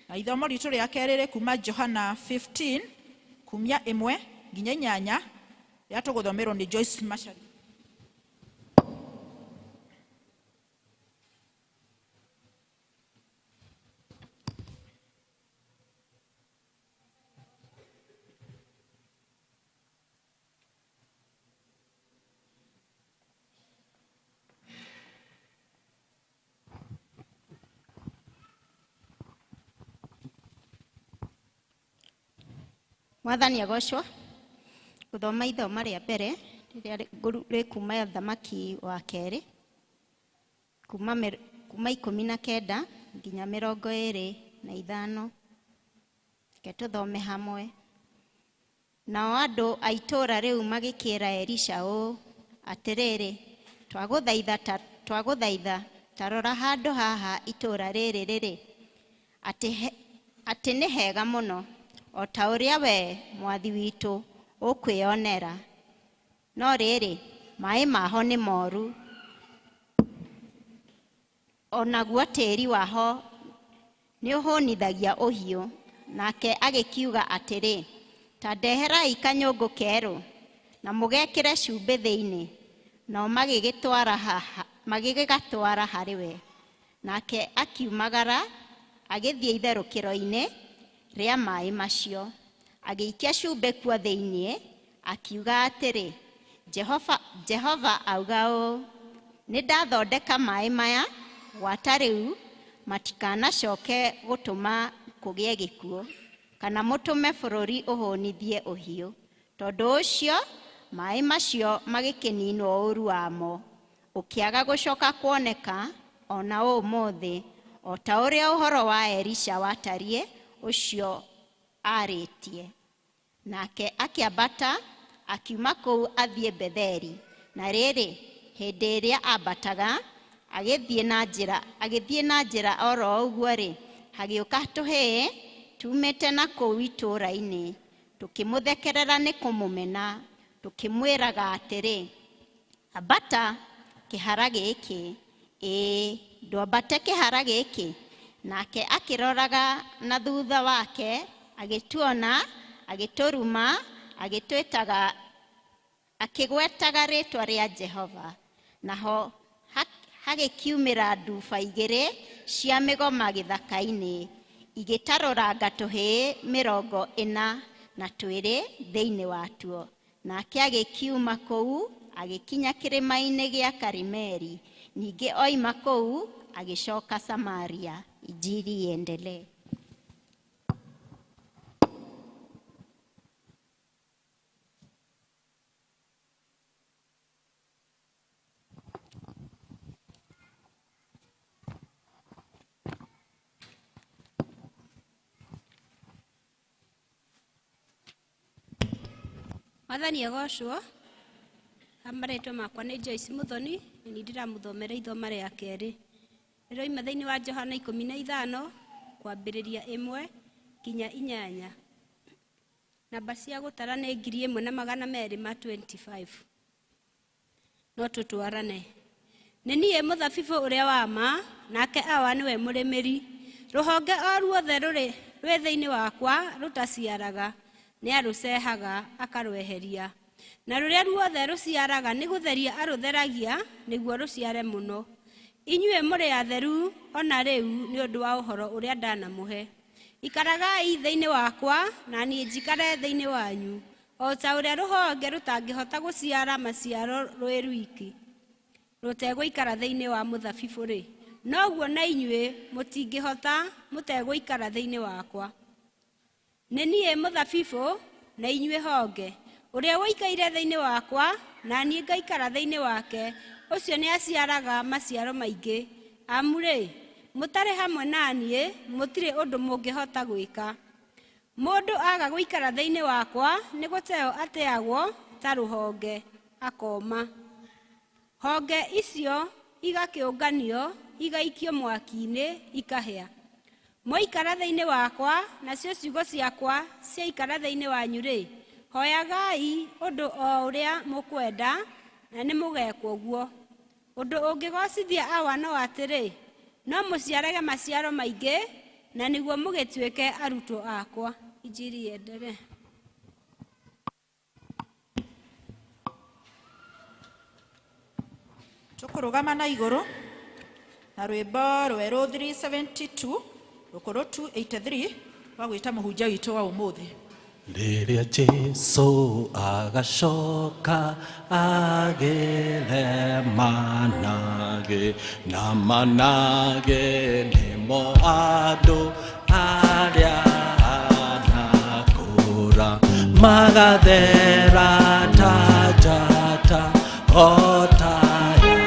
Na ithomo ritũ rĩa kerĩ rĩ kuma Johana 15 kumia 1 nginya 8, rĩrĩa tũgũthomerwo nĩ Joyce Machari. Mwathani agocwo. Gũthoma ithoma rĩa mbere rĩrĩa rĩ kuma Thamaki wa kerĩ kuma 19 nginya 25. Reke tũthome hamwe. Nao andũ a itũũra rĩu magĩkĩra Elisha ũũ, atĩrĩrĩ, twagũthaitha ta rora handũ haha itũũra rĩrĩ rĩrĩ, atĩ nĩ hega mũno, o ta ũrĩa we mwathi witũ ũkwĩonera. No rĩrĩ, maĩ maho nĩ moru, onaguo tĩĩri waho nĩũhũnithagia ũhiũ. Nake agĩkiuga atĩrĩ, ta ndeherai kanyũngũ kerũ na mũgekĩre cumbĩ thĩinĩ. Nao magĩgĩgatwara harĩ we. Nake akiumagara agĩthiĩ itherũkĩro-inĩ rĩa maĩ macio, agĩikia cumbĩ kuo thĩinĩ, akiuga atĩrĩ, Jehova auga ũũ, nĩ ndathondeka maĩ maya gwata rĩu matikanacoke gũtũma kũgĩe gĩkuũ kana mũtũme bũrũri ũhũnithie ũhiũ. Tondũ ũcio maĩ macio magĩkĩninwo ũũru wamo, ũkĩaga gũcoka kuoneka ona ũmũthĩ, o ta ũrĩa ũhoro wa Elisha watariĩ ũcio arĩtie. Nake akĩambata akiuma kũu athiĩ Betheli. Na rĩrĩ, hĩndĩ ĩrĩa ambataga agĩthiĩ na njĩra oro ũguo-rĩ, hagĩũka tũhĩĩ tumĩte na kũu itũũra-inĩ, tũkĩmũthekerera nĩ kũmũmena, tũkĩmwĩraga atĩrĩ, ambata kĩhara gĩkĩ, ĩĩ ndwambate kĩhara gĩkĩ. Nake akĩroraga na thutha wake, agĩtuona, agĩtũruma, agĩtwĩtaga, akĩgwetaga rĩtwa rĩa Jehova. Naho hagĩkiumĩra nduba igĩrĩ cia mĩgoma gĩthaka-inĩ, igĩtarũranga tũhĩĩ 42 thĩinĩ watuo. Nake agĩkiuma kũu agĩkinya kĩrĩma-inĩ gĩa Karimeli. Ningĩ oima kũu agĩcoka Samaria. Injili iendelee. Mwathani agocwo. Marĩtwa makwa nĩ Joyce Muthoni, na nĩ ndĩramũthomera ithoma rĩa kerĩ. Rĩroima thĩinĩ wa Johana 15 kwambĩrĩria 1 nginya 8. Namba cia gũtara nĩ 1225. No tũtwarane. Nĩ niĩ mũthabibũ ũrĩa wa ma, nake Awa nĩwe mũrĩmĩri. Rũhonge o ruothe rũrĩ rwĩ thĩinĩ wakwa rũtaciaraga, nĩarũcehaga akarweheria. Na rũrĩa ruothe rũciaraga nĩ gũtheria arũtheragia nĩguo rũciare mũno. Inyuĩ mũrĩ atheru ona rĩu nĩ ũndũ wa ũhoro ũrĩa ndanamũhe. Ikaragai thĩinĩ wakwa na niĩ njikare thĩinĩ wanyu, o ta ũrĩa rũhonge rũtangĩhota gũciara maciaro rwĩ rwiki rũtegũikara thĩinĩ wa mũthabibũ-rĩ, noguo na inyuĩ mũtingĩhota mũtegũikara thĩinĩ wakwa. Nĩ niĩ mũthabibũ na inyuĩ honge. Ũrĩa ũikaire thĩinĩ wakwa na niĩ ngaikara thĩinĩ wake, ũcio nĩaciaraga maciaro maingĩ. Amu-rĩ, mũtarĩ hamwe na niĩ mũtirĩ ũndũ mũngĩhota gwĩka. Mũndũ aga gũikara thĩinĩ wakwa nĩ gũteo ateagwo ta rũhonge akoma. Honge icio igakĩũnganio igaikio mwaki-inĩ ikahĩa. Mwaikara thĩinĩ wakwa nacio ciugo ciakwa ciaikara thĩinĩ wanyu-rĩ, hoyagai ũndũ o ũrĩa mũkwenda na nĩmũgekwo guo. Ũndũ ũngĩgocithia Awa no atĩrĩ, no mũciarage maciaro maingĩ na nĩguo mũgĩtuĩke arutwo akwa. Injili iendelee. Tũkũrũgama na igũrũ na rwĩmbo rwerũ 372 rũkũrũ 283 rwa gwĩta mũhunjia witũ wa ũmũthĩ. Rĩrĩa Jesu agacoka agĩre manage na manage nĩmo andũ arĩa anakũra magathera ta njata o ta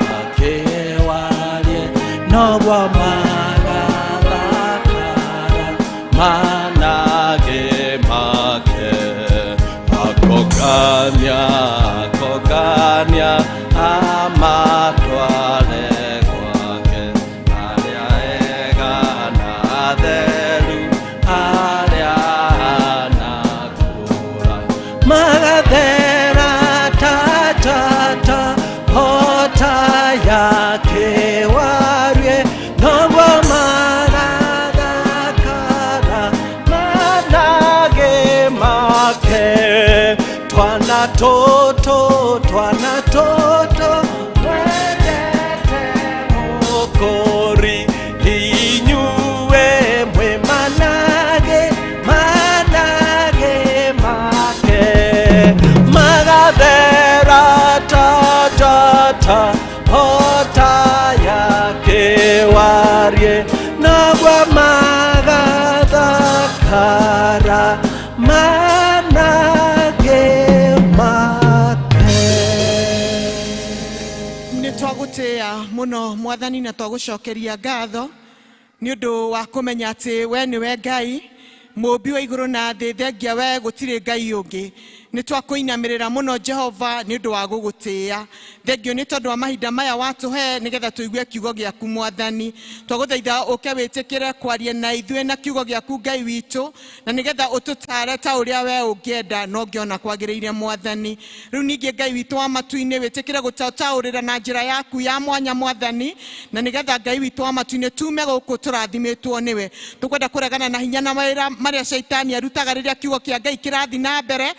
yakĩwarie noguo magathakara manage make. Akogania, akogania, amatware kwake. Arĩa ega na atheru, arĩa anakũra. Magathera ta njata, o ta yakĩwarie, noguo magathakara manage make. Twana toto, twana toto, mwendete mũkũri, inyuĩ mwĩ manage, manage make. Magathera ta njata, o ta yakĩwarie, noguo magathakara manage make. Nĩ twagũtĩĩa mũno Mwathani na twagũcokeria ngatho nĩ ũndũ wa kũmenya atĩ we nĩwe Ngai mũũmbi wa igũrũ na thĩ, thengia we gũtirĩ Ngai ũngĩ. Nĩ twakũinamĩrĩra mũno Jehova nĩ ũndũ wa gũgũtĩĩa. Thengio nĩ tondũ wa mahinda maya watũhe nĩgetha tũigue kiugo gĩaku Mwathani. Twagũthaitha ũke wĩtĩkĩre kwaria na ithuĩ na kiugo gĩaku Ngai witũ, na nĩgetha ũtũtare ta ũrĩa we ũngĩenda na ũngĩona kwagĩrĩire Mwathani. Rĩu ningĩ Ngai witũ wa matu-inĩ wĩtĩkĩre gũtũtaũrĩra na njĩra yaku ya mwanya Mwathani, na nĩgetha Ngai witũ wa matu-inĩ tume gũkũ tũrathimĩtwo nĩwe. Tũkwenda kũregana na hinya na mawĩra marĩa caitani arutaga rĩrĩa kiugo kĩa Ngai kĩrathiĩ na mbere,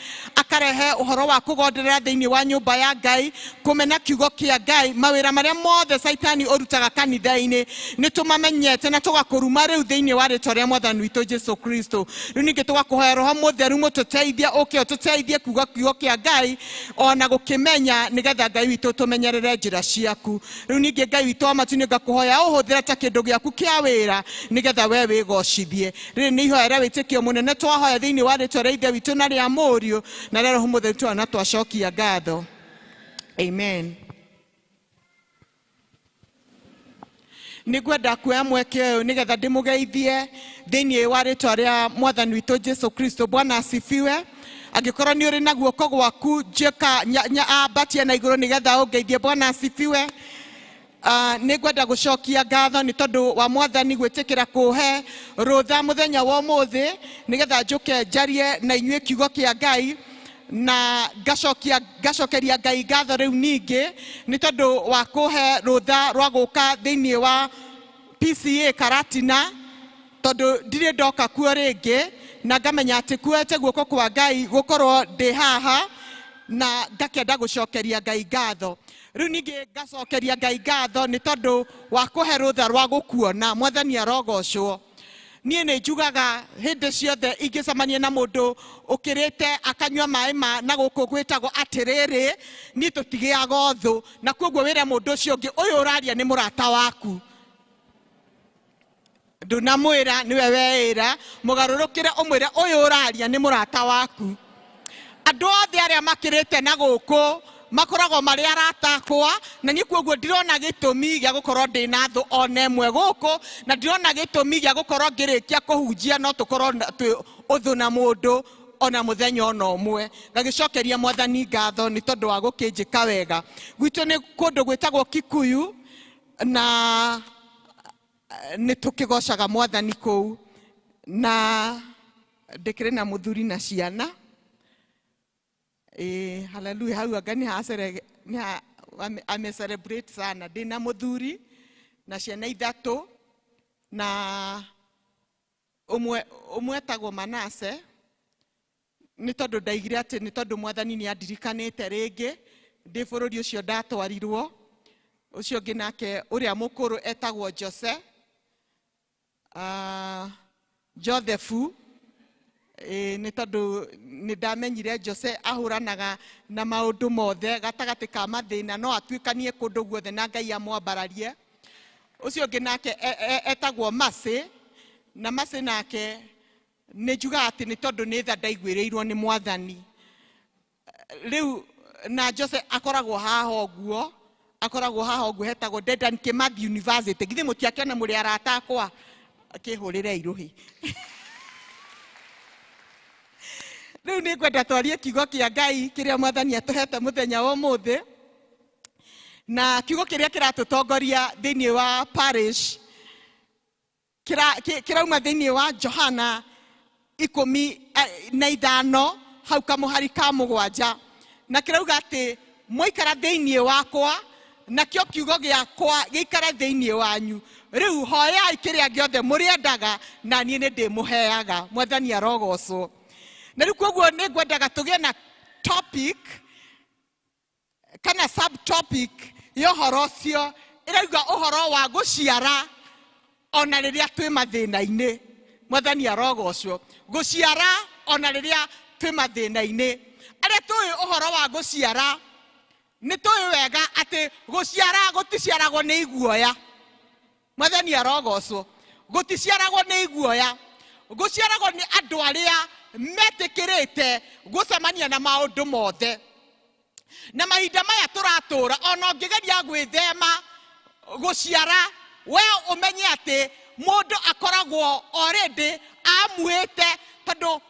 Akarehe ũhoro wa kũgonderera thĩinĩ wa nyũmba ya Ngai, kũmena kiugo kĩa Ngai, mawĩra marĩa mothe Caitani ũrutaga kanitha-inĩ nĩ tũmamenyete na tũgakũruma rĩu thĩinĩ wa rĩtwa rĩa Mwathani witũ Jesu Kristo. Rĩu ningĩ tũgakũhoya Roho Mũtheru mũtũteithie, ũke ũtũteithie kuga kiugo kĩa Ngai ona gũkĩmenya, nĩgetha Ngai witũ tũmenyerere njĩra ciaku. Rĩu ningĩ Ngai witũ wa matu-inĩ ngakũhoya ũhũthĩre ta kĩndũ gĩaku kĩa wĩra, nĩgetha we wĩgocithie. Rĩrĩ nĩ ihoya rĩa wĩtĩkio mũnene twahoya thĩinĩ wa rĩtwa rĩa Ithe witũ na rĩa Mũriũ na rĩa Roho Mũtheru, twana twacokia ngatho. Amen. Nĩngwenda kuoya mweke ũyũ nĩgetha ndĩmũgeithie thĩinĩ wa rĩtwa rĩa Mwathani witũ Jesu Kristo. Bwana asifiwe. Angĩkorwo nĩ ũrĩ na guoko gwaku, njĩka ambatia na igũrũ nĩgetha ũngeithie. Bwana asifiwe. Nĩngwenda gũcokia ngatho nĩ tondũ wa Mwathani gwĩtĩkĩra kũhe rũtha mũthenya wa ũmũthĩ nĩgetha njũke njarie na inyuĩ kiugo kĩa Ngai, na ngacokeria Ngai ngatho rĩu ningĩ nĩ tondũ wa kũhe rũtha rwa gũka thĩinĩ wa PCA Karatina, tondũ ndirĩ ndoka kuo rĩngĩ, na ngamenya atĩ kuoete guoko kwa Ngai gũkorwo ndĩ haha, na ngakĩenda gũcokeria Ngai ngatho. Rĩu ningĩ ngacokeria Ngai ngatho nĩ tondũ wa kũhe rũtha rwa gũkuona. Mwathani arogocwo. Niĩ nĩ njugaga hĩndĩ ciothe ingĩcemania na mũndũ ũkĩrĩte akanyua maĩ ma na gũkũ gwĩtagwo atĩrĩrĩ, niĩ tũtigĩaga ũthũ, na koguo wĩre mũndũ ũcio ũngĩ, ũyũ ũraria nĩ mũrata waku. Ndũnamwĩra, nĩwe weĩra, mũgarũrũkĩre ũmwĩre ũyũ ũraria nĩ mũrata waku. Andũ othe arĩa makĩrĩte na gũkũ makoragwo marĩ arata akwa, na niĩ koguo ndirona gĩtũmi gĩa gũkorwo ndĩna thũ ona ĩmwe gũkũ, na ndirona gĩtũmi gĩa gũkorwo ngĩrĩkia kũhunjia no tũkorwo twĩ ũthũ na mũndũ ona mũthenya ona ũmwe. Ngagĩcokeria Mwathani ngatho nĩ tondũ wa gũkĩnjĩka wega. Gwitũ nĩ kũndũ gwĩtagwo Kikuyu, na nĩ tũkĩgocaga Mwathani kũu, na ndĩkĩrĩ na mũthuri na ciana. Haleluya, hau anga nĩ ame celebrate sana. Ndĩna mũthuri na ciana ithatũ, na ũmwe etagwo Manase, nĩ tondũ ndaigire atĩ nĩ tondũ Mwathani nĩ andirikanĩte rĩngĩ ndĩ bũrũri ũcio ndatwarirwo. Ũcio ũngĩ nake ũrĩa mũkũrũ etagwo Jose, Josephu. Nĩ tondũ nĩ ndamenyire Jose ahũranaga na maũndũ mothe gatagatĩ ka mathĩna, no atuĩkanie kũndũ guothe na Ngai amwambararie. Ũcio ũngĩ nake etagwo Mercy, na Mercy nake nĩ njugaga atĩ nĩ tondũ nĩ tha ndaiguĩrĩirwo nĩ Mwathani. Rĩu na Jose akoragwo haha ũguo, akoragwo haha ũguo, hetagwo Dedan Kimathi University. Githĩ mũtiakĩona mũrĩ arata akwa? Akĩhũrĩre irũhi. Rĩu nĩ ngwenda twarie kiugo kĩa Ngai kĩrĩa Mwathani atũhete mũthenya wa ũmũthĩ, na kiugo kĩrĩa kĩratũtongoria thĩinĩ wa parish kĩrauma thĩinĩ wa Johana ikũmi na ithano hau kamũhari ka mũgwanja, na kĩrauga atĩ mwaikara thĩinĩ wakwa nakĩo kiugo gĩakwa gĩikare thĩinĩ wanyu, rĩu hoyai kĩrĩa gĩothe mũrĩendaga na niĩ nĩ ndĩmũheaga. Mwathani arogocwo. Na rĩu koguo nĩ ngwendaga tũgĩe na topic kana subtopic ya ũhoro ũcio ĩrauga ũhoro wa gũciara ona rĩrĩa twĩ mathĩna-inĩ. Mwathani arogocwo. Gũciara ona rĩrĩa twĩ mathĩna-inĩ. Arĩa tũĩ ũhoro wa gũciara nĩ tũĩ wega atĩ gũciara gũticiaragwo nĩ iguoya. Mwathani arogocwo. Gũticiaragwo nĩ iguoya, gũciaragwo nĩ andũ arĩa metĩkĩrĩte gũcemania na maũndũ mothe. Na mahinda maya tũratũra, ona ũngĩgeria gwĩthema gũciara, we ũmenye atĩ mũndũ akoragwo already amuĩte, tondũ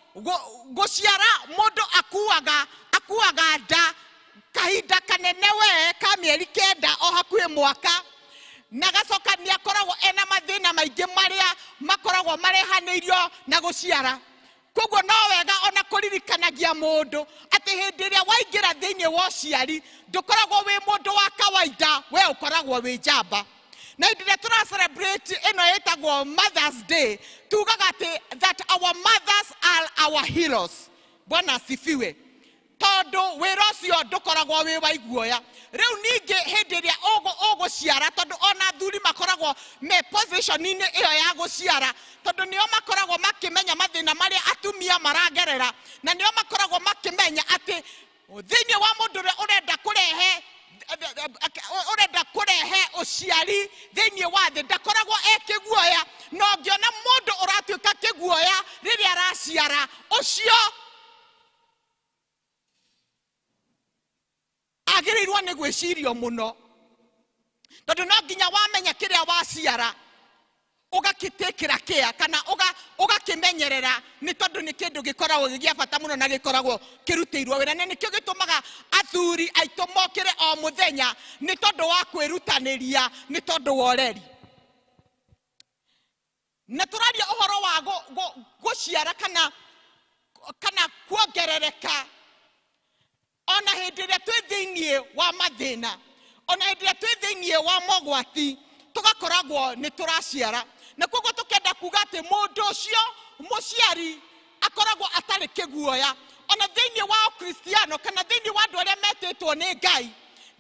gũciara mũndũ akuaga nda kahinda kanene we ka mĩeri 9 o hakuhĩ mwaka, na gacoka nĩ akoragwo ena mathĩna maingĩ marĩa makoragwo marehanĩirio na gũciara. Koguo no wega ona kũririkanagia mũndũ atĩ hĩndĩ ĩrĩa waingĩra thĩinĩ wa ũciari ndũkoragwo wĩ mũndũ wa kawaida, we ũkoragwo wĩ njamba. Na hĩndĩ ĩrĩa tũra celebrate ĩno ĩtagwo Mother's Day, tugaga atĩ that our mothers are our heroes. Bwana asifiwe. Tondũ wĩra ũcio ndũkoragwo wĩ wa iguoya. Rĩu ningĩ hĩndĩ ĩrĩa ũgũciara, tondũ ona athuri makoragwo me position-inĩ ĩyo ya gũciara, tondũ nĩo makoragwo makĩmenya mathĩna marĩa atumia maragerera, na nĩo makoragwo makĩmenya atĩ thĩinĩ wa mũndũ ũrĩa ũrenda kũrehe ũciari thĩinĩ wa thĩ ndakoragwo e kĩguoya. Na ũngĩona mũndũ ũratuĩka kĩguoya rĩrĩa araciara, ũcio agĩrĩirwo nĩ gwĩcirio mũno, tondũ no nginya wamenya kĩrĩa waciara ũgakĩtĩkĩra kĩa kana ũgakĩmenyerera, nĩ tondũ nĩ kĩndũ gĩkoragwo gĩ gĩa bata mũno na gĩkoragwo kĩrutĩirwo wĩra. Na nĩkĩo gĩtũmaga athuri aitũ mokĩre o mũthenya, nĩ tondũ wa kwĩrutanĩria, nĩ tondũ wa ũreri. Na tũraria ũhoro wa gũciara kana kuongerereka ona hĩndĩ ĩrĩa twĩ thĩinĩ wa mathĩna, ona hĩndĩ ĩrĩa twĩ thĩinĩ wa mogwati, tũgakoragwo nĩ tũraciara. Na koguo tũkenda kuga atĩ mũndũ ũcio mũciari akoragwo atarĩ kĩguoya. Ona thĩinĩ wa Ũkristiano kana thĩinĩ wa andũ arĩa metĩtwo nĩ Ngai,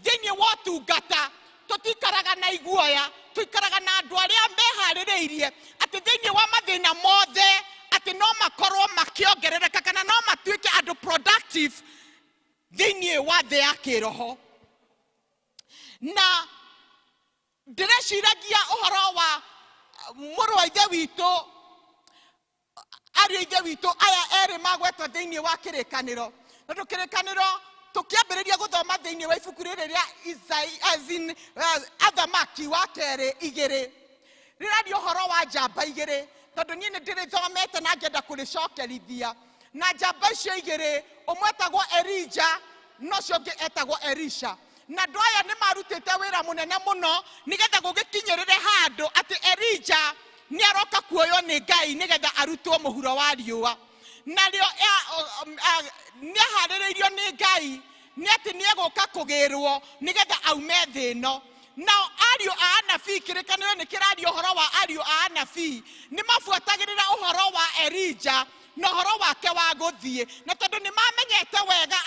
thĩinĩ wa ũtungata, tũtikaraga na iguoya, tũikaraga na andũ arĩa meharĩrĩirie atĩ thĩinĩ wa mathĩna mothe atĩ no makorwo makĩongerereka kana no matuĩke andũ productive thĩinĩ wa thĩ ya kĩroho. Na ndĩreciragia ũhoro wa mũrũ wa ithe witũ, ariũ a ithe witũ aya erĩ magwetwo thĩinĩ wa kĩrĩkanĩro. Tondũ kĩrĩkanĩro tũkĩambĩrĩria gũthoma thĩinĩ wa ibuku rĩrĩ rĩa Isai, as in, Athamaki wa kerĩ igĩrĩ, rĩraria ũhoro wa njamba igĩrĩ, tondũ niĩ nĩ ndĩrĩthomete na ngenda kũrĩcokerithia. Na njamba icio igĩrĩ, ũmwe etagwo Elija na ũcio ũngĩ etagwo Elisha. Na andũ aya nĩ marutĩte wĩra mũnene mũno nĩgetha gũgĩkinyĩrĩre handũ atĩ Elija nĩ aroka kuoywo nĩ Ngai nĩgetha arutwo mũhuro wa riũa. Narĩo nĩ aharĩrĩirio nĩ Ngai nĩ atĩ nĩ egũka kũgĩrwo nĩgetha aume thĩ ĩno. Nao ariũ a anabii, kĩrĩkanĩro nĩ kĩraria ũhoro wa ariũ a anabii, nĩ mabuatagĩrĩra ũhoro wa Elija na ũhoro wake wa gũthiĩ. Na tondũ nĩ mamenyete wega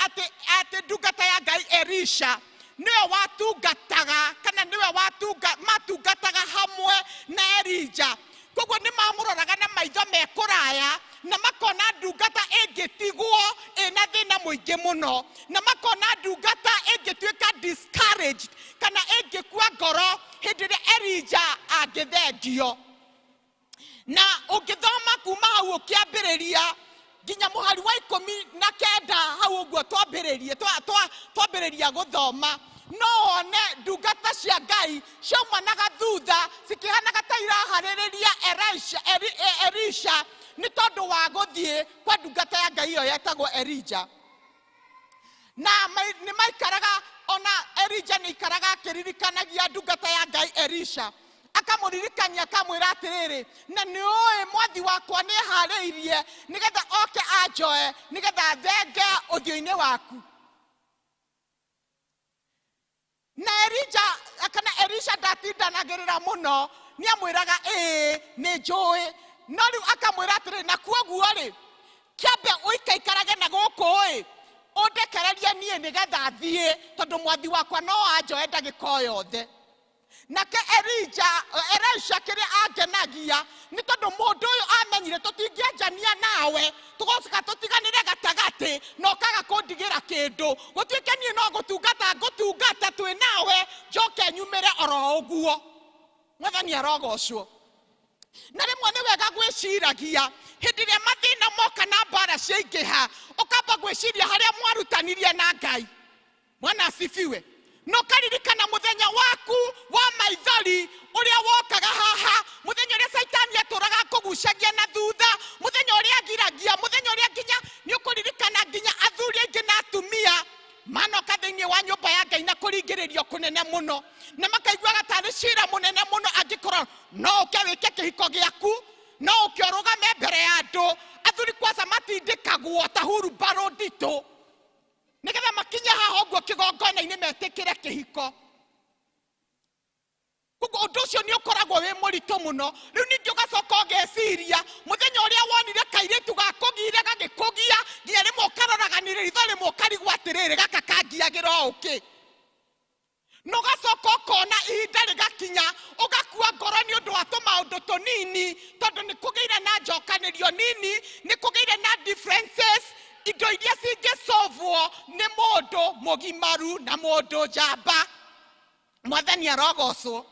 atĩ ndungata ya Ngai Elisha nĩwe watungataga kana nĩwe matungataga hamwe na Elija, koguo nĩ mamũroraga na maitho me kũraya na makona ndungata ĩngĩtigwo ĩna thĩna mũingĩ mũno, na makona ndungata ĩngĩtuĩka discouraged kana ĩngĩkua ngoro hĩndĩ ĩrĩa Elija angĩthengio. Na ũngĩthoma kuma hau ũkĩambĩrĩria nginya mũhari wa 19 hau ũguo twambĩrĩria gũthoma, no wone ndungata cia Ngai ciaumanaga thutha cikĩhanaga ta iraharĩrĩria Elisha nĩ tondũ wa gũthiĩ kwa ndungata ya Ngai ĩyo yetagwo Elija. Na nĩ maikaraga, ona Elija nĩ aikaraga akĩririkanagia ndungata ya Ngai Elisha, akamũririkania akamwĩra atĩrĩrĩ, na nĩ ũĩ mwathi wakwa nĩ eharĩirie nĩgetha oke anjoe nĩgetha thenge ũthiũ-inĩ waku. Na Elija kana Elisha ndatindanagĩrĩra mũno, nĩ amwĩraga ĩĩ nĩ njũĩ, no rĩu akamwĩra atĩrĩrĩ, na kuoguo rĩ kĩambe ũikaikarage na gũkũ ĩ, ũndekererie niĩ nĩgetha thiĩ, tondũ mwathi wakwa no anjoe ndagĩka o yothe. Nake Elisha kĩrĩa angenagia nĩ tondũ mũndũ ũyũ amenyire tũtingĩanjania nawe, tũgocoka tũtiganĩre gatagatĩ na ũkaga kũndigĩra kĩndũ, gũtuĩke niĩ no gũtungata ngũtungata twĩ nawe, njoke nyumĩre oro ũguo. Mwathani arogocwo. Na rĩmwe nĩ wega gwĩciragia hĩndĩ ĩrĩa mathĩna moka na mbara ciaingĩha, ũkamba gwĩciria harĩa mwarutanirie na Ngai. Bwana asifiwe. Na ũkaririkana mũthenya waku wa maithori ũrĩa wokaga haha, mũthenya ũrĩa Caitani atũraga akũgucagia na thutha, mũthenya ũrĩa agiragia, mũthenya ũrĩa nginya nĩ ũkũririkana nginya athuri aingĩ na atumia manoka thĩinĩ wa nyũmba ya Ngai na kũringĩrĩrio kũnene mũno, na makaiguaga tarĩ cira mũnene mũno angĩkorwo no ũke wĩke kĩhiko gĩaku, no ũke ũrũgame mbere ya andũ. Athuri kwanza matindĩkagwo ta hurumbarũ nditũ nĩgetha makinye haha ũguo kĩgongona-inĩ metĩkĩre kĩhiko. Koguo ũndũ ũcio nĩ ũkoragwo wĩ mũritũ mũno. Rĩu ningĩ ũgacoka ũgeciria mũthenya ũrĩa wonire kairĩtu gakũgiire gagĩkũgia, nginya rĩmwe ũkaroraga nĩ ritho rĩmwe ũkarigwo atĩrĩrĩ, gaka kangiagĩra ũkĩ. Na ũgacoka ũkona ihinda rĩgakinya ũgakua ngoro nĩ ũndũ wa tũmaũndũ tũnini, tondũ nĩ kũgĩire na njokanĩrio nini, nĩ kũgĩire na differences, indo iria cingĩcovwo nĩ mũndũ mũgimaru na mũndũ njamba. Mwathani arogocwo.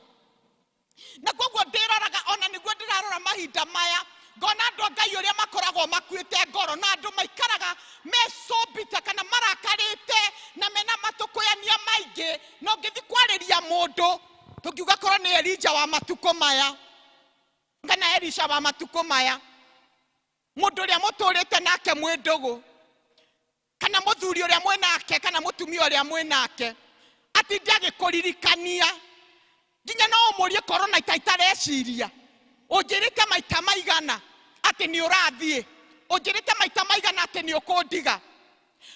Na koguo ndĩroraga, ona nĩguo ndĩrarora mahinda maya, ngona andũ a Ngai ũrĩa makoragwo makuĩte ngoro, na andũ maikaraga mecũmbĩte kana marakarĩte na mena matũkũyania maingĩ. Na ũngĩthiĩ kwarĩria mũndũ, tũngiuga korwo nĩ Elija wa matukũ maya kana Elisha wa matukũ maya, mũndũ ũrĩa mũtũrĩte nake mwĩ ndũgũ, kana mũthuri ũrĩa mwĩ nake, kana mũtumia ũrĩa mwĩ nake, atinde agĩkũririkania nginya no ũmũrie korwo na ita itareciria, ũnjĩrĩte maita maigana atĩ nĩ ũrathiĩ, ũnjĩrĩte maita maigana atĩ nĩ ũkũndiga.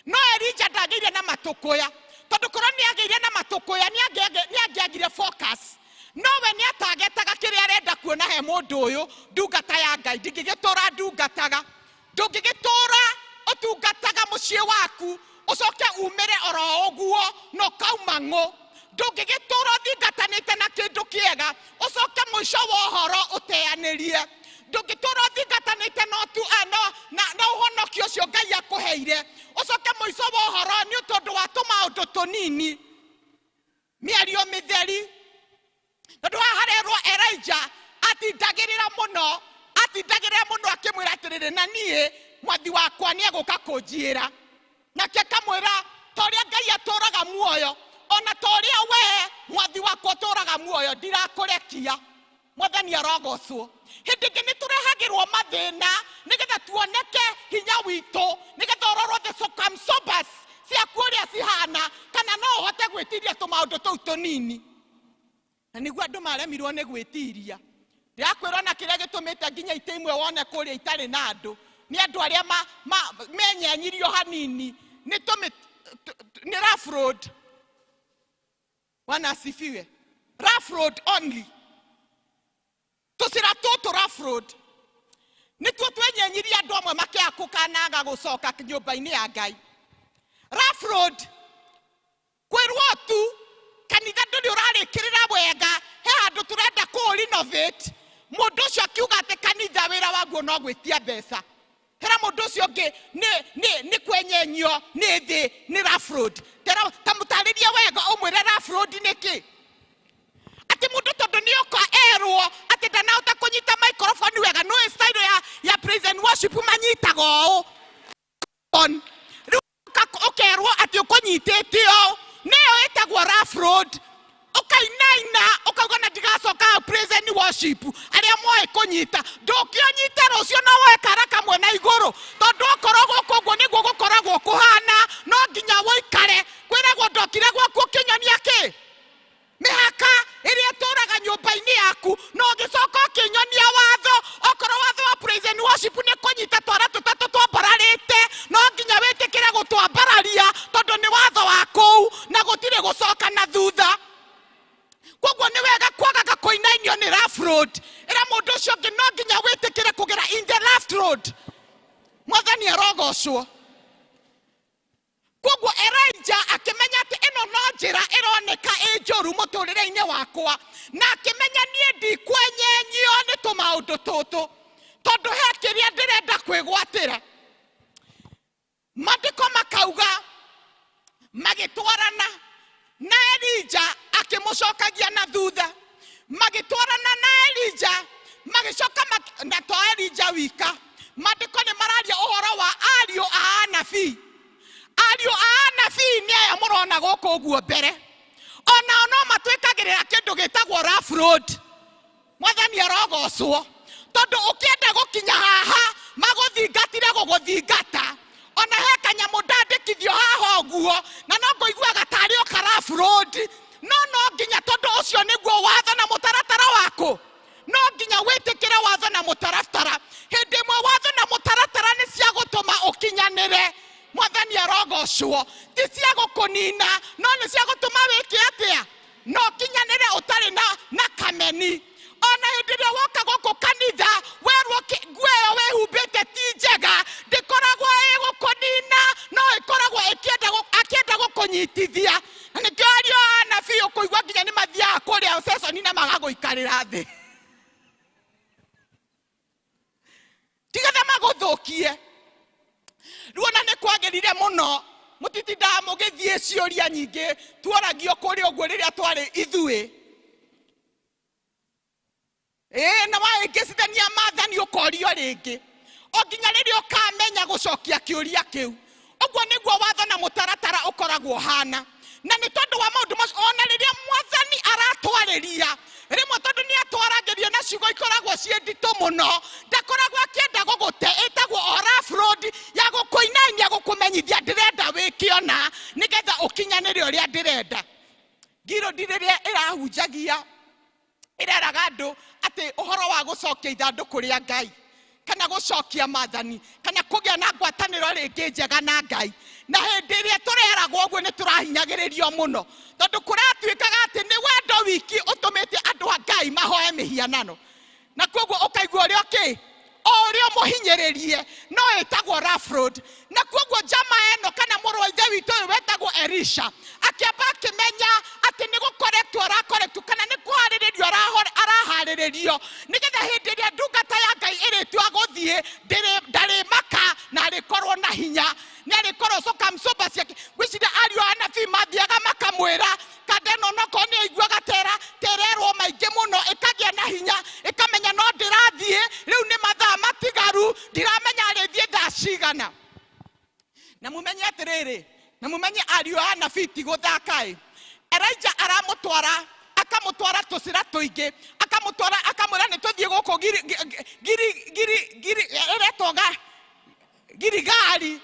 No Elija ndagĩire na matũkũya, tondũ korwo nĩ agĩire na matũkũya nĩ angĩagire focus. No we nĩ atagetaga kĩrĩa arenda kuona he mũndũ ũyũ, ndungata ya Ngai. Ndingĩgĩtũra ndungataga, ndũngĩgĩtũra ũtungataga mũciĩ waku ũcoke umĩre oro ũguo na ũkauma ng'ũ. Ndũngĩgĩtũra ũthingatanĩte na kĩndũ kĩega ũcoke mũico wa ũhoro ũteanĩrie. Ndũngĩtũra ũthingatanĩte na ũhonokio ũcio Ngai akũheire ũcoke mũico wa ũhoro nĩ tondũ wa tũmaũndũ tũnini, mĩario mĩtheri. Tondũ haha harerwo Elijah atindagĩrĩra mũno, atindagĩrĩra mũno akĩmwĩra atĩrĩrĩ, na niĩ mwathi wakwa nĩ egũka kũnjiĩra. Nake akamwĩra, ta ũrĩa Ngai atũũraga muoyo, ona ta ũrĩa we mwathi wakwa ũtũũraga muoyo, ndirakũrekia. Mwathani arogocwo. Hĩndĩ ĩngĩ nĩ tũrehagĩrwo mathĩna nĩgetha tuoneke hinya witũ, nĩgetha ũrorwo the circumstances ciaku ũrĩa cihana, kana no ũhote gwĩtiria tũmaũndũ tũu tũnini. Na nĩguo andũ maremirwo nĩ gwĩtiria. Ndĩrakwĩra ona kĩrĩa gĩtũmĩte nginya itĩ imwe wone kũrĩa itarĩ na andũ, nĩ andũ arĩa menyenyirio hanini nĩ rough road. Bwana asifiwe. Rough road only. Tũcĩra tũtũ rough road. Nĩtuo twenyenyirie andũ amwe makĩaga kũkanaga gũcoka nyũmba-inĩ ya Ngai. Rough road. Kwĩrwo tu kanitha ndũrĩ ũrarĩkĩrĩra wega, he handũ tũrenda kũ renovate. Mũndũ ũcio akiuga atĩ kanitha wĩra waguo no gwĩtia mbeca. Hera mũndũ ũcio ũngĩ nĩ kwenyenyio nĩ thĩ, nĩ rough road. Ta mũtarĩrie wega ũmwĩre rough road nĩ kĩ. Atĩ mũndũ tondũ nĩ oka erwo atĩ ndanahota kũnyita microphone wega, no style ya praise and worship manyitaga ũũ. Rĩu ũkerwo atĩ ũkũnyitĩte ũũ, nĩyo ĩtagwo rough road. Ũkainaina ũkauga na ndigacoka hau praise and worship, arĩa moĩ kũnyita ndũngĩonyita rũciũ no woe kara kamwe na igũrũ, tondũ okorwo gũkũ ũguo nĩguo gũkoragwo kũhana, no nginya ũikare. Kwĩragwo ndokire gwaku ũkĩnyonia kĩ? Mĩhaka ĩrĩa ĩtũraga nyũmba-inĩ yaku, na ũgĩcoka ũkĩnyonia watho. Okorwo watho wa praise and worship nĩ kũnyita twara tũtatũ twambararĩte, no nginya wĩtĩkĩre gũtwambararia, tondũ nĩ watho wa kũu na gũtirĩ gũcoka na thutha. Koguo nĩ wega kwagaga kũinainio nĩ rough road. Ĩra mũndũ ũcio ũngĩ no nginya wĩtĩkĩre kũgera in the rough road. Mwathani arogocwo. Koguo Elijah akĩmenya atĩ ĩno no njĩra ĩroneka ĩ njũru mũtũrĩre-inĩ wakwa, na akĩmenya niĩ ndikwenyenyio nĩ tũmaũndũ tũtũ, tondũ he kĩrĩa ndĩrenda kwĩgwatĩra. Maandĩko makauga magĩtwarana na Elijah akĩmũcokagia na thutha, magĩtwarana na Elijah magĩcoka na to Elijah wika. Maandĩko nĩ mararia ũhoro wa ariũ a anabii. Ariũ a anabii nĩ aya mũrona gũkũ ũguo mbere, onao no matwĩkagĩrĩra kĩndũ gĩtagwo rough road. Mwathani arogocwo, tondũ ũkĩenda gũkinya haha magũthingatire gũgũthingata. Ona he kanyamũ ndandĩkithio haha ũguo, na no ngũiguaga tarĩ o ka rough road, no no nginya, tondũ ũcio nĩguo watho na mũtaratara waku, no nginya wĩtĩkĩre watho na mũtaratara. Hĩndĩ ĩmwe watho na mũtaratara nĩ cia gũtũma ũkinyanĩre. Mwathani arogocwo. Ti cia gũkũnina, no nĩ cia gũtũma wĩke atĩa? Na ũkinyanĩre ũtarĩ na kameni. Ona hĩndĩ ĩrĩa woka gũkũ kanitha werwo nguo ĩyo wĩhumbĩte ti njega, ndĩkoragwo ĩgũkũnina, no ĩkoragwo akĩenda gũkũnyitithia. Na nĩkĩo ariũ a anabii ũkũigua nginya nĩ mathiaga kũrĩa ceconi na magagũikarĩra thĩ tigetha magũthũkie. Rĩu ona nĩ kwagĩrire mũno, mũtitindaga mũgĩthiĩ ciũria nyingĩ tuoragio kũrĩa ũguo rĩrĩa twarĩ ithuĩ. Na waĩngĩcithania maathani ũkorio rĩngĩ o nginya rĩrĩa ũkamenya gũcokia kĩũria kĩu. Ũguo nĩguo watho na mũtaratara ũkoragwo ũhana. Na nĩ tondũ wa maũndũ macio, ona rĩrĩa mwathani aratwarĩria rĩmwe, tondũ nĩ atwaragĩria na ciugo ikoragwo ciĩ nditũ mũno, ndakoragwo akĩenda gũgũte, ĩtagwo o rough road ya gũkũinainia, gũkũmenyithia ndĩrenda wĩke ona nĩgetha ũkinyanĩre ũrĩa ndĩrenda. Ngirũndi rĩrĩa ĩrahunjagia ĩreraga andũ atĩ ũhoro wa gũcokia ithandũkũ rĩa Ngai kana gũcokia maathani kana kũgĩa na ngwatanĩro rĩngĩ njega na Ngai. Na hĩndĩ ĩrĩa tũreragwo ũguo nĩ tũrahinyagĩrĩrio mũno, tondũ kũratuĩkaga atĩ nĩ wendo wiki ũtũmĩte andũ a Ngai mahoe mĩhianano. Na koguo ũkaigua ũrĩa kĩ o ũrĩa ũmũhinyĩrĩrie, no ĩtagwo rough road. Na koguo njama ĩno kana mũrũ wa ithe witũ ũyũ wetagwo Elisha akĩamba akĩmenya atĩ nĩ gũkoretwo arakoretwo kana nĩ kũharĩrĩrio araharĩrĩrio nĩgetha hĩndĩ ĩrĩa ndungata ya Ngai ĩrĩtua gũthiĩ ndarĩmaka na arĩkorwo na hinya, nĩ arĩkorwo coka mcumba ciake. Ngwĩciria ariũ a anabii mathiaga makamwĩra kanda ĩno onokorwo nĩ aiguaga tererwo maingĩ mũno, ĩkagĩa na hinya, ĩkamenya no ndĩrathiĩ rĩu nĩ mathaa matigaru, ndiramenya arĩthiĩ thaa cigana. Na mumenye atĩrĩrĩ, na mumenye ariũ a anabii ti gũthaka-ĩ. Elijah aramũtwara, akamũtwara tũcĩra tũingĩ, akamũtwara akamwĩra nĩ tũthiĩ gũkũ giri, ĩretwo Giligali,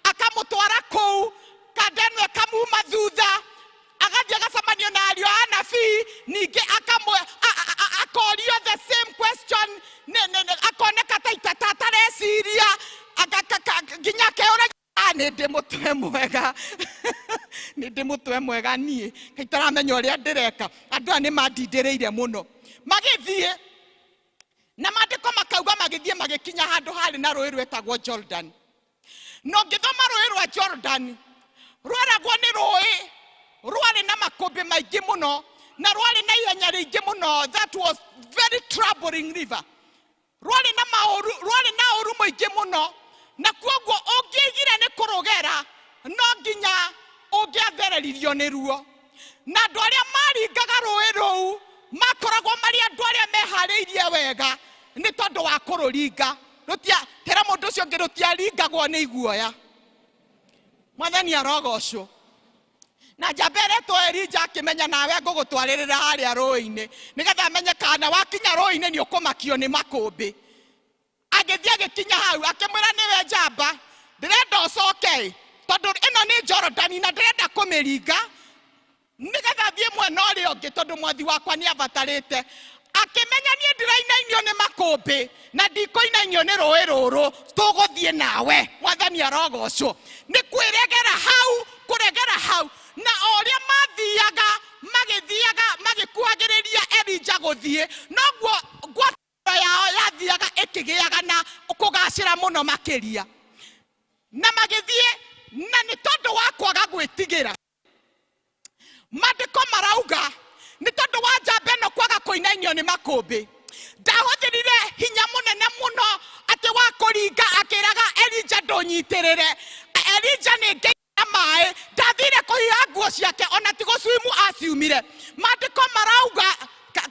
akamũtwara kũu, kanda ĩno ĩkamuma thutha, agathiĩ agacemanio na ariũ a anabii, ningĩ akorio the same question, akoneka ta itata atareciria, nginya akeũragia, nĩ ndĩ mũtwe mwega. Nĩ ndĩ mũtwe mwega niĩ, kaĩ itaramenya ũrĩa ndĩreka. Andũ aya nĩ mandindĩrĩire mũno. Magĩthiĩ na maandĩko makauga magĩthiĩ magĩkinya handũ harĩ na rũĩ rwetagwo Jordan. Na ũngĩthoma rũĩ rwa Jordan, rwaragwo nĩ rũĩ rwarĩ na makũmbĩ maingĩ mũno na rwarĩ na ihenya rĩingĩ mũno. That was very troubling river. Rwarĩ na maũru, rwarĩ na ũru mũingĩ mũno, na koguo ũngĩigire nĩ kũrũgera no nginya ũngĩathereririo nĩ ruo. Na andũ arĩa maringaga rũĩ rũu makoragwo marĩ andũ arĩa meharĩirie wega nĩ tondũ wa kũrũringa. Tĩra mũndũ ũcio ũngĩ, rũtiaringagwo nĩ iguoya. Mwathani arogocwo. Na njamba ĩretwo Elijah akĩmenya nawe ngũgũtwarĩrĩra harĩa rũĩ-inĩ nĩgetha amenye kana wakinya rũĩ-inĩ nĩ ũkũmakio nĩ makũmbĩ. Agĩthiĩ agĩkinya hau akĩmwĩra nĩwe njamba, ndĩrenda ũcoke tondũ ĩno nĩ Jorodani na ndĩrenda kũmĩringa nĩgetha thiĩ mwena ũrĩa ũngĩ tondũ mwathi wakwa nĩ abatarĩte. Akĩmenya niĩ ndĩrainainio nĩ makũmbĩ na ndikũinainio nĩ rũĩ rũrũ, tũgũthiĩ nawe. Mwathani arogocwo. Nĩ kwĩregera hau, kũregera hau. Na o ũrĩa mathiaga magĩthiaga magĩkuhagĩrĩria Elijah gũthiĩ, noguo ngwatanĩro yao yathiaga ĩkĩgĩaga na kũgacĩra mũno makĩria. Na magĩthiĩ, na nĩ tondũ wa kwaga gwĩtigĩra. Maandĩko marauga nĩ tondũ wa njamba ĩno kwaga kũinainio nĩ makũmbĩ, ndahũthĩrire hinya mũnene mũno atĩ wa kũringa, akĩraga Elijah ndũnyitĩrĩre. Elijah nĩ ngai ya maĩ, ndathire kũhiha nguo ciake ona ti gũcuimu aciumire. Maandĩko marauga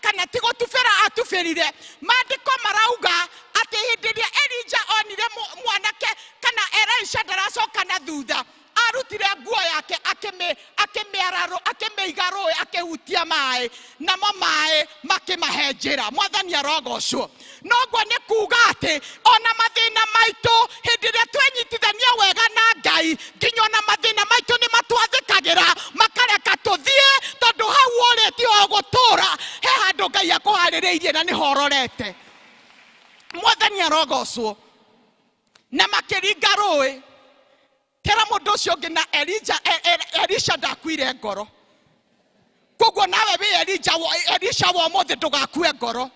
kana ti gũtubĩra atubĩrire. Maandĩko marauga atĩ hĩndĩ ĩrĩa Elijah onire mwanake kana Elisha ndaracoka na thutha, arutire nguo yake akĩmĩiga rũĩ, akĩhutia maĩ, namo maĩ makĩmahe njĩra. Mwathani arogocwo. Noguo nĩ kuga atĩ ona mathĩna maitũ hĩndĩ ĩrĩa twenyitithania wega na Ngai, nginya ona mathĩna maitũ nĩ matwathĩkagĩra makareka tũthiĩ, tondũ hau ũrĩ ti ho gũtũra, he handũ Ngai akũharĩrĩirie na nĩho ũrorete. Mwathani arogocwo. Na makĩringa rũĩ, tera mũndũ ũcio ũngĩ na Elisha ndakuire ngoro. Koguo nawe wĩ Elisha wa ũmũthĩ ndũgakue ngoro.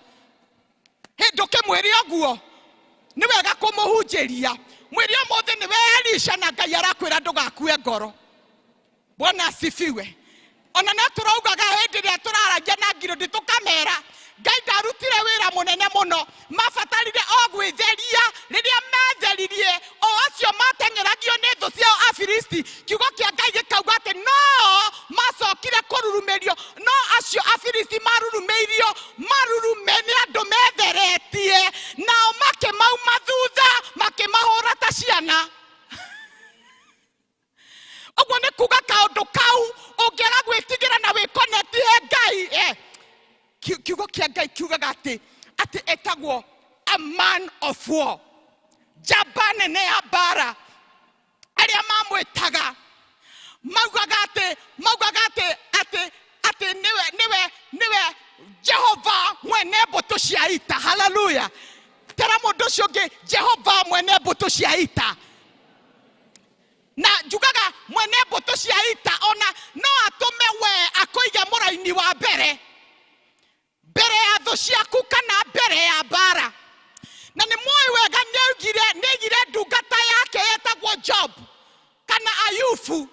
Ndũkĩmwĩre ũguo, nĩ wega kũmũhunjĩria. Mwĩre ũmũthĩ nĩwe Elisha na Ngai arakwĩra ndũgakue ngoro. Bwana asifiwe. Ona no tũraugaga hĩndĩ ĩrĩa tũraragia na ngirũndi tũkamera Ngai ndarutire wĩra mũnene mũno, mabatarire o gwĩtheria. Rĩrĩa metheririe, o acio mateng'eragio nĩ thũ ciao Afilisti, kiugo kĩa Ngai gĩkauga atĩ no macokire kũrurumĩrio, no acio Afilisti marurumĩirio marurume nĩ andũ metheretie, nao makĩmauma thutha makĩmahũra ta ciana. Ũguo nĩ kuga kaũndũ kau ũngĩaga gwĩtigĩra na wĩconnect he Ngai, kiugo kĩa Ngai kiugaga atĩ etagwo a man of war, njamba nene ya mbara. Arĩa mamwĩtaga maugaga atĩ nĩwe Jehova mwene mbũtũ cia ita. Haleluya. Tera mũndũ ũcio ũngĩ, Jehova mwene mbũtũ cia ita. Na njugaga mwene mbũtũ cia ita ona no atũme we akũige mũraini wa mbere, mbere ya thũ ciaku kana mbere ya mbara. Na nĩ mũĩ wega nĩaigire ndungata yake yetagwo Job kana Ayubu,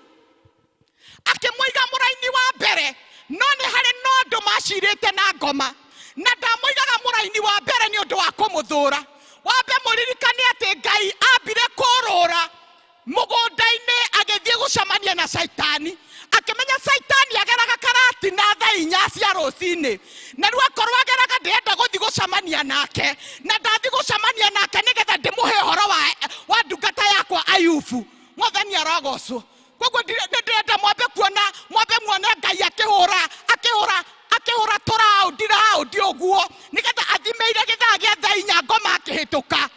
akĩmũiga mũraini wa mbere, no nĩ harĩ no andũ macirĩte na ngoma, na ndamũigaga mũraini wa mbere nĩ ũndũ wa kũmũthũra. Wambe mũririkane atĩ Ngai ambire kũrũra mũgũnda-inĩ agĩthiĩ gũcemania na Caitani, akĩmenya Caitani ageraga karati na thaa inya cia rũcinĩ, na rĩu akorwo ageraga ndĩrenda gũthiĩ gũcemania nake, na ndathiĩ gũcemania nake nĩgetha ndĩmũhe ũhoro wa ndungata yakwa Ayubu. Mwathani arogocwo. Koguo nĩ ndĩrenda mwambe kuona, mwambe muone Ngai akĩhũra tũraũndi raũndi ũguo nĩgetha athimĩire gĩthaa gĩa thaa inya ngoma akĩhĩtũka.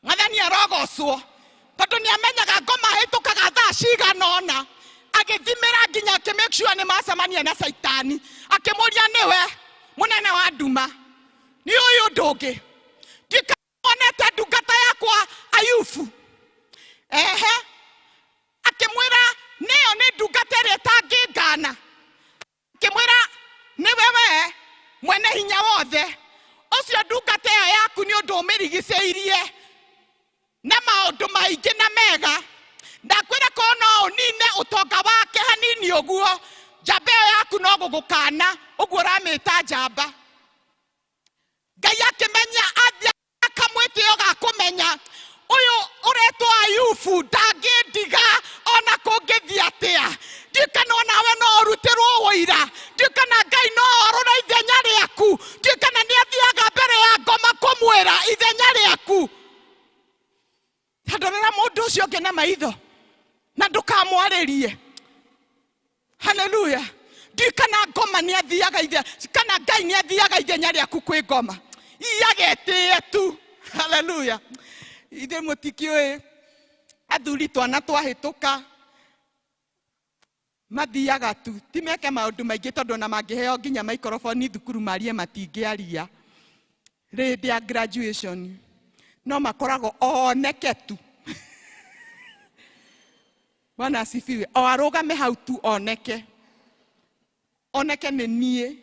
Mwathani arogocwo, tondũ nĩ amenyaga ngoma hĩtũkaga thaa cigana ũna. Agĩthimĩra nginya akĩ make sure nĩ macemania na Caitani, akĩmũria nĩwe mũnene wa nduma, nĩ ũyũ ũndũ ũngĩ ndikanonete ndungata yakwa Ayubu. Ehe, akĩmwĩra nĩyo nĩ ndungata ĩrĩa ĩtangĩngana. Akĩmwĩra nĩwe we mwene hinya wothe, ũcio ndungata ĩyo yaku nĩ ũndũ ũmĩrigicĩirie na maũndũ maingĩ na mega. Ndakwĩra korwo no ũnine ũtonga wake hanini ũguo, njamba ĩyo yaku no gũgũkana ũguo ũramĩta njamba. Ngai akĩmenya, athiĩ akamwĩtĩo ga kũmenya ũyũ ũretwo Ayubu ndangĩndiga ona kũngĩthiĩ atĩa. Ndiũĩ kana onawe no ũrutĩrwo ũira, ndiũĩ kana Ngai no orũre ithenya rĩaku, ndiũĩ kana nĩ athiaga mbere ya ngoma kũmwĩra ithenya rĩaku. Tandorera mũndũ ũcio ũngĩ na maitho na ndũkamwarĩrie. Haleluya. Ndiũĩ kana ngoma nĩ athiaga kana Ngai nĩ athiaga ithenya rĩaku kwĩ ngoma, iyagetĩe tu. Haleluya. Ithuĩ mũtikĩũĩ athuri twana twahĩtũka mathiaga tu, ti meke maũndũ maingĩ tondũ ona mangĩheo nginya maikoroboni thukuru marie matingĩaria rĩndĩ ya graduation, no makoragwo oneke tu. Bwana asifiwe. O arũgame hau tu oneke, oneke nĩ niĩ,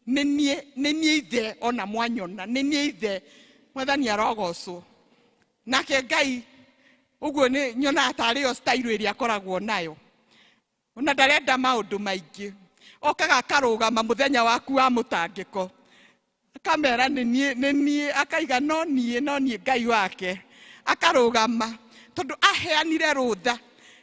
nĩ niĩ, nĩ niĩ ithe, ona mwanyona nĩ niĩ ithe. Mwathani arogocwo. Nake Ngai ũguo nĩ nyonaga tarĩ yo style ĩrĩa akoragwo nayo, ona ndarenda maũndũ maingĩ. Okaga akarũgama mũthenya waku wa mũtangĩko, akamera nĩ niĩ, nĩ niĩ, akaiga no niĩ, no niĩ Ngai wake. Akarũgama tondũ aheanire rũtha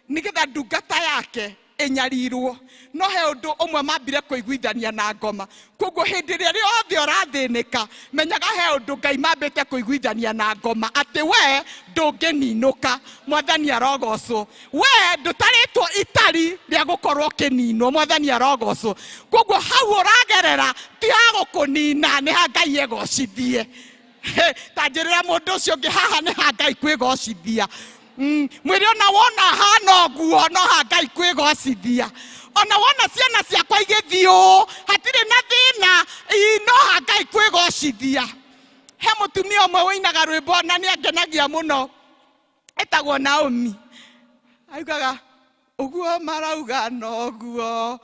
nĩgetha ndungata yake ĩnyarirwo. No he ũndũ ũmwe mambire kũiguithania na ngoma. Koguo hĩndĩ ĩrĩa rĩothe ũrathĩnĩka, menyaga he ũndũ Ngai mambĩte kũiguithania na ngoma, atĩ we ndũngĩninũka. Mwathani arogocwo. We ndũtarĩtwo itari rĩa gũkorwo ũkĩninwo. Mwathani arogocwo. Koguo hau ũragerera ti ha gũkũnina, nĩ ha Ngai egocithie. Ta njĩrĩra mũndũ ũcio ũngĩ, haha nĩ ha Ngai kwĩgocithia. Mwĩrĩ ona wona hana ũguo no ha Ngai kwĩgocithia. Ona wona ciana ciakwa igĩthiĩ ũũ hatirĩ na thĩna, no ha Ngai kwĩgocithia. He mũtumia ũmwe ũinaga rwĩmbo na nĩ angenagia mũno, etagwo Naomi. Augaga ũguo marauga noguo,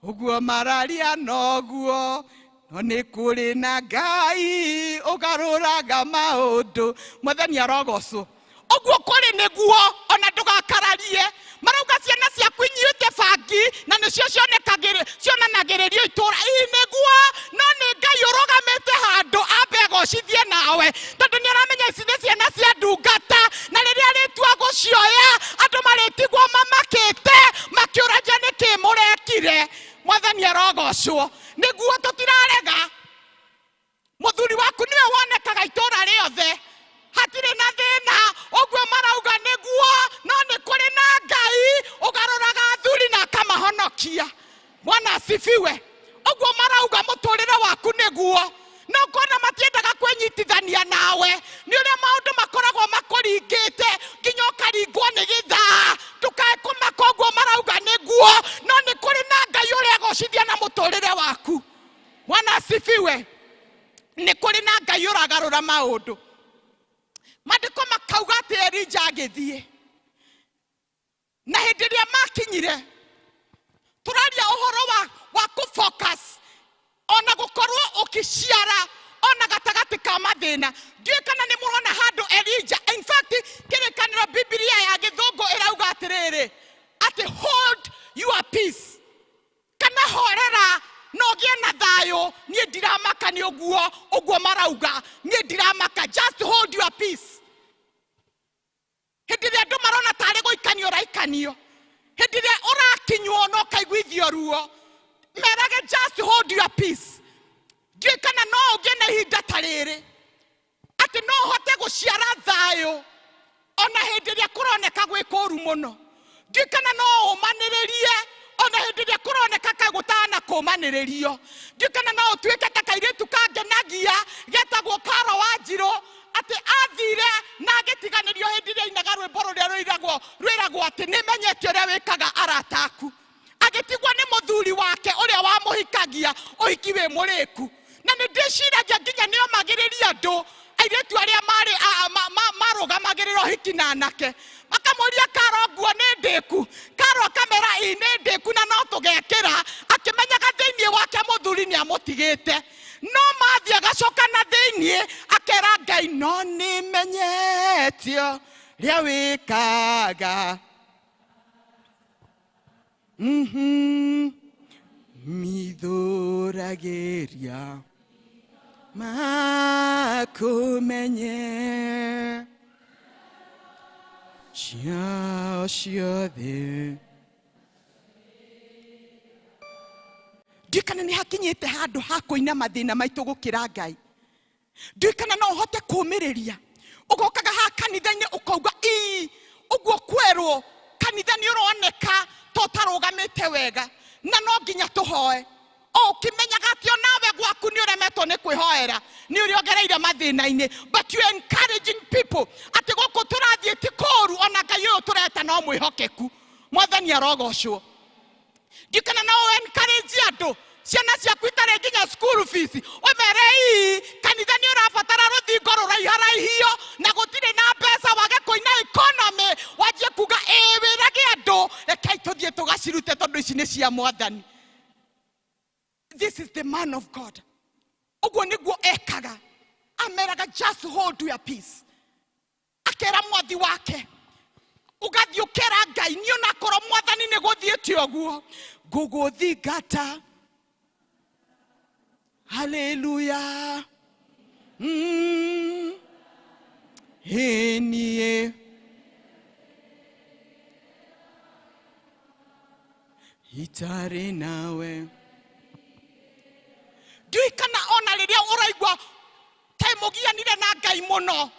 Ũguo mararia noguo no nĩ kũrĩ na Ngai ũgarũraga maũndũ. Mwathani arogocwo. Ũguo kũrĩ nĩguo ona ndũgakararie. Marauga ciana ciaku inyuĩte bangi na nĩcio cionanagĩrĩrio itũra. Ii nĩguo, no nĩ Ngai ũrũgamĩte handũ ambe agocithie nawe, tondũ nĩ aramenya ici nĩ ciana cia ndungata, na rĩrĩa rĩtua gũcioya andũ marĩtigwo mamakĩte makĩũragia nĩkĩ mũrekire. Mwathani arogocwo. Nĩguo tũtirarega. Mũthuri waku nĩwe wonekaga itũra rĩothe, hatirĩ na thĩna. Ũguo marauga nĩguo, no nĩ kũrĩ na Ngai ũgarũraga athuri na akamahonokia. Bwana asifiwe. Ũguo marauga mũtũrĩre waku nĩguo, no kona matiendaga kwĩnyitithania nawe nĩ ũrĩa maũndũ makoragwo makũringĩte nginya ũkaringwo nĩ gĩthaa. Ndũkae kũmaka, ũguo marauga nĩguo, no nĩ kũrĩ na Ngai ũrĩa agocithia na mũtũrĩre waku. Bwana asifiwe. Nĩ kũrĩ na Ngai ũragarũra maũndũ. Maandĩko makauga atĩ Elija agĩthiĩ, na hĩndĩ ĩrĩa makinyire, tũraria ũhoro wa kũ-focus ona gũkorwo ũkĩciara ona gatagatĩ ka mathĩna. Ndiũĩ kana nĩ mũrona handũ Elija, in fact kĩrĩkanĩro Bibilia ya gĩthũngũ ĩrauga atĩrĩrĩ, atĩ hold your peace, kana horera na ũgĩe na thayũ. Niĩ ndiramaka nĩ ũguo, ũguo marauga, niĩ ndiramaka, just hold your peace. Hĩndĩ ĩrĩa andũ marona tarĩ gũikanio ũraikanio, hĩndĩ ĩrĩa ũrakinywo na ũkaiguithio ruo, merage just hold your peace. Ndiũĩ kana no ũgĩe na ihinda ta rĩrĩ atĩ no ũhote gũciara thayũ ona hĩndĩ ĩrĩa kũroneka gwĩ kũũru mũno. Ndiũĩ kana no ũmanĩrĩrie ona hĩndĩ ĩrĩa kũroneka ka gũtana kũmanĩrĩrio. Ndiũĩ kana no ũtuĩke ta kairĩtu kangenagia getagwo Karo Wanjirũ, atĩ athire na agĩtiganĩrio hĩndĩ ĩrĩa ainaga rwĩmbo rũrĩa rwĩragwo atĩ nĩmenyete ũrĩa wĩkaga arata aku. Agĩtigwo nĩ mũthuri wake ũrĩa wamũhikagia ũhiki wĩ mũrĩku. Na nĩ ndĩciragia nginya nĩomagĩrĩria andũ airĩtu arĩa marũgamagĩrĩra ũhiki na anake, makamũria Karo nguo nĩ ndĩku, Karo akamera ĩ nĩ ndĩku na no tũgekĩra, akĩmenyaga thĩinĩ wake mũthuri nĩ amũtigĩte. No mathiĩ agacoka na thĩinĩ akera Ngai no nĩmenyetio rĩa wĩkaga. Mithũragĩria makũmenye ciao ciothe. Ndiũĩ kana nĩ hakinyĩte handũ ha kũina mathĩna maitũ gũkĩra Ngai. Ndiũĩ kana no ũhote kũũmĩrĩria. Ũgokaga haha kanitha-inĩ ũkauga ii, ũguo kwerwo kanitha nĩ ũroneka ta ũtarũgamĩte wega, na no nginya tũhoe. O ũkĩmenyaga atĩ onawe gwaku nĩ ũremetwo nĩ kwĩhoera, nĩ ũrĩa ũgereire mathĩna-inĩ, but you encouraging people atĩ gũkũ tũrathiĩ ti kũũru, ona Ngai ũyũ tũreta no mwĩhokeku. Mwathani arogocwo. Ndiũĩ kana no encourage andũ, ciana ciaku itarĩ nginya school fees, ũmere ii kanitha nĩ ũrabatara rũthingo rũraiharaihio na gũtirĩ na mbeca, wage kũina economy, wanjie kuga ĩĩ wĩrage andũ rekei tũthiĩ tũgacirute tondũ ici nĩ cia Mwathani. This is the man of God. Ũguo nĩguo ekaga, ameraga just hold your peace. Akera mwathi wake, ũgathiĩ ũkera Ngai niĩ onakorwo Mwathani nĩ gũthiĩte ũguo ngũgũthingata. Haleluya. Ĩ niĩ itarĩ nawe. Ndiũĩ kana ona rĩrĩa ũraigua ta mũgianire na Ngai mũno,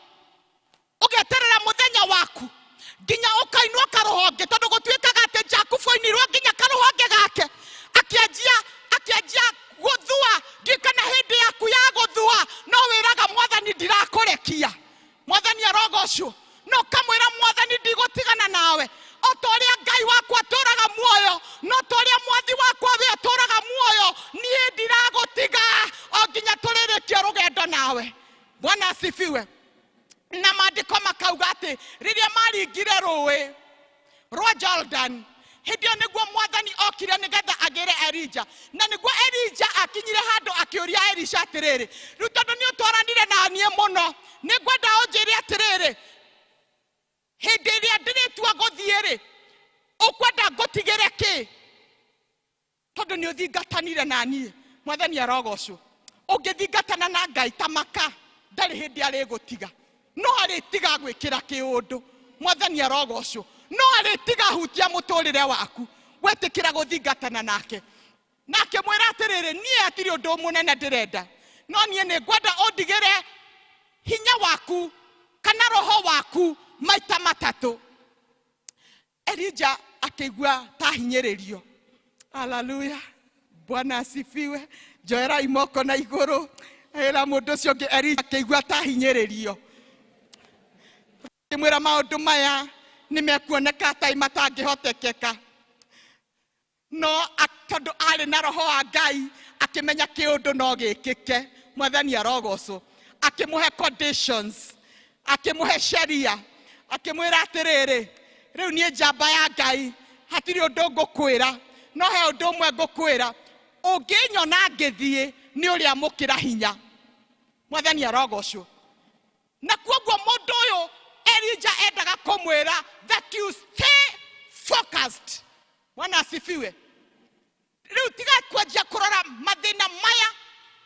ũgeterera mũthenya waku nginya ũkainwo karũhonge, tondũ gũtuĩkaga atĩ Jakubu ainirwo nginya karũhonge gake akĩanjia gũthua. Ndiũĩ kana hĩndĩ yaku ya gũthua no wĩraga Mwathani ndirakũrekia. Mwathani arogocwo. No ũkamwĩra Mwathani ndigũtigana nawe, o ta ũrĩa Ngai wakwa atũũraga muoyo, no ta ũrĩa Mwathi wakwa we atũũraga muoyo, niĩ ndiragũtiga o nginya tũrĩrĩkie rũgendo nawe. Bwana asifiwe. Na maandĩko makauga atĩ rĩrĩa maringire rũĩ rwa Jordan, Hĩndĩ ĩyo nĩguo mwathani okire nĩgetha agĩre Elija, na nĩguo Elija akinyire handũ akĩũria Elisha atĩrĩrĩ, rĩu tondũ nĩ ũtwaranire na niĩ mũno, nĩ ngwenda ũnjĩre atĩrĩrĩ, hĩndĩ ĩrĩa ndĩrĩtua gũthiĩ-rĩ, ũkwenda ngũtigĩre kĩ? Tondũ nĩ ũthingatanire na niĩ. Mwathani arogocwo. Ũngĩthingatana na Ngai ta maka, ndarĩ hĩndĩ arĩgũtiga, no arĩtiga gwĩkĩra kĩũndũ. Mwathani arogocwo. No arĩtiga hutia mũtũrĩre waku wetĩkĩra gũthingatana nake. Na akĩmwĩra atĩrĩrĩ, niĩ hatirĩ ũndũ mũnene ndĩrenda, no niĩ nĩ ngwenda ũndigĩre hinya waku kana roho waku maita matatũ. Elija akĩigua ta hinyĩrĩrio. Haleluya, Bwana asifiwe. Njoerai moko na igũrũ. Ĩra mũndũ ũcio ũngĩ, Elija akĩigua ta hinyĩrĩrio. Akĩmwĩra maũndũ maya nĩ mekuoneka ta matangĩhotekeka, no tondũ arĩ na roho wa Ngai akĩmenya kĩũndũ no gĩkĩke. Mwathani arogocwo. Akĩmũhe conditions, akĩmũhe sheria, akĩmwĩra atĩrĩrĩ, rĩu niĩ njamba ya Ngai hatirĩ ũndũ ngũkwĩra, no he ũndũ ũmwe ngũkwĩra, ũngĩnyona ngĩthiĩ nĩ ũrĩamũkĩra hinya. Mwathani arogocwo. Na kuoguo mũndũ ũyũ Elija endaga kũmwĩra that you stay focused. Bwana asifiwe. Rĩu tiga kwanjia kũrora mathĩna maya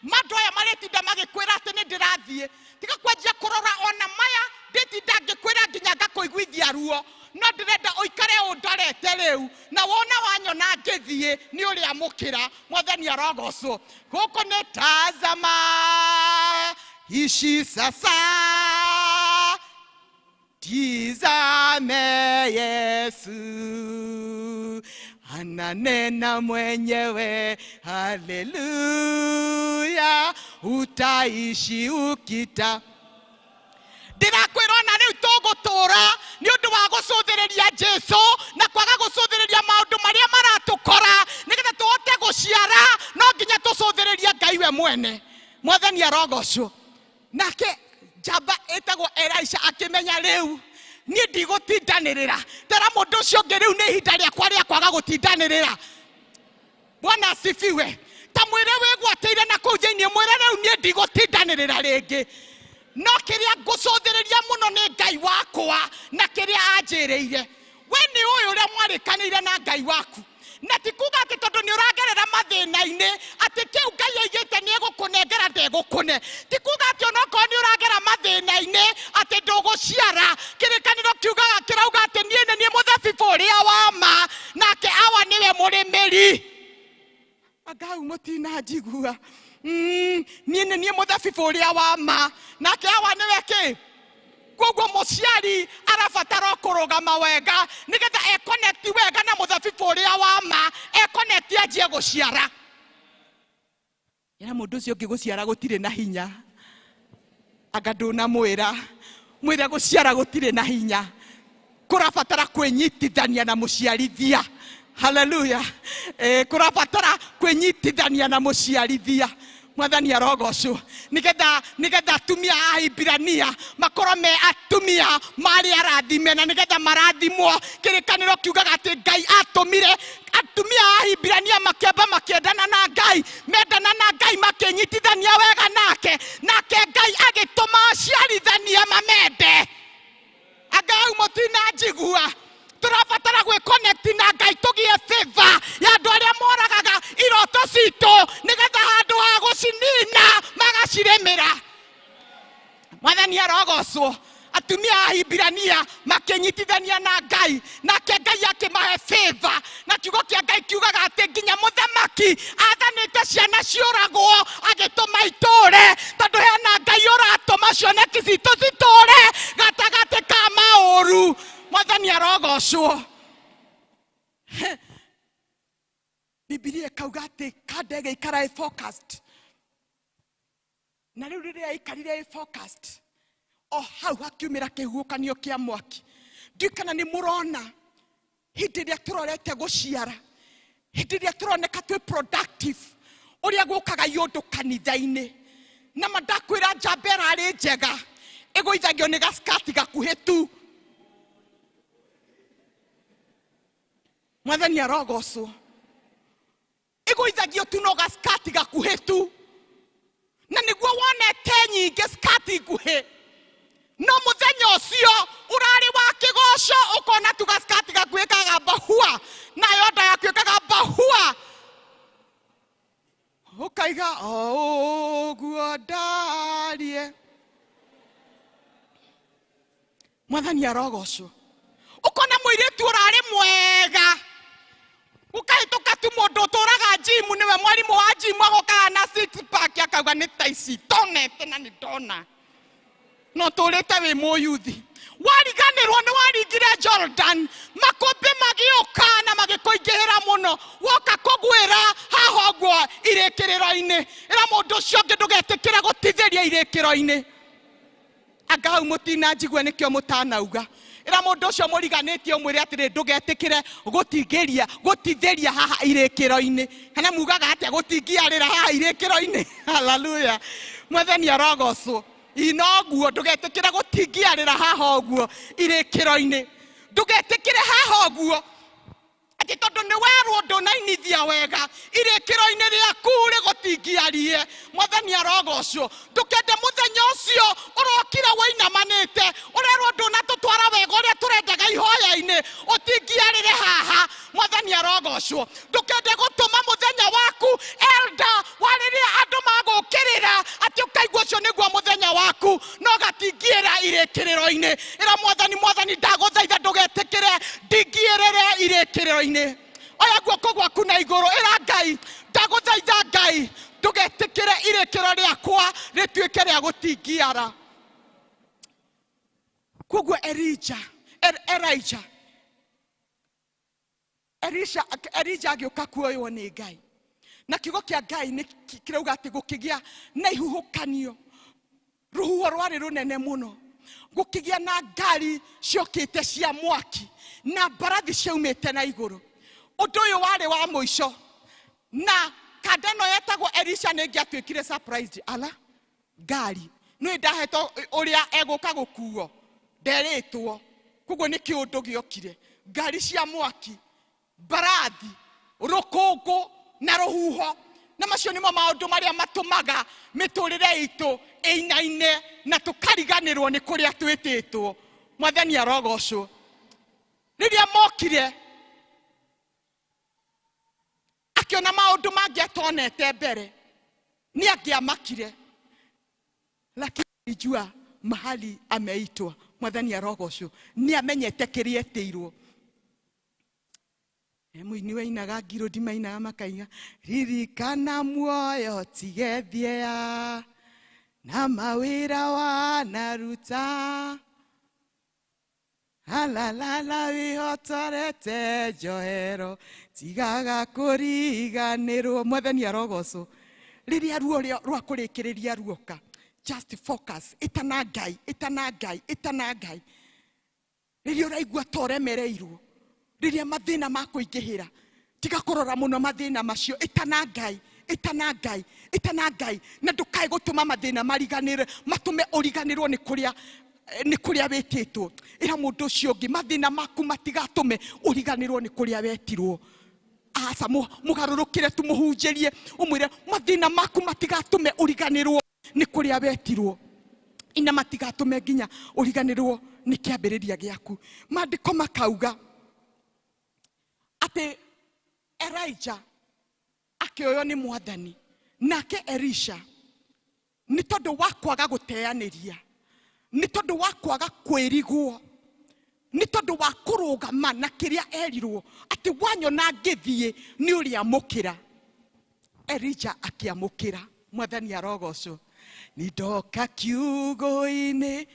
mandũ aya marĩtinda magĩkwĩra atĩ nĩ ndĩrathiĩ, tiga kwanjia kũrora ona maya ndĩtinda ngĩkwĩra nginya ngakũiguithia ruo, no ndĩrenda ũikare ũndorete rĩu, na wona wanyona ngĩthiĩ nĩ ũrĩamũkĩra. Mwathani arogocwo. Gũkũ nĩ tazama ici sasa, tizame Yesu ananena mwenyewe, haleluya, utaishi ukita. Ndĩrakwĩra ona rĩu tũgũtũra nĩ ũndũ wa gũcũthĩrĩria Jesũ na kwaga gũcũthĩrĩria maũndũ marĩa maratũkora, nĩgetha tũhote gũciara no nginya tũcũthĩrĩrie Ngai we mwene. Mwathani arogocwo. Nake njamba ĩtagwo Elisha akĩmenya rĩu niĩ ndigũtindanĩrĩra, tera mũndũ ũcio ũngĩ rĩu nĩ ihinda rĩakwa rĩa kwaga gũtindanĩrĩra. Bwana asifiwe. Ta mwĩre wĩgwatĩire na kũu thĩinĩ, mwĩre rĩu niĩ ndigũtindanĩrĩra rĩngĩ, no kĩrĩa ngũcũthĩrĩria mũno nĩ Ngai wakwa na kĩrĩa anjĩrĩire. We nĩ ũyũ ũrĩa mwarĩkanĩire na Ngai waku, na ti kuga atĩ tondũ nĩ ũragerera mathĩna-inĩ atĩ kĩu Ngai aigĩte nĩ egũkũnengera ndegũkũne. Ti kuga atĩ onokorwo nĩ ũragera mathĩna-inĩ atĩ ndũgũciara. Kĩrĩkanĩro kiugaga kĩrauga atĩ niĩ nĩ niĩ mũthabibũ ũrĩa wa ma, nake Awa nĩwe mũrĩmĩri. Anga hau mũtinanjigua. Niĩ nĩ niĩ mũthabibũ ũrĩa wa ma, nake Awa nĩwe kĩ? Koguo mũciari arabatara kũrũgama wega nĩgetha ekonekti wega na mũthabibũ ũrĩa wa ma, ekonekti anjie gũciara. Ĩra mũndũ ũcio ũngĩ gũciara gũtirĩ na hinya. Anga ndũnamwĩra, mwĩre gũciara gũtirĩ na hinya, kũrabatara kwĩnyitithania na mũciarithia. Haleluya. Kũrabatara kwĩnyitithania na mũciarithia. Mwathani arogocwo. Nĩgetha atumia a Ahibirania makorwo me atumia marĩ arathime, na nĩgetha marathimwo. Kĩrĩkanĩro kiugaga atĩ Ngai atũmire atumia a Ahibirania makĩamba makĩendana na Ngai, mendana na Ngai makĩnyitithania wega nake, nake Ngai agĩtũma aciarithania mamende. Anga hau mũtinanjigua. Tũrabatara gwĩconnect na Ngai tũgĩe favor ya andũ arĩa moragaga iroto citũ, nĩgetha handũ ha gũcinina magacirĩmĩra. Mwathani arogocwo. Atumia a Ahibirania makĩnyitithania na Ngai, nake Ngai akĩmahe favor. Na kiugo kĩa Ngai kiugaga atĩ nginya mũthamaki athanĩte ciana ciũragwo agĩtũma itũre, tondũ hena Ngai ũratũma cioneki citũ citũre gatagatĩ ka maũru. Mwathani arogocwo. Bibilia ĩkauga atĩ kanda ĩgĩikara ĩ focused, na rĩu rĩrĩa ĩikarire ĩ focused, o hau hakiumĩra kĩhuhũkanio kĩa mwaki. Ndiũĩ kana nĩ mũrona hĩndĩ ĩrĩa tũrorete gũciara, hĩndĩ ĩrĩa tũroneka twĩ productive, ũrĩa gũkaga iũndũ kanitha-inĩ. Na ma ndakwĩra njamba ĩrarĩ njega ĩgũithagio nĩ gaskati gakuhĩ tu. Mwathani arogocwo. Ĩgũithagio tu no gaskati gakuhĩ tu, na nĩguo wonete nyingĩ skati nguhĩ, no mũthenya ũcio ũrarĩ wa kĩgoco ũkona tu gaskati gakuhĩ kagamba hua, nayo nda yaku ĩkagamba hua, ũkaiga o ũguo ndarie. Mwathani arogocwo. Ũkona mũirĩtu ũrarĩ mwega, ũkahĩtũka tu mũndũ ũtũraga njimu, nĩwe mwarimũ wa njimu, agokaga na six pack, akauga nĩ ta ici ndonete na nĩ ndona, no tũrĩte wĩ mũyuthi. Wariganĩrwo nĩ waringire Jordan, makũmbĩ magĩũka na magĩkũingĩhĩra mũno, woka kũgwĩra haha ũguo irĩkĩrĩro-inĩ. Ĩra mũndũ ũcio ũngĩ ndũgetĩkĩre gũtithĩria irĩkĩro-inĩ. Anga hau mũtinanjigue nĩkĩo mũtanauga. Ĩra mũndũ ũcio mũriganĩtie ũmwĩre atĩrĩ, ndũgetĩkĩre gũtingĩria gũtithĩria haha irĩkĩro-inĩ. Kana mugaga atĩa gũtingiarĩra haha irĩkĩro-inĩ? Haleluya, mwathani arogocwo. Inoguo ndũgetĩkĩre gũtingiarĩra haha ũguo irĩkĩro-inĩ, ndũgetĩkĩre haha ũguo atĩ tondũ nĩ werwo ndũnainithia wega irĩkĩro-inĩ rĩaku rĩgũtingiarie. Mwathani arogocwo. Ndũkende mũthenya ũcio ũrokire wĩinamanĩte ũrerwo ndũnatũtwara wega ũrĩa tũrendaga ihoya-inĩ, ũtingiarĩre haha. Mwathani arogocwo. Ndũkende gũtũma mũthenya waku elda wa rĩrĩa andũ magũkĩrĩra atĩ ũkaigua ũcio nĩguo mũthenya waku, no gatingiĩra irĩkĩrĩro-inĩ. Ĩra mwathani, mwathani ndagũthaitha ndũgetĩkĩre ndingiĩrĩre irĩkĩrĩro-inĩ. Oya guoko gwaku na igũrũ, ĩra Ngai ndagũthaitha Ngai ndũgetĩkĩre irĩkĩro rĩakwa rĩtuĩke rĩa gũtingiara. Koguo Elija Elija agĩũka kuoywo nĩ Ngai, na kiugo kĩa Ngai nĩ kĩrauga atĩ gũkĩgĩa na ihuhũkanio, rũhuho rwarĩ rũnene mũno, gũkĩgĩa na ngari ciokĩte cia mwaki na mbarathi ciaumĩte na igũrũ. Ũndũ ũyũ warĩ wa mũico, na kanda ĩno yetagwo Elisha nĩ ĩngĩatuĩkire surprised. Ala ngari nĩ ndahetwo ũrĩa egũka gũkuo nderĩtwo, koguo nĩ kĩũndũ gĩokire, ngari cia mwaki, mbarathi, rũkũngũ na rũhuho. Na macio nĩmo maũndũ marĩa matũmaga mĩtũrĩre itũ ĩinaine na tũkariganĩrwo nĩ kũrĩa twĩtĩtwo. Mwathani arogocwo. Rĩrĩa mokire akĩona maũndũ mangĩ atonete mbere, nĩ angĩamakire, lakini alijua mahali ameitwa. Mwathani arogocwo. Nĩ amenyete kĩrĩa etĩirwo. Mũini wainaga ngiro ndimainaga makaiga ririkana muoyo tigethia na mawĩra wanaruta, alalala wĩhotorete njohero tigaga kũriganĩrwo. Mwathani arogocwo. Rĩrĩa ruo rwa kũrĩkĩrĩria ruoka, just focus, ĩtana Ngai, ĩtana Ngai, ĩtana Ngai. Rĩrĩa ũraigua ta ũremereirwo, rĩrĩa mathĩna makũingĩhĩra, tiga kũrora mũno mathĩna macio, ĩtana Ngai, ĩtana Ngai, ĩtana Ngai, na ndũkae gũtũma mathĩna mariganĩre, matũme ũriganĩrwo nĩ kũrĩa wĩtĩtwo. Ĩra mũndũ ũcio ũngĩ mathĩna maku matigatũme ũriganĩrwo nĩ kũrĩa wetirwo. Aca, mũgarũrũkĩre tu, mũhunjĩrie, ũmwĩre mathĩna maku matigatũme ũriganĩrwo nĩ kũrĩa wetirwo, ina matigatũme nginya ũriganĩrwo nĩ kĩambĩrĩria gĩaku. Maandĩko makauga atĩ Elijah akĩoywo nĩ mwathani, nake Elisha nĩ tondũ wa kwaga gũteanĩria, nĩ tondũ wa kwaga kwĩrigwo, nĩ tondũ wa kũrũgama na kĩrĩa erirwo atĩ wanyona ngĩthiĩ nĩ ũrĩamũkĩra. Elijah akĩamũkĩra. Mwathani arogocwo. Nĩ ndoka kiugo-inĩ,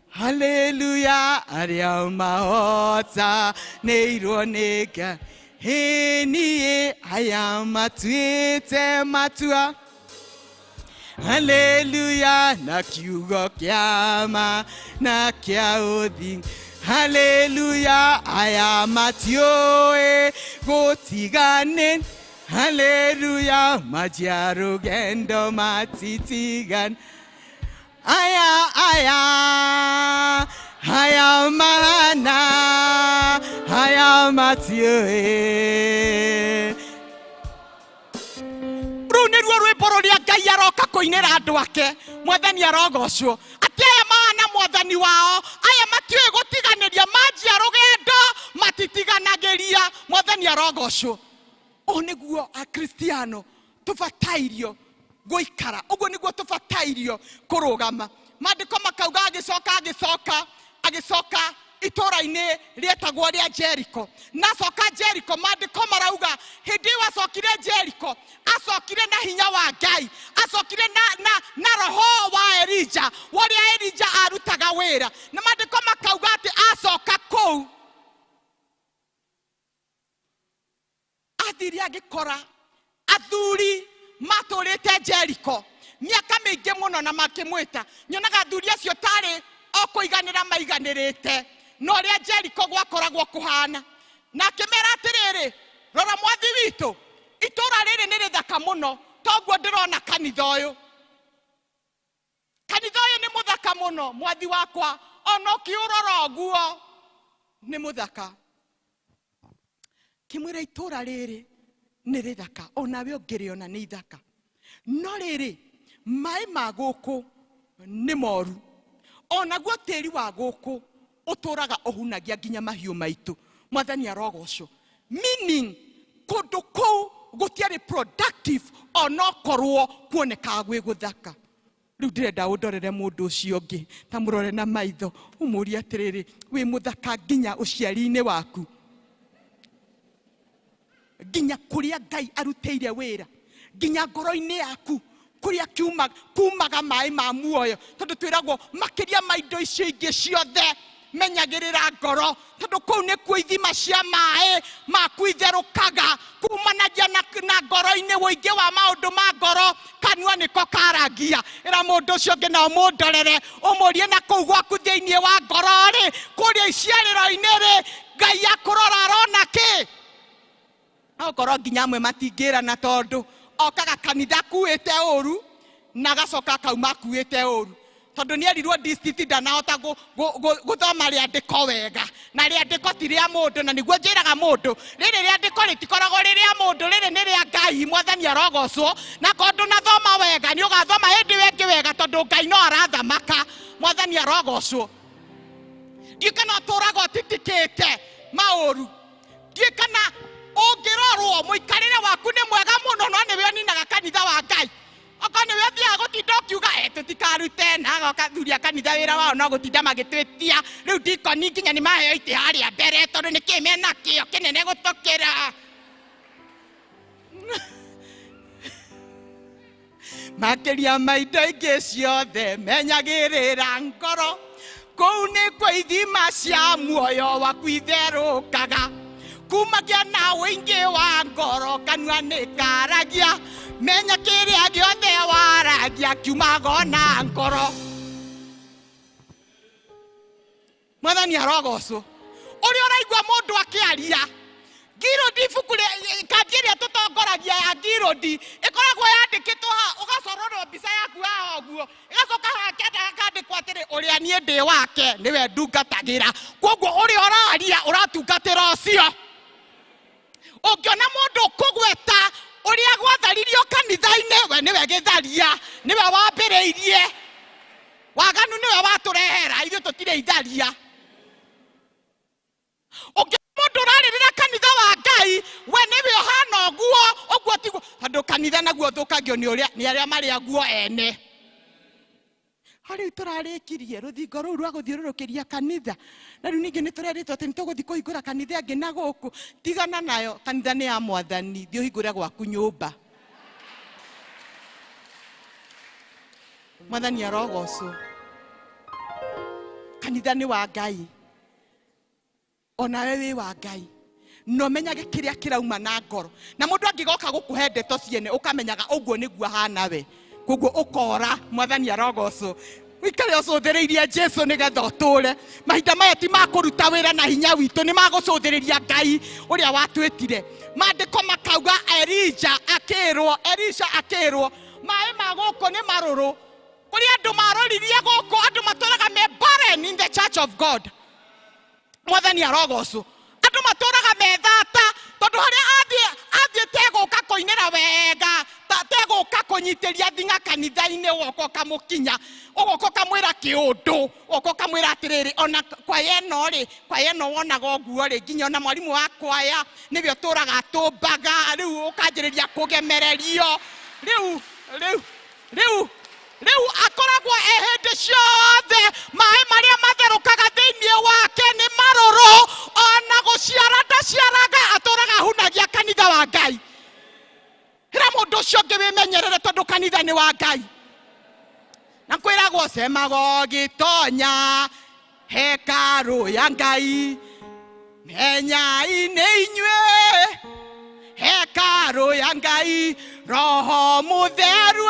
haleluya, arĩa mahotanĩirwo nĩ Ngai, hĩ niĩ aya matuĩte matua, haleluya, na kiugo kĩa ma na kĩa ũthingu, haleluya, aya matiũĩ gũtigane, haleluya, majia rũgendo matitigan, aya aya Haya mahana haya matiũĩ. Rũu nĩruo rwĩmbo rũrĩa Ngai aroka kũinĩra andũ ake. Mwathani arogocwo. Atĩ aya mahana mwathani wao, aya matiũĩ gũtiganĩria, manjia rũgendo matitiganagĩria. Mwathani arogocwo. Ũũ nĩguo Akristiano tũbatairio gũikara, ũguo nĩguo tũbatairio kũrũgama. Maandĩko makauga agĩcoka agĩcoka agĩcoka itũũra-inĩ rĩetagwo rĩa Jericho. Na acoka Jericho, maandĩko marauga hĩndĩ ĩyo acokire Jericho, acokire na hinya wa Ngai, acokire na roho wa Elija, ũrĩa Elija arutaga wĩra. Na maandĩko makauga atĩ acoka kũu athire agĩkora athuri matũrĩte Jericho mĩaka mĩingĩ mũno na makĩmwĩta. Nyonaga athuri acio tarĩ o kũiganĩra maiganĩrĩte na ũrĩa Jericho gwakoragwo kũhana. Na akĩmera atĩrĩrĩ, rora mwathi witũ, itũũra rĩrĩ nĩ rĩthaka mũno, toguo ndĩrona kanitha ũyũ. Kanitha ũyũ nĩ mũthaka mũno mwathi wakwa, ona ũkĩũrora ũguo nĩ mũthaka. Kĩmwĩra itũũra rĩrĩ nĩ rĩthaka, onawe ũngĩrĩona nĩ ithaka, no rĩrĩ maĩ ma gũkũ nĩ moru, onaguo tĩri wa gũkũ ũtũraga ũhunagia nginya mahiũ maitũ. Mwathani arogocwo. Meaning kũndũ kũu gũtiarĩ productive onokorwo kuonekaga gwĩ gũthaka. Rĩu ndĩrenda ũndorere mũndũ ũcio ũngĩ, ta mũrore na maitho, ũmũrie atĩrĩrĩ, wĩ mũthaka nginya ũciari-inĩ waku, nginya kũrĩa Ngai arutĩire wĩra, nginya ngoro-inĩ yaku kũrĩa kumaga maĩ ma muoyo. Tondũ twĩragwo makĩria ma indo icio ingĩ ciothe menyagĩrĩra ngoro, tondũ kũu nĩkuo ithima cia maĩ maku itherũkaga, kumanagia na ngoro-inĩ, ũingĩ wa maũndũ ma ngoro kanua nĩko karangia. Ĩra mũndũ ũcio ũngĩ na ũmũndorere, ũmũrie na kũu gwaku thĩinĩ wa ngoro rĩ, kũrĩa iciarĩro-inĩ rĩ, Ngai akũrora arona kĩ? Okorwo nginya amwe matingĩrana, tondũ okaga kanitha akuĩte ũru na agacoka akauma akuĩte ũru, tondũ nĩ erirwo district ndanahota gũthoma rĩandĩko wega, na rĩandĩko ti rĩa mũndũ. Na nĩguo njĩraga mũndũ, rĩrĩ rĩandĩko rĩtikoragwo rĩ rĩa mũndũ, rĩrĩ nĩ rĩa Ngai. Mwathani arogocwo. Na korwo ndũnathoma wega, nĩ ũgathoma hĩndĩ ĩyo ĩngĩ wega, tondũ Ngai no arathamaka. Mwathani arogocwo. Ndiũĩ kana ũtũraga ũtitikĩte maũru, ndiũĩ kana ũngĩrorwo mũikarĩre waku nĩ mwega mũno, no nĩwe ũninaga kanitha wa Ngai. Okorwo nĩwe ũthiaga gũtinda ũkiuga, tũtikarute, na agoka athuri a kanitha wĩra wao no gũtinda magĩtwĩtia. Rĩu ndikoni nginya nĩ maheo itĩ harĩa mbere, tondũ nĩkĩ mena kĩo kĩnene gũtũkĩra. Makĩria ma indo ingĩ ciothe menyagĩrĩra ngoro, kũu nĩkuo ithima cia muoyo waku itherũkaga. Kumagia na ũingĩ wa ngoro kanua nĩ karagia, menya kĩrĩa gĩothe waragia kiumaga na ngoro. Mwathani arogocwo. Ũrĩa ũraigua mũndũ akĩaria, Ngirũndi ibuku kandi ĩrĩa tũtongoragia ya Ngirũndi ĩkoragwo yandĩkĩtwo haha, ũgacororwo mbica yaku haha ũguo, ĩgacoka haha kĩanda gakandĩkwo atĩrĩ, ũrĩa niĩ ndĩ wake nĩwe ndungatagĩra. Koguo ũrĩa ũraria ũratungatĩra ũcio. Ũngĩona mũndũ ũkũgweta ũrĩa gwatharirio kanitha-inĩ, we nĩwe gĩtharia, nĩwe wambĩrĩirie waganu, nĩwe watũrehera, ithuĩ tũtirĩ itharia. Ũngĩona mũndũ ũrarĩrĩra kanitha wa Ngai, we nĩwe ũhana ũguo, ũguo tiguo, tondũ kanitha naguo ũthũkagio nĩ ũrĩa, nĩ arĩa marĩ aguo ene. Harĩ tũrarĩkirie rũthingo rũu rwa gũthiũrũrũkĩria kanitha, na rĩu ningĩ nĩ tũrerĩtwo atĩ nĩ tũgũthiĩ kũhingũra kanitha ĩngĩ na gũkũ. Tigana nayo, kanitha nĩ ya Mwathani, thiĩ ũhingũre gwaku nyũmba. Mwathani arogocwo. Kanitha nĩ wa Ngai, onawe wĩ wa Ngai, na ũmenyage kĩrĩa kĩrauma na ngoro. Na mũndũ angĩgoka gũkũhe ndeto ciene, ũkamenyaga ũguo nĩguo ahana we, koguo ũkora. Mwathani arogocwo. Ũikare ũcũthĩrĩirie Jesu nĩgetha ũtũre. Mahinda maya ti ma kũruta wĩra na hinya witũ, nĩ ma gũcũthĩrĩria Ngai ũrĩa watwĩtire. Maandĩko makauga Elija akĩrwo, Elisha akĩrwo, maĩ ma gũkũ nĩ marũrũ. Kũrĩ andũ maroririe gũkũ, andũ matũraga me barren in the church of God. Mwathani arogocwo. Andũ matũraga me thata, tondũ harĩa athiĩ tegũka kũinĩra wega, tegũka kũnyitĩria thing'a kanitha-inĩ, ũgoka ũkamũkinya, ũgoka ũkamwĩra kĩũndũ, ũgoka ũkamwĩra atĩrĩrĩ, ona kwaya ĩno rĩ, kwaya ĩno wonaga ũguo rĩ, nginya ona mwarimũ wa kwaya nĩwe ũtũraga atũmbaga, rĩu ũkanjĩrĩria kũgemererio, rĩu, rĩu, rĩu, rĩu akoragwo e hĩndĩ ciothe maĩ marĩa matherũkaga thĩinĩ wake nĩ marũrũ, ona gũciara ndaciaraga, atũraga ahunagia kanitha wa Ngai. Hĩra mũndũ ũcio ũngĩ wĩmenyerere tondũ kanitha nĩ wa Ngai. Na kwĩragwo cemaga ũgĩtonya hekarũ ya Ngai, menyai nĩ inyuĩ hekarũ ya Ngai, Roho Mũtheru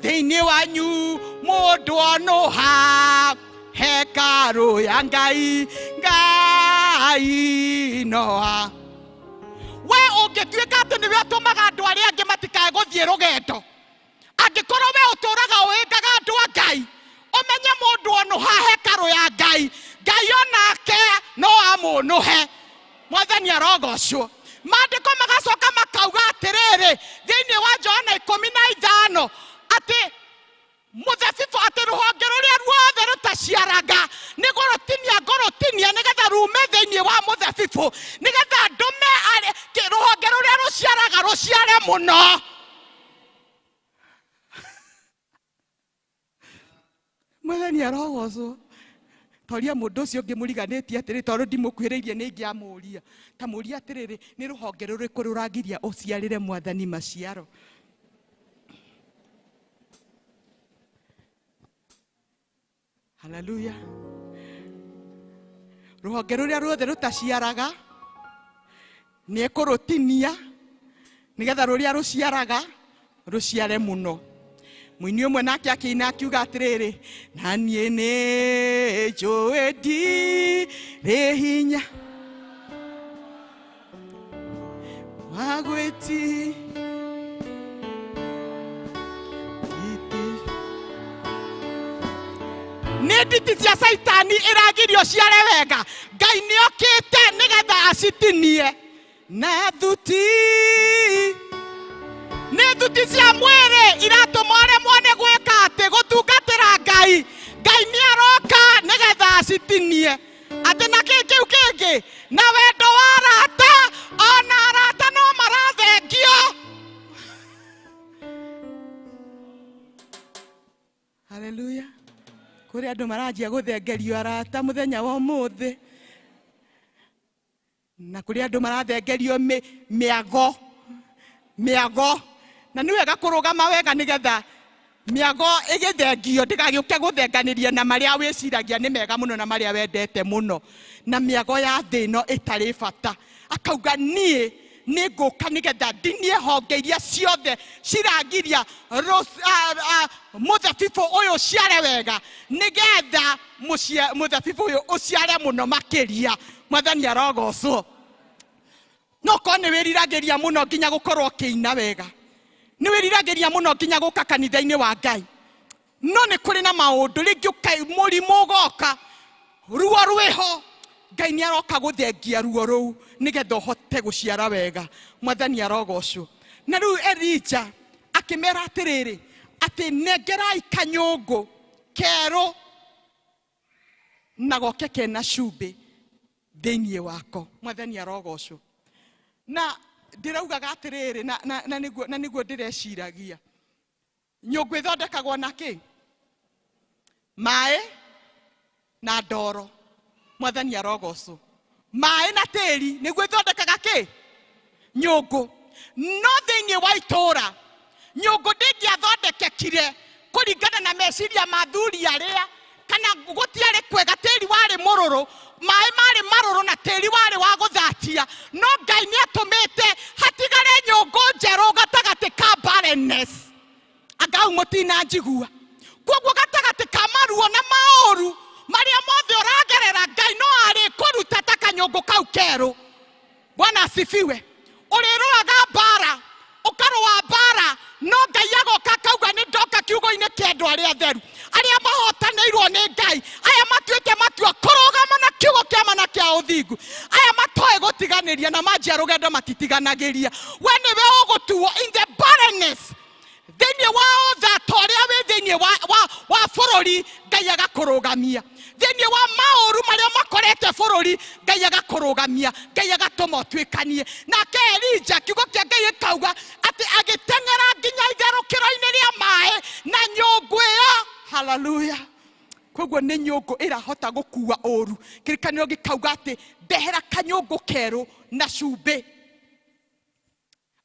thĩinĩ wanyu mũndũ onũha hekarũ ya Ngai, Ngai noa. We ũngĩtuĩka atĩ nĩwe ũtũmaga andũ arĩa angĩ matikae gũthiĩ rũgendo, angĩkorwo we ũtũraga ũhĩngaga andũ a Ngai, ũmenye mũndũ onũha hekarũ ya Ngai, Ngai onake no amũnũhe. Mwathani arogocwo. Maandĩko magacoka makauga atĩrĩrĩ thĩinĩ wa Johana 15 atĩ mũthabibũ, atĩ rũhonge rũrĩa ruothe rũtaciaraga nĩ ngũrũtinia, ngũrũtinia nĩgetha rume thĩinĩ wa mũthabibũ, nĩgetha ndũme rũhonge rũrĩa rũciaraga rũciare mũno. Mwathani arogocwo. Toria mũndũ ũcio ũngĩ mũriganĩtie atĩrĩ, tondũ ndimũkuhĩrĩirie nĩ ingĩamũria, ta mũria atĩrĩrĩ, nĩ rũhonge rũrĩkũ rũragiria ũciarĩre Mwathani maciaro? Haleluya. Rũhonge rũrĩa ruothe rũtaciaraga nĩ ekũrũtinia nĩgetha rũrĩa rũciaraga rũciare mũno. Mũini ũmwe nake akĩina akiuga atĩrĩrĩ, na niĩ nĩ njũĩ ndirĩ hinya wa gwĩti nĩ nditi cia Caitani ĩragirio ciare wega, Ngai nĩ okĩte nĩgetha acitinie. Na thuti nĩ thuti cia mwĩrĩ iratũma ũremwo nĩ gwĩka atĩ gũtungatĩra Ngai, Ngai nĩ aroka nĩgetha acitinie. Atĩ na kĩ kĩu kĩngĩ, na wendo wa arata, ona arata no marathengio. Haleluya. Kũrĩ andũ maranjia gũthengerio arata mũthenya wa ũmũthĩ, na kũrĩ andũ marathengerio mĩago, mĩago, na nĩ wega kũrũgama wega nĩgetha mĩago ĩgĩthengio ndĩgagĩũke gũthenganĩria na marĩa wĩciragia nĩ mega mũno na marĩa wendete mũno, na mĩago ya thĩ ĩno ĩtarĩ bata. Akauga niĩ nĩ ngũka nĩgetha ndinie honge iria ciothe ciragiria mũthabibũ ũyũ ũciare wega, nĩgetha mũthabibũ ũyũ ũciare mũno makĩria. Mwathani arogocwo. No korwo nĩ wĩriragĩria mũno nginya gũkorwo ũkĩina wega, nĩ wĩriragĩria mũno nginya gũka kanitha-inĩ wa Ngai, no nĩ kũrĩ na maũndũ rĩngĩ mũrimũ ũgoka, ruo rwĩho, Ngai nĩ aroka gũthengia ruo rũu nĩgetha ũhote gũciara wega. Mwathani arogocwo. Na rĩu Elija akĩmera atĩrĩrĩ, atĩ nengerai kanyũngũ kerũ na goke kena cumbĩ thĩinĩ wako. Mwathani arogocwo. Na ndĩraugaga atĩrĩrĩ, na nĩguo ndĩreciragia, nyũngũ ĩthondekagwo na kĩ? Maĩ na ndoro. Mwathani arogocwo. Maĩ na tĩri nĩguo ĩthondekaga kĩ? Nyũngũ. No thĩinĩ wa itũũra nyũngũ ndĩngĩathondekekire kũringana na meciria ma athuri arĩa, kana gũtiarĩ kwega, tĩri warĩ mũrũrũ, maĩ marĩ marũrũ na tĩri warĩ wa gũthatia, no Ngai nĩ atũmĩte hatigare nyũngũ njerũ gatagatĩ ka barrenness. Anga hau mũtinanjigua. Koguo gatagatĩ ka maruo na maũru marĩa mothe ũragerera, Ngai no arĩkũruta ta kanyũngũ kau kerũ. Bwana asifiwe. Ũrĩrũaga mbara, ũkarũa mbara, no Ngai agoka akauga nĩ ndoka kiugo-inĩ kĩa andũ arĩa atheru, arĩa mahotanĩirwo nĩ Ngai, aya matuĩte matua kũrũgama na kiugo kĩa ma na kĩa ũthingu, aya matoĩ gũtiganĩria na manjia rũgendo matitiganagĩria. We nĩwe ũgũtuo in the barrenness, thĩinĩ wa ũthata ũrĩa wĩ thĩinĩ wa bũrũri, Ngai agakũrũgamia. Thĩinĩ wa maũru marĩa makorete bũrũri, Ngai agakũrũgamia, Ngai agatũma ũtuĩkanie. Nake Elija, kiugo kĩa Ngai gĩkauga atĩ agĩteng'era nginya itherũkĩro-inĩ rĩa maĩ na nyũngũ ĩyo. Haleluya. Koguo nĩ nyũngũ ĩrahota gũkua ũru. Kĩrĩkanĩro gĩkauga atĩ ndehera kanyũngũ kerũ na cumbĩ.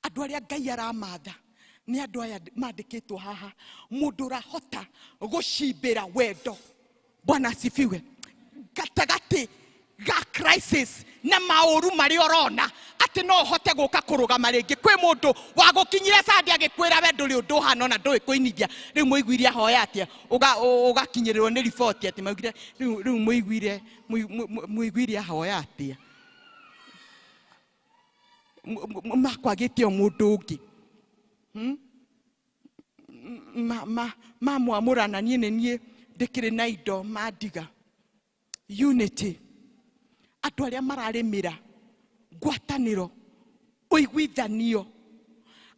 Andũ arĩa Ngai aramatha nĩ andũ aya mandĩkĩtwo haha, mũndũ ũrahota gũcimbĩra wendo. Bwana asifiwe. Gatagatĩ ga crisis na maũru marĩa ũrona atĩ no ũhote gũka kũrũgama rĩngĩ. Kwĩ mũndũ wagũkinyire Sunday agĩkwĩra we ndũrĩ ũndũ ũhana ona ndũĩ kũinithia. Rĩu mũiguire ahoya atĩa? Ũgakinyĩrĩrwo nĩ riboti atĩ maugire rĩu mũiguire ahoya atĩa? Makwagĩte o mũndũ ũngĩ. Mamwamũrana niĩ nĩ niĩ ndĩkĩrĩ na indo mandiga. Unity. Andũ arĩa mararĩmĩra ngwatanĩro, ũiguithanio,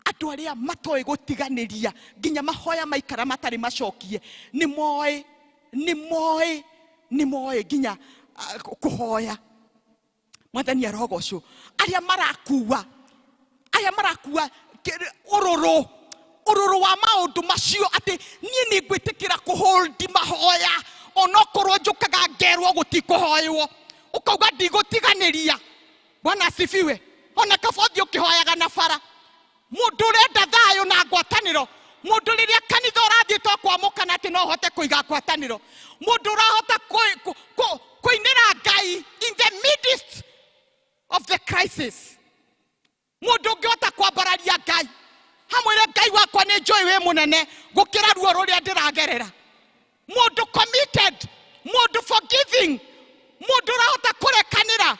andũ arĩa matoĩ gũtiganĩria nginya mahoya maikara matarĩ macokie, nĩ moĩ nginya kũhoya. Mwathani arogocwo. Arĩa marakua, arĩa marakua ũrũrũ, ũrũrũ wa maũndũ macio atĩ niĩ nĩ ngwĩtĩkĩra kũhold mahoya onokorwo njũkaga ngerwo gũtikũhoywo, ũkauga ndigũtiganĩria. Bwana asifiwe. Ona kaba ũthiĩ ũkĩhoyaga na bara. Mũndũ ũrenda thayũ na ngwatanĩro, mũndũ rĩrĩa kanitha ũrathiĩ to kwamũkana atĩ no ũhote kũiga ngwatanĩro, mũndũ ũrahota kũinĩra Ngai in the midst of the crisis, mũndũ ũngĩhota kwambararia Ngai hamwĩre Ngai wakwa nĩ njũĩ wĩ mũnene gũkĩra ruo rũrĩa ndĩragerera, mũndũ committed, mũndũ forgiving, mũndũ ũrahota kũrekanĩra,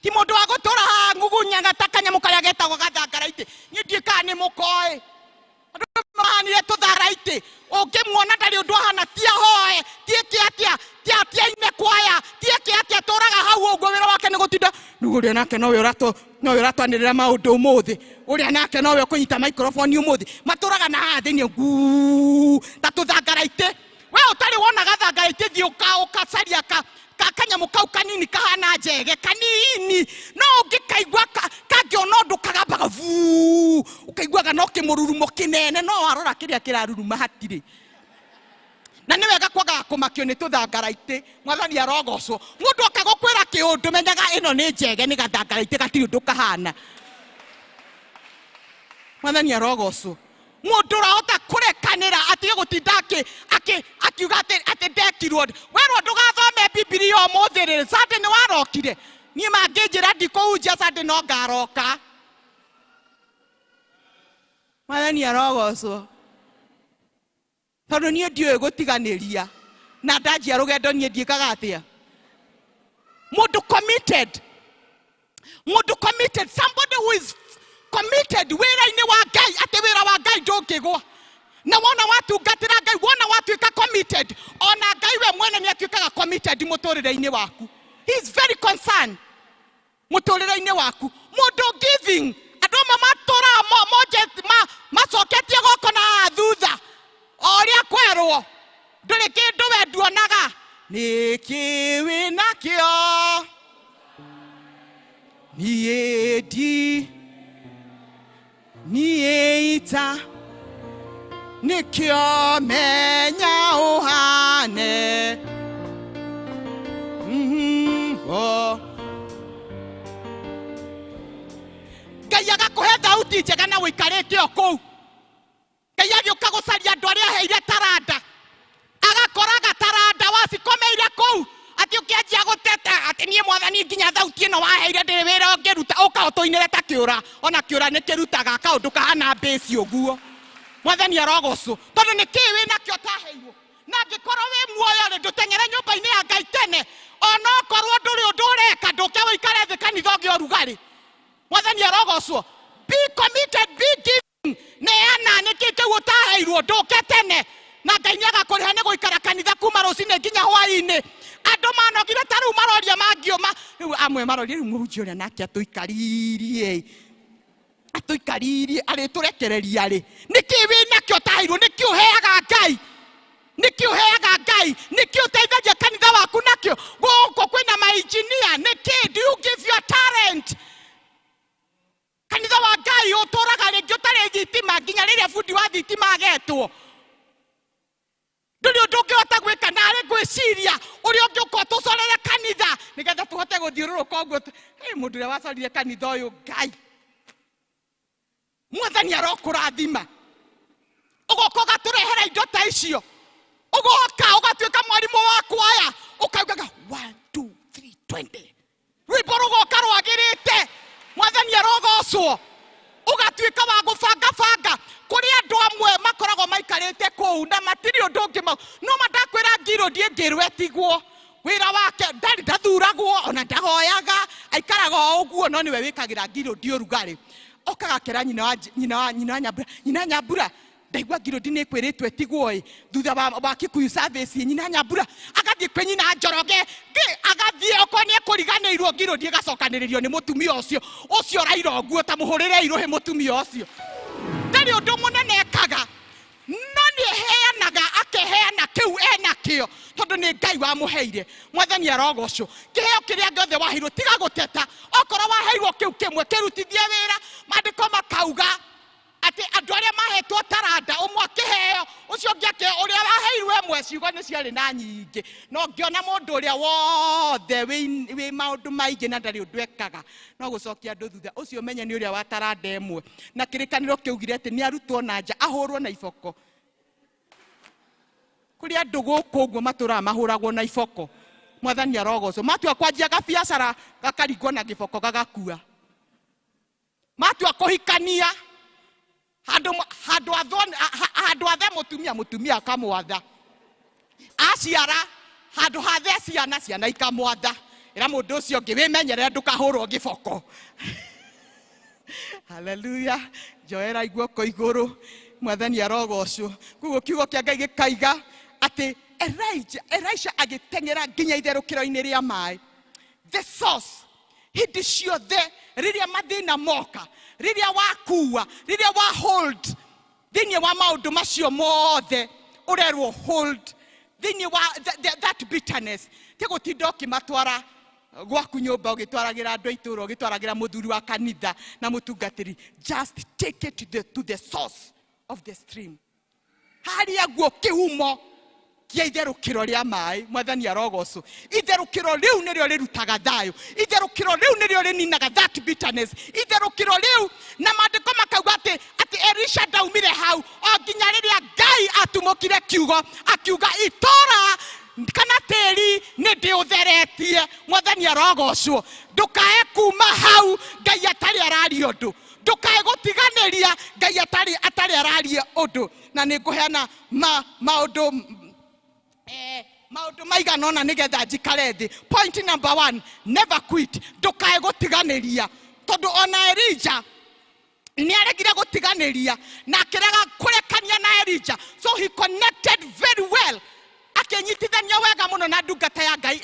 ti mũndũ wa gũtũra haha ngugunyaga ta kanyamũ karĩa getagwo gathangaraitĩ. Niĩ ndiũĩ kana nĩ mũkoĩ. Andũ mahanire tũthangaraitĩ, ũngĩmuona ndarĩ ũndũ ahana, ti ahoe, ti ĩke atĩa, ti atiaine kwaya, ti ĩke atĩa, atũraga hau ũguo, wĩra wake nĩ gũtinda. Rĩu ũrĩa nake nowe nowe ũratwanĩrĩra maũndũ ũmũthĩ, ũrĩa nake nowe ũkũnyita microphone ũmũthĩ, matũraga na haha thĩinĩ nguu ta tũthangaraitĩ. We ũtarĩ wona gathangaraitĩ, thiĩ ũkacaria kanyamũ kau kanini kahana njege kanini, no ũngĩkaigua kangĩona ũndũ kagambaga vuu, ũkaiguaga no kĩmũrurumo kĩnene, no warora kĩrĩa kĩraruruma hatirĩ. Na nĩ wega kwagaga kũmakio nĩ tũthangaraitĩ. Mwathani arogocwo. Mũndũ oka gũkwĩra kĩũndũ, menyaga ĩno nĩ njege, nĩ gathangaraitĩ gatirĩ ũndũ kahana. Mwathani arogocwo. Mũndũ ũrahota kũrekanĩra atige gũtinda akiuga atĩ ndekirwo. Werwo ndũgathome Bibilia ũmũthĩ rĩ, Sunday nĩ warokire. Niĩ mangĩnjĩra ndikũhunjia Sunday no ngaroka. Mwathani arogocwo. Tondũ niĩ ndiũĩ gũtiganĩria na ndanjia rũgendo niĩ ndiĩkaga atĩa. Mũndũ committed, mũndũ committed, somebody who is committed wĩra-inĩ wa Ngai, atĩ wĩra wa Ngai ndũngĩgwa. Na wona watungatĩra Ngai, wona watuĩka committed, ona Ngai we mwene nĩ atuĩkaga committed mũtũrĩre-inĩ waku. He is very concerned mũtũrĩre-inĩ waku. Mũndũ giving, andũ amwe matũraga macoketie goko na haha thutha, o ũrĩa kwerwo ndũrĩ kĩndũ we nduonaga. Nĩkĩ wĩnakĩo? Niĩ ndi, niĩ ita, nĩkĩo menya ũhane. Ngai agakũhe thauti njega na ũikarĩte o kũu. Ngai agĩũka gũcaria andũ arĩa aheire taranda, agakoraga taranda wacikomeire kũu, atĩ ũkĩanjia gũteta atĩ niĩ mwathani nginya thauti ĩno waheire ndĩrĩ wĩra ũngĩruta, ũka ũtũinĩre ta kĩũra. Ona kĩũra nĩ kĩrutaga kaũndũ kahana mbĩci ũguo. Mwathani arogocwo, tondũ nĩ kĩĩ wĩnakĩo ũtaheirwo. Na angĩkorwo wĩ muoyo rĩ, ndũteng'ere nyũmba-inĩ ya Ngai tene, onokorwo ndũrĩ ũndũ ũreka, ndũke ũikare thĩ kanitha ũgĩe ũrugarĩ. Mwathani arogocwo. Be committed, be giving. Neana nĩkĩ kĩu ũtaheirwo ndũke tene na Ngai nĩagakũrĩha nĩ gũikara kanitha kuma rũcinĩ nginya hwaĩ-inĩ. Andũ manogire ta rĩu maroria mangiũma rĩu amwe maroria rĩu mũhunjia ũrĩa nake atũikaririe atũikaririe arĩtũrekereria rĩ nĩkĩ wĩ nakĩo ũtaheirwo nĩkĩ ũheaga Ngai nĩkĩ ũheaga Ngai nĩkĩ ũteithagia kanitha waku nakĩo gũkũ kwĩna mainjinia nĩkĩ do you give your talent kanitha wa Ngai ũtũraga rĩngĩ ũtarĩ thitima nginya rĩrĩa bundi wa thitima agetwo ndũrĩ ũndũ ũngĩhota gwĩka narĩ ngwĩciria ũrĩa ũngĩũka ũtũcorere kanitha nĩgetha tũhote gũthiũrũrũka ũguo Hey, mũndũ ũrĩa wacorire kanitha ũyũ Ngai mwathani arokũrathima ũgoka ũgatũrehera indo ta icio ũgoka ũgatuĩka mwarimũ wa kwaya ũkaugaga 1 2 3 20 rwĩmbo rũgoka rwagĩrĩte mwathani arogocwo ũgatuĩka wa gũbangabanga kũrĩ andũ amwe makoragwo maikarĩte kũu na matirĩ ũndũ ũngĩ mau no mandakwĩra ngirũ ndiĩngĩrwo ĩtigwo wĩra wake ndarĩ ndathuragwo ona ndahoyaga aikaraga o ũguo no nĩwe wĩkagĩra ngirũ ndi ũrugarĩ okaga akera nyina wa nyina wa nyina wa nyambura nyina nyambura ndaigua ngirũndi nĩ ĩkwĩrĩtwo ĩtigwo ĩ thutha wa, wa Kikuyu service ĩ, nyina nyambura agathiĩ kwĩ nyina Njoroge ngĩ- agathiĩ okorwo nĩ ekũriganĩirwo ngirũndi ĩgacokanĩrĩrio nĩ mũtumia ũcio ũcio ũraira ũguo ta mũhũrĩre irũhĩ mũtumia ũcio ndarĩ ũndũ mũnene ekaga no nĩ eheanaga akeheana kĩu enakĩo tondũ nĩ Ngai wamũheire mwathani arogocwo kĩheo kĩrĩa gĩothe waheirwo tiga gũteta okorwo waheirwo kĩu kĩmwe kĩrutithie wĩra maandĩko makauga atĩ andũ arĩa mahetwo taranda ũmwe akĩheo ũcio ũngĩ akĩheo ũrĩa waheirwo ĩmwe ciugo nĩ ciarĩ na nyingĩ no ngĩona mũndũ ũrĩa wothe wĩ maũndũ maingĩ na ndarĩ ũndũ ekaga no gũcokia andũ thutha ũcio menye nĩ ũrĩa wa taranda ĩmwe na kĩrĩkanĩro kĩaugire atĩ nĩ arutwo na nja ahũrwo na iboko kũrĩ andũ gũkũ ũguo matũraga mahũragwo na iboko mwathani arogocwo matua kwanjia gabiacara gakaringwo na gĩboko gagakua matua kũhikania handũ handũ athwo handũ athe mũtumia mũtumia akamwatha aciara handũ hathe ciana ciana ikamwatha ĩra mũndũ ũcio ũngĩ wĩmenyerere ndũkahũrwo gĩboko haleluya njoera guoko igũrũ mwathani arogocwo koguo kiugo kĩa Ngai gĩkaiga atĩ Elijah Elisha agĩteng'era nginya itherũkĩro-inĩ rĩa maĩ the source hĩndĩ ciothe rĩrĩa mathĩna moka rĩrĩa wakua rĩrĩa wa hold thĩinĩ wa maũndũ macio mothe ũrerwo hold thĩinĩ wa that bitterness ti gũtinda ũkĩmatwara gwaku nyũmba ũgĩtwaragĩra andũ a itũũra ũgĩtwaragĩra mũthuri wa kanitha na mũtungatĩri just take it to the source of the stream harĩa guo kĩhumo kĩa itherũkĩro rĩa maĩ mwathani arogocwo itherũkĩro rĩu nĩrĩo rĩrutaga thayũ itherũkĩro rĩu nĩrĩo rĩninaga that bitterness itherũkĩro rĩu na maandĩko makauga atĩ atĩ Elisha ndaumire hau o nginya rĩrĩa Ngai atumũkire kiugo akiuga itũra kana tĩri nĩ ndĩũtheretie mwathani arogocwo ndũkae kuma hau Ngai atarĩ araria ũndũ ndũkae gũtiganĩria Ngai atarĩ atarĩ araria ũndũ na nĩ ngũheana ma maũndũ maũndũ maigana ũna nĩgetha njikare thĩ point number 1 never quit ndũkae gũtiganĩria tondũ ona Elijah nĩ aregire gũtiganĩria na akĩrega kũrekania na Elijah so he connected very well akĩnyitithania wega mũno na ndungata ya Ngai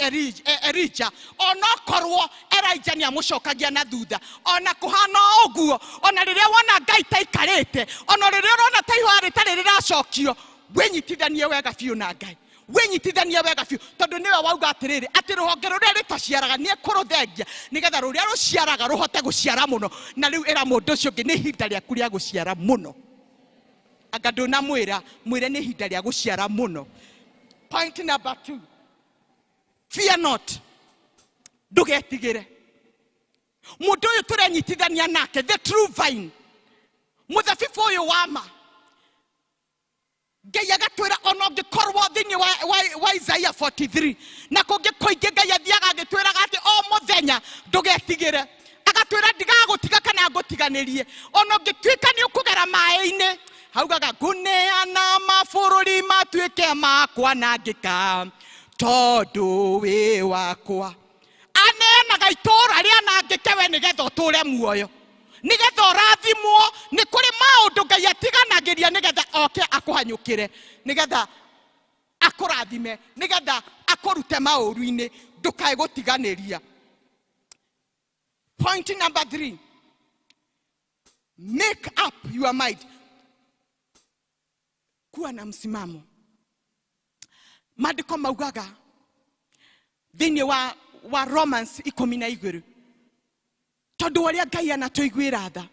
Elijah onokorwo Elijah nĩ amũcokagia na thutha ona kũhana o ũguo ona rĩrĩa wona Ngai taikarĩte ona rĩrĩa ũrona ta ihoya rĩtarĩ rĩracokio wĩnyitithanie wega biũ na Ngai wĩnyitithanie wega biũ tondũ nĩwe wauga atĩrĩrĩ atĩ rũhonge rũrĩa rĩtaciaraga nĩ ekũrũthengia nĩgetha rũrĩa rũciaraga rũhote gũciara mũno na rĩu ĩra mũndũ ũcio ũngĩ nĩ ihinda rĩaku rĩa gũciara mũno anga ndũnamwĩra mwĩre nĩ ihinda rĩa gũciara mũno point number 2 fear not ndũgetigĩre mũndũ ũyũ tũrenyitithania nake the true vine mũthabibũ ũyũ wa ma Ngai agatwĩra ona ũngĩkorwo thĩinĩ wa Isaiah 43 na kũngĩ kũingĩ Ngai athiaga agĩtwĩraga atĩ o mũthenya ndũgetigĩre agatwĩra ndigagũtiga kana ngũtiganĩrie ona ũngĩtuĩka nĩ ũkũgera maĩ-inĩ haugaga ngũneana mabũrũri matuĩke makwanangĩka tondũ wĩ wakwa aneanaga itũũra rĩanangĩke we nĩgetha ũtũũre muoyo Nĩgetha ũrathimwo, nĩ kũrĩ maũndũ Ngai atiganagĩria nĩgetha oke akũhanyũkĩre, nĩgetha akũrathime, nĩgetha akũrute maũru-inĩ, ndũkae gũtiganĩria. Point number 3, make up your mind. Kuwa na msimamo. Maandĩko maugaga thĩinĩ wa Romans 12, tondũ ũrĩa Ngai anatũiguĩra tha,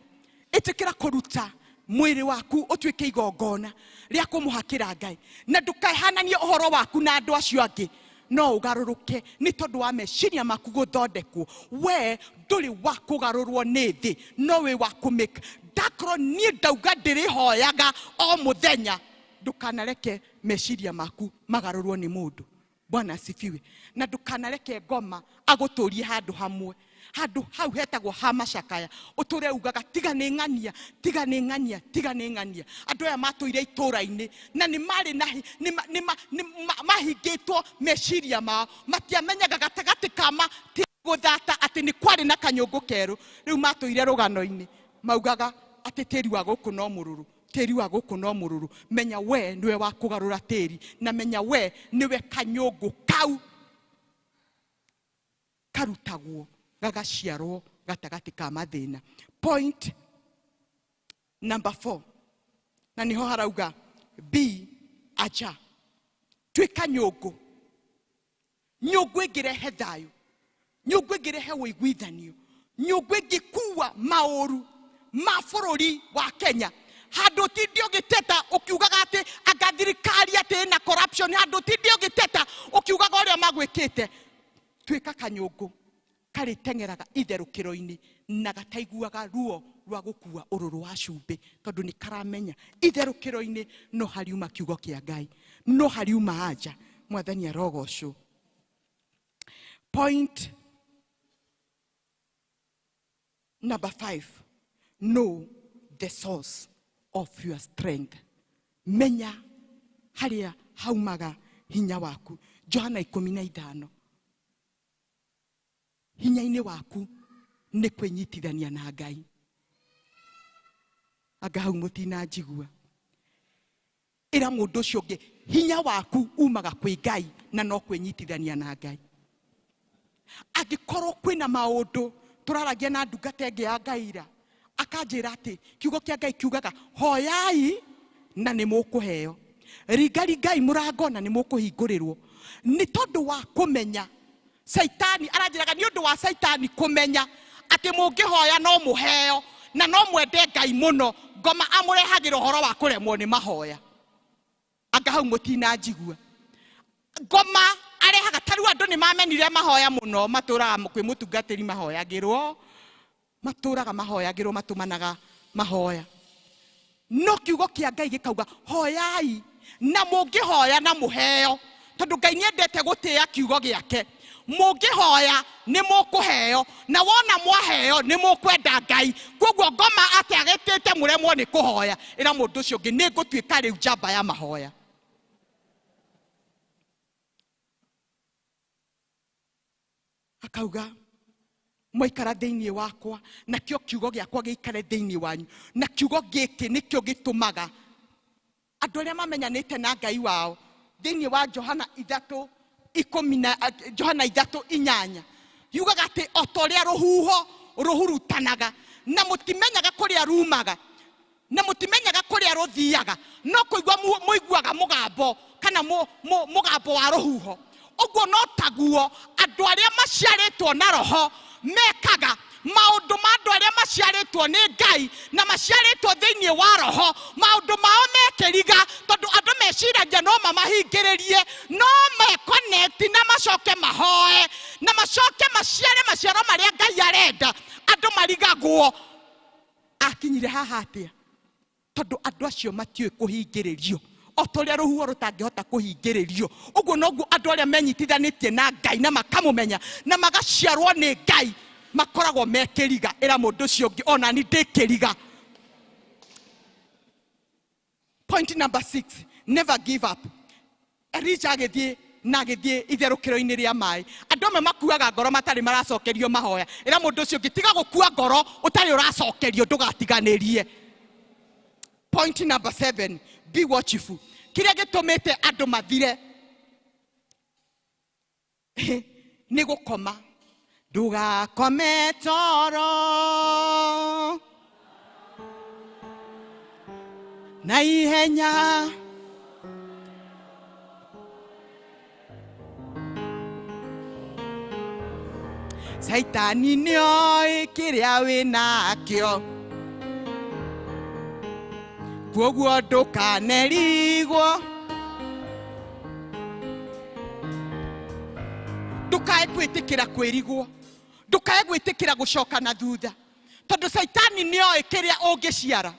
ĩtĩkĩra kũruta mwĩrĩ waku ũtuĩke igongona rĩa kũmũhakĩra Ngai, na ndũkahananie ũhoro waku na andũ acio angĩ, no ũgarũrũke nĩ tondũ wa meciria maku gũthondekwo. We ndũrĩ wa kũgarũrwo nĩ thĩ, no wĩ wa kũmĩka. Ndakorwo niĩ ndauga ndĩrĩhoyaga o mũthenya, ndũkanareke meciria maku magarũrwo nĩ mũndũ. Bwana asifiwe. Na ndũkanareke ngoma agũtũrie handũ hamwe, handũ hau hetagwo ha macakaya, ũtũre ugaga tiga nĩ ng'ania, tiga nĩ ng'ania, tiga nĩ ng'ania. Andũ aya matũire itũra-inĩ na nĩ marĩ na hi-, nĩ ma-, nĩ ma-, nĩ ma-, mahingĩtwo meciria mao, matiamenyaga gatagatĩ ka ma ti gũthata atĩ nĩ kwarĩ na kanyũngũ kerũ. Rĩu matũire rũgano-inĩ maugaga atĩ tĩri wa gũkũ no mũrũrũ, tĩri wa gũkũ no mũrũrũ. Menya we nĩwe wa kũgarũra tĩri, na menya we nĩwe kanyũngũ kau karutagwo gagaciarwo gatagatĩ ka mathĩna. Point number 4, na niho harauga be aja. Tuĩka nyũngũ. Nyũngũ ĩngĩrehe thayũ, nyũngũ ĩngĩrehe ũiguithanio, nyũngũ ĩngĩkua maũru ma bũrũri wa Kenya. Handũ ũtinde ũgĩteta ũkiugaga atĩ anga thirikari atĩ ĩna corruption, handũ ũtinde ũgĩteta ũkiugaga ũrĩa magwĩkĩte. Tuĩka kanyũngũ karĩteng'eraga itherũkĩro-inĩ na gataiguaga ruo rwa gũkua ũrũrũ wa cumbĩ, tondũ nĩ karamenya itherũkĩro-inĩ no hariuma kiugo kĩa Ngai, no hariuma anja. Mwathani arogocwo. Point number 5, know the source of your strength. Menya harĩa haumaga hinya waku. Johana 15, hinya-inĩ waku nĩ kwĩnyitithania na Ngai. Anga hau mũtinanjigua. Ĩra mũndũ ũcio ũngĩ, hinya waku umaga kwĩ Ngai na no kwĩnyitithania na Ngai. Angĩkorwo kwĩna maũndũ tũraragia na ndungata ĩngĩ ya Ngai ira, akanjĩra atĩ kiugo kĩa Ngai kiugaga hoyai na nĩ mũkũheo, ringaringai mũrango na nĩ mũkũhingũrĩrwo. Nĩ tondũ wa kũmenya Saitani, aranjĩraga nĩ ũndũ wa Saitani kũmenya atĩ mũngĩhoya no mũheo na no mwende Ngai mũno, ngoma amũrehagĩra ũhoro wa kũremwo nĩ mahoya. Anga hau mũtinanjigua. Ngoma arehaga, ta rĩu andũ nĩ mamenire mahoya mũno, matũraga kwĩ mũtungatĩri mahoyagĩrwo, matũraga mahoyagĩrwo, matũmanaga mahoya. No kiugo kĩa Ngai gĩkauga hoyai na mũngĩhoya na mũheo, tondũ Ngai nĩendete gũtĩĩa kiugo gĩake. Mũngĩhoya nĩ mũkũheo, na wona mwaheo nĩ mũkwenda Ngai. Koguo ngoma atĩ agĩtĩte mũremwo nĩ kũhoya, ĩra mũndũ ũcio ũngĩ nĩ ngũtuĩka rĩu njamba ya mahoya. Akauga mwaikara thĩinĩ wakwa, nakĩo kiugo gĩakwa gĩikare thĩinĩ wanyu, na kiugo gĩkĩ nĩkĩo gĩtũmaga andũ arĩa mamenyanĩte na Ngai wao. Thĩinĩ wa Johana ithatũ ikũmi na, Johana ithatũ inyanya yugaga atĩ o ta ũrĩa rũhuho rũhurutanaga na mũtimenyaga kũrĩa rumaga na mũtimenyaga kũrĩa rũthiaga, no kũigua mũiguaga mũgambo kana mũgambo wa rũhuho. Ũguo no taguo andũ arĩa maciarĩtwo na roho mekaga maũndũ ma andũ arĩa maciarĩtwo nĩ Ngai na maciarĩtwo thĩinĩ wa roho, maũndũ mao mekĩriga, tondũ andũ meciragia no mamahingĩrĩrie, no mekoneti na macoke mahoe na macoke maciare maciaro marĩa Ngai arenda. Andũ marigagwo akinyire haha atĩa, tondũ andũ acio matiũĩ kũhingĩrĩrio. O ta ũrĩa rũhuho rũtangĩhota kũhingĩrĩrio, ũguo noguo andũ arĩa menyitithanĩtie na Ngai na makamũmenya na magaciarwo nĩ Ngai makoragwo mekĩriga. Ĩra mũndũ ũcio ũngĩ, ona ni ndĩkĩriga. Point number 6, never give up. Elijah agĩthiĩ na agĩthiĩ itherũkĩro-inĩ rĩa maĩ. Andũ amwe makuaga ngoro matarĩ maracokerio mahoya. Ĩra mũndũ ũcio ũngĩ, tiga gũkua ngoro ũtarĩ ũracokerio, ndũgatiganĩrie. Point number 7, be watchful. Kĩrĩa gĩtũmĩte andũ mathire nĩ gũkoma. Ndũgakome toro na ihenya, Saitani nĩoĩ kĩrĩa wĩnakĩo, kwoguo ndũkanerigwo. Ndũkae gwĩtĩkĩra kwĩrigwo, ndũkae gwĩtĩkĩra gũcoka na thutha, tondũ Saitani nĩoĩ kĩrĩa ũngĩciara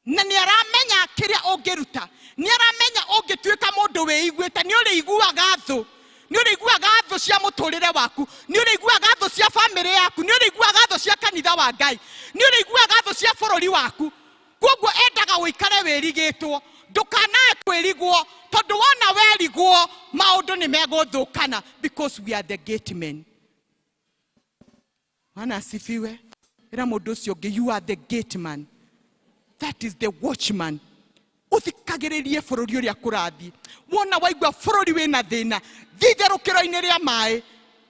na nĩ aramenya kĩrĩa ũngĩruta, nĩ aramenya ũngĩtuĩka mũndũ wĩiguĩte. Nĩ ũrĩiguaga thũ, nĩ ũrĩiguaga thũ cia mũtũrĩre waku, nĩ ũrĩiguaga thũ cia bamĩrĩ yaku, nĩ ũrĩiguaga thũ cia kanitha wa Ngai, nĩ ũrĩiguaga thũ cia bũrũri waku. Kwoguo endaga ũikare wĩrigĩtwo, ndũkanae kwĩrigwo, tondũ wona werigwo maũndũ nĩ megũthũkana, because we are the gate men. Bwana asifiwe. Ĩra mũndũ ũcio ũngĩ, you are the gate man. That is the watchman. Ũthikagĩrĩrie bũrũri ũrĩa kũrathiĩ. Wona waigua bũrũri wĩna thĩna, thiĩ itherũkĩro-inĩ rĩa maĩ,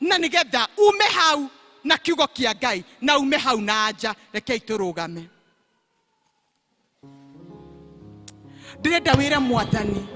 na nĩgetha ume hau na kiugo kĩa Ngai, na ume hau na nja. Rekei tũrũgame. Ndĩrenda wĩre Mwathani,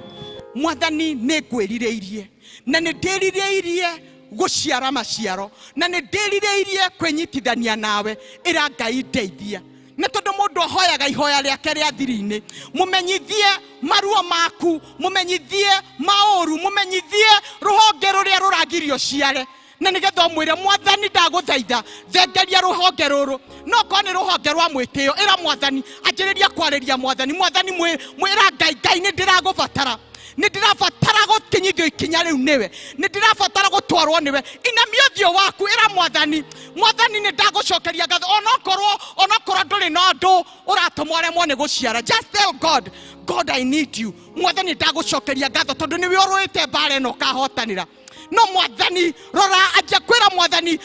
Mwathani nĩ ngwĩrirĩirie, na nĩ ndĩrirĩirie gũciara maciaro, na nĩ ndĩrirĩirie kwĩnyitithania nawe. Ĩra Ngai ndeithia. Na tondũ mũndũ ahoyaga ihoya rĩake rĩa thiri-inĩ, mũmenyithie maruo maku, mũmenyithie maũru, mũmenyithie rũhonge rũrĩa rũragirio ciare, na nĩgetha ũmwĩre Mwathani ndagũthaitha thengeria rũhonge rũrũ. No korwo nĩ rũhonge rwa mwĩtĩo, ĩra Mwathani, anjĩrĩria kwarĩria Mwathani. Mwathani mwĩra Ngai, Ngai nĩ ndĩragũbatara, nĩ ndĩrabatara gũkinyithio ikinya rĩu nĩwe, nĩ ndĩrabatara gũtwarwo nĩwe. Inamia ũthiũ waku, ĩra Mwathani, Mwathani nĩ ndagũcokeria ngatho, onokorwo ndũrĩ na ũndũ ũratũma ũremwo nĩ gũciara. Just tell God, God I need you. Mwathani ndagũcokeria ngatho tondũ nĩwe ũrũĩte mbara ĩno ũkahotanĩra. No Mwathani rora, anjia kwĩra Mwathani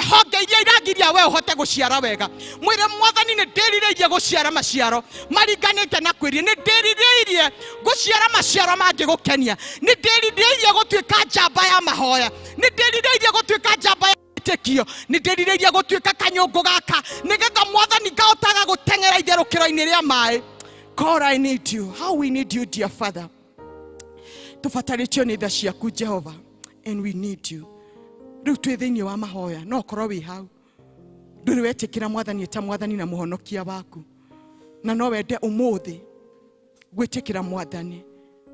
honge iria iragiria we ũhote gũciara wega. Mwĩre Mwathani nĩ ndĩrirĩirie gũciara maciaro maringanĩte na kwĩria, nĩ ndĩrirĩirie gũciara maciaro mangĩgũkenia, nĩ ndĩrirĩirie gũtuĩka njamba ya mahoya, nĩ ndĩrirĩirie gũtuĩka njamba ya wĩtĩkio, nĩ ndĩrirĩirie gũtuĩka kanyũngũ gaka, nĩgetha Mwathani ngahotaga gũteng'era itherũkĩro-inĩ rĩa maĩ. God, I need you. How we need you, dear Father. Tũbatarĩtio nĩ tha ciaku Jehova, and we need you. Rĩu twĩ thĩinĩ wa mahoya, no ũkorwo wĩ hau ndũrĩ wetĩkĩra Mwathani ta Mwathani na mũhonokia waku, na no wende ũmũthĩ gwĩtĩkĩra Mwathani,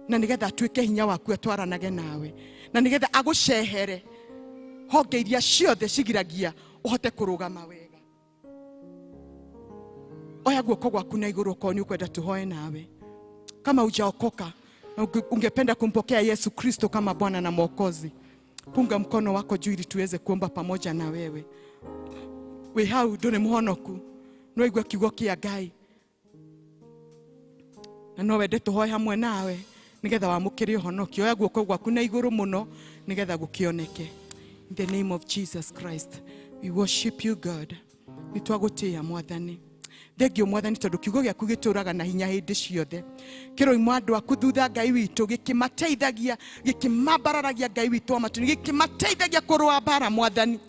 na nĩgetha atuĩke hinya waku atwaranage nawe, na nĩgetha agũcehere honge iria ciothe cigiragia ũhote kũrũgama wega. Oya guoko gwaku na igũrũ okorwo nĩ ũkwenda tũhoe nawe. Kama hujaokoka na ungependa kumpokea Yesu Kristo kama Bwana na Mwokozi, punga mkono wako juu ili tuweze kuomba pamoja na wewe. Wĩ hau ndũrĩ mũhonoku, no igua kiugo kĩa Ngai na no wende tũhoe hamwe nawe nĩgetha wamũkĩre ũhonokio. Oya guoko gwaku na igũrũ mũno nĩgetha gũkĩoneke. In the name of Jesus Christ, we worship you God. Nĩ twagũtĩĩa Mwathani. Thengio Mwathani tondũ kiugo gĩaku gĩtũraga na hinya hĩndĩ ciothe. Kĩroimwo andũ aku thutha Ngai witũ, gĩkĩmateithagia, gĩkĩmambararagia Ngai witũ wa matu-inĩ, gĩkĩmateithagia kũrũa mbara Mwathani.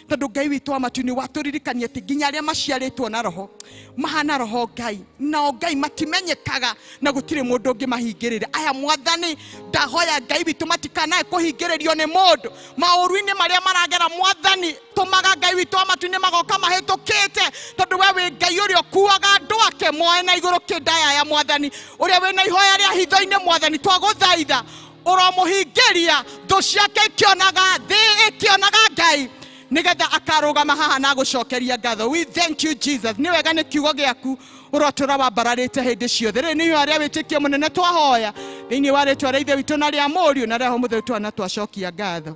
Tondũ Ngai witũ wa matu-inĩ watũririkania atĩ nginya arĩa maciarĩtwo na roho mahana roho Ngai, nao Ngai matimenyekaga na gũtirĩ mũndũ ũngĩmahingĩrĩria. Aya Mwathani, ndahoya Ngai witũ matikanae kũhingĩrĩrio nĩ mũndũ maũru-inĩ marĩa maragera. Mwathani, tũmaga Ngai witũ wa matu-inĩ magoka mahĩtũkĩte, tondũ we wĩ Ngai ũrĩa ũkuaga andũ ake moe na igũrũ kĩndayaya. Mwathani ũrĩa wĩna ihoya rĩa hitho-inĩ, Mwathani twagũthaitha ũromũhingĩria thũ ciake ikĩonaga thĩ ĩkĩonaga Ngai, nĩgetha akarũgama haha na agũcokeria ngatho. We thank you Jesus. Nĩ wega nĩ kiugo gĩaku ũrotũra wambararĩte hĩndĩ ciothe. Rĩrĩ nĩ ihoya rĩa wĩtĩkio mũnene twahoya thĩinĩ wa rĩtwa rĩa Ithe witũ na rĩa Mũriũ na rĩa Roho Mũtheru, twana twacokia ngatho.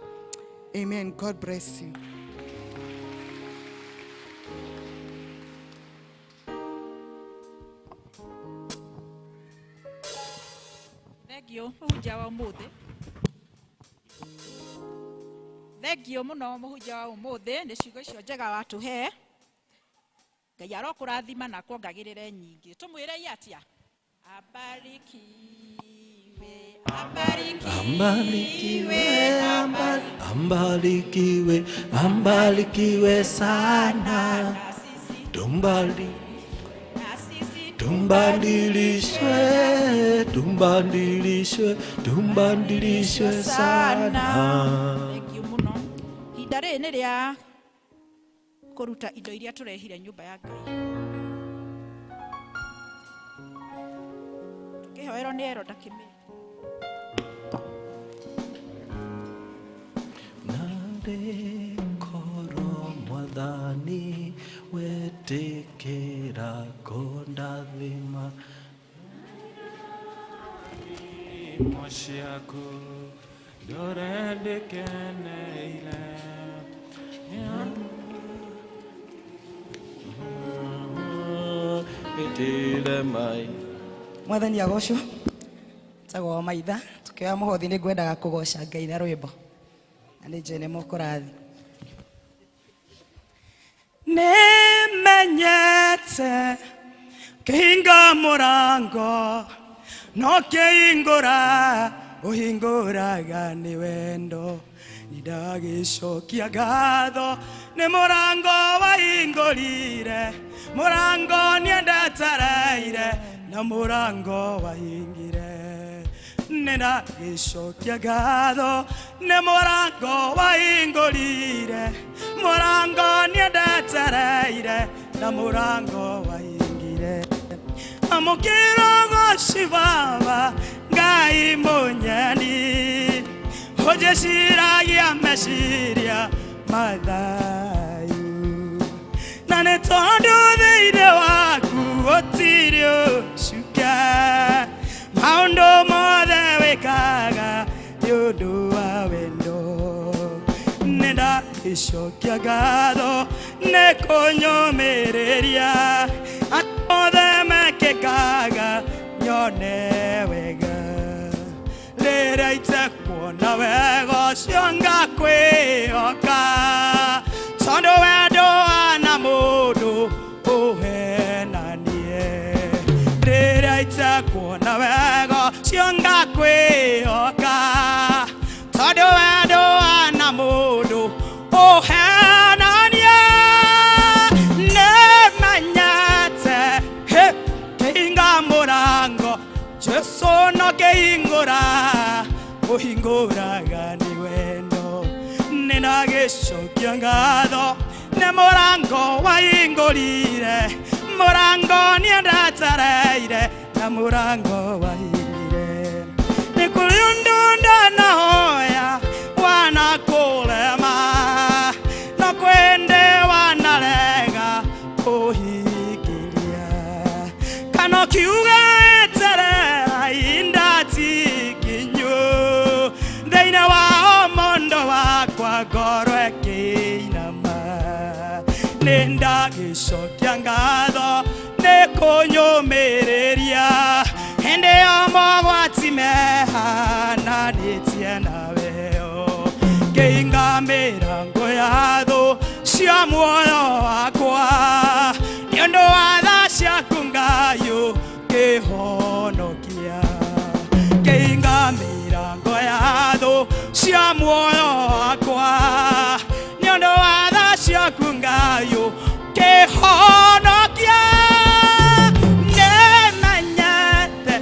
Amen. God bless you. Thengio mũhunjia wa ũmũthĩ. Thengio muno muhunjia wa umuthi ni ciugo icio njega watuhe. Ngai arokũrathima na kuongagĩrĩre nyingĩ. Tũmwĩrei atia? Abarikiwe, Ambarikiwe, ambarikiwe, ambarikiwe sana. Tumbali, tumbadilishwe, tumbadilishwe, tumbadilishwe sana. Thank you muno. Ihinda rĩrĩ nĩ rĩa kũruta indo iria tũrehire nyũmba ya Ngai. Tũkĩhoerwo nĩ Eroda Kĩmĩri. Narĩ mwathani wetĩkĩra kũndathima. Ciaku ndore ndĩkeneire. Ĩtĩre mai. Mwathani agocwo. Njagwo maitha tukioya muhothi nĩ ngwendaga kũgoca Ngai na rwĩmbo na nĩ njũĩ nĩ mũkũrathi. Nĩmenyete kĩhinga mũrango no kĩhingũra ũhingũraga nĩ wendo. Nĩndagĩcokia ngatho nĩ mũrango wahingũrire, mũrango niendetereire na mũrango wahingire. Nĩndagĩcokia ngatho nĩ mũrango wahingũrire, mũrango niendetereire na mũrango wahingire. Amũkĩra ũgoci Baba Ngai mũnyeni, ũnjĩciragia meciria mathayu, na nĩ tondũ thĩinĩ waku gũtirĩ ũcuke, maũndũ mothe wĩkaga nĩ ũndũ wa wendo. Nĩndagĩcokia ngatho nĩ kũnyũmĩrĩria, andũ othe mekĩkaga nyone wega. Rĩrĩa itekuona wega ũcio ngakwĩhoka, tondũ wendo wana mũndũ ũhenanie. Rĩrĩa itekuona wega ũcio ngakwĩhoka, tondũ wendo wana mũndũ ũhenanie. Nĩmenyete kĩhinga mũrango Jesu no kĩhingũra ũhingũraga nĩ wendo. Nĩndagĩcokia ngatho nĩ mũrango wahingũrire, mũrango niendetereire na mũrango wahingire. Nĩ kũrĩ ũndũ ndanahoya wanakũrema, no kwende wanarega kũhingĩria, kana ũkiuga eterera ihinda ti ikinyu, thĩinĩ wa mondo wakwa ngoro ĩkĩinama. Nĩndagĩcokia ngatho nĩ kũnyũmĩrĩria, hĩndĩ ĩyo mogwati mehananĩtie naweo, ngĩhinga mĩrango ya thũ cia muoyo wakwa, nĩ ũndũ wa tha ciaku Ngai ũkĩhonokia. Ngĩhinga mĩrango ya thũ cia muoyo wakwa, nĩ ũndũ wa tha ciaku Ngai ũkĩhonokia. Nĩmenyete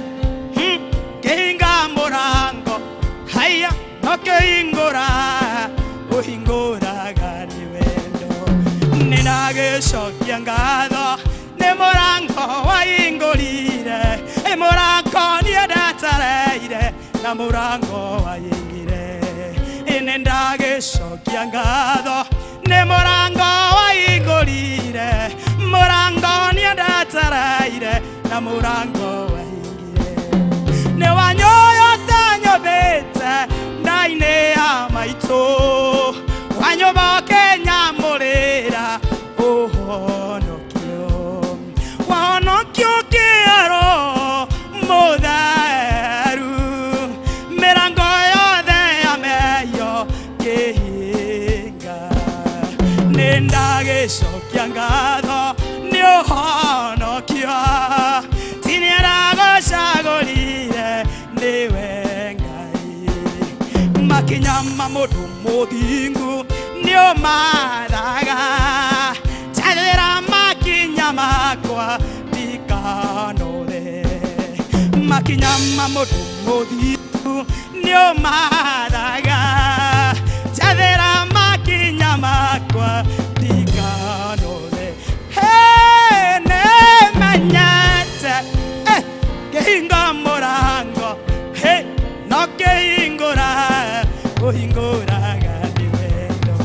kĩhinga mũrango haiya no kĩhingũra ũhingũraga nĩ wendo. Nĩndagĩcokia ngatho nĩ mũrango wahingũrire, mũrango niendetereire na mũrango wahingire. Nĩndagĩcokia ngatho nĩ mũrango wahingũrire, mũrango niendetereire na mũrango wahingire. Nĩ wanyoyo ta nyũmbĩte nda-inĩ ya maitũ, wanyũmba ũkĩnyamũrĩra ũhonokio, wahonokio kĩero mũtheru, mĩrango yothe ya mehia kĩhinga. ngatho nĩ ũhonokio ti nĩ aragũcagũrire nĩwe Ngai makinya ma mũndũ mũthingu nĩ ũmathaga njathĩra makinya makwa ndikanore makinya ma mũndũ mũthingu nĩ ũmathaga njathĩra makinya makwa ndikanore. Hey, nĩmenyete kĩhingo mũrango hey, no kĩhingũra ũhingũraga nĩ wendo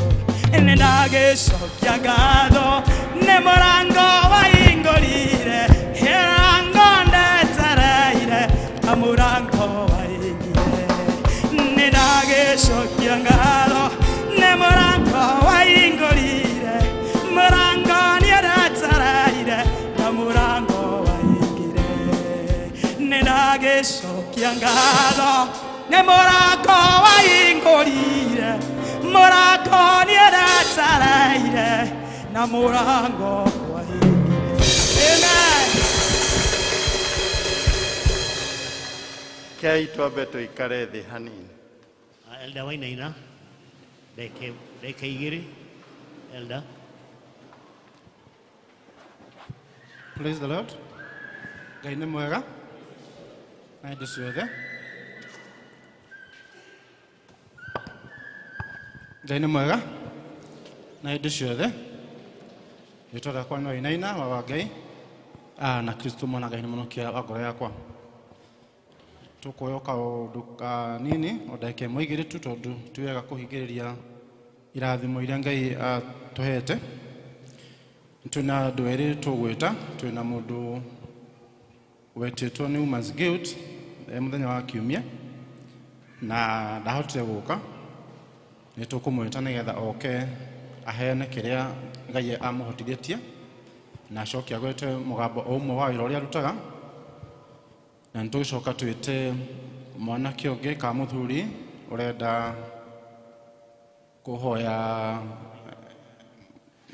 nĩ ndagĩcokia ngatho nĩ mũrango wahingũrire mũrango ndetereire na mũrango waingire nĩ ndagĩcokia ngatho nĩ mũrango wahingũrire mũrango nĩndetereire na mũrango waingire nĩ ndagĩcokia ngatho nĩ mũrango wahingũrire mũrango nĩndetereire na mũrango waingire. Amen. Kei twambe tuikare thi hanini. Elda Wainaina, ndagĩka igĩrĩ. Elda. Praise the Lord. Ngai nĩ mwega na hĩndĩ ciothe. Ngai nĩ mwega na hĩndĩ ciothe. Rĩtwa rĩakwa nĩ Wainaina wa Ngai na Kristo mwana Ngai nĩ mũnokia wa ngoro yakwa. Tũkuoya kaũndũ kanini o ndagĩka ĩmwe igĩrĩ tu tondũ ti wega kũhingĩrĩria irathimo iria Ngai atũhete. Twĩna andũ erĩ tũgwĩta, twĩna mũndũ wetĩtwo nĩ Women's Guild mũthenya wa kiumia na ndahotire gũka. Nĩ tũkũmwĩta nĩgetha oke aheane kĩrĩa Ngai amũhotithĩtie na acoke agwete mũgambo o ũmwe wa wĩra ũrĩa arutaga. Na nĩtũgũcoka twĩte mwanake ũngĩ ka mũthuri ũrenda kũhoya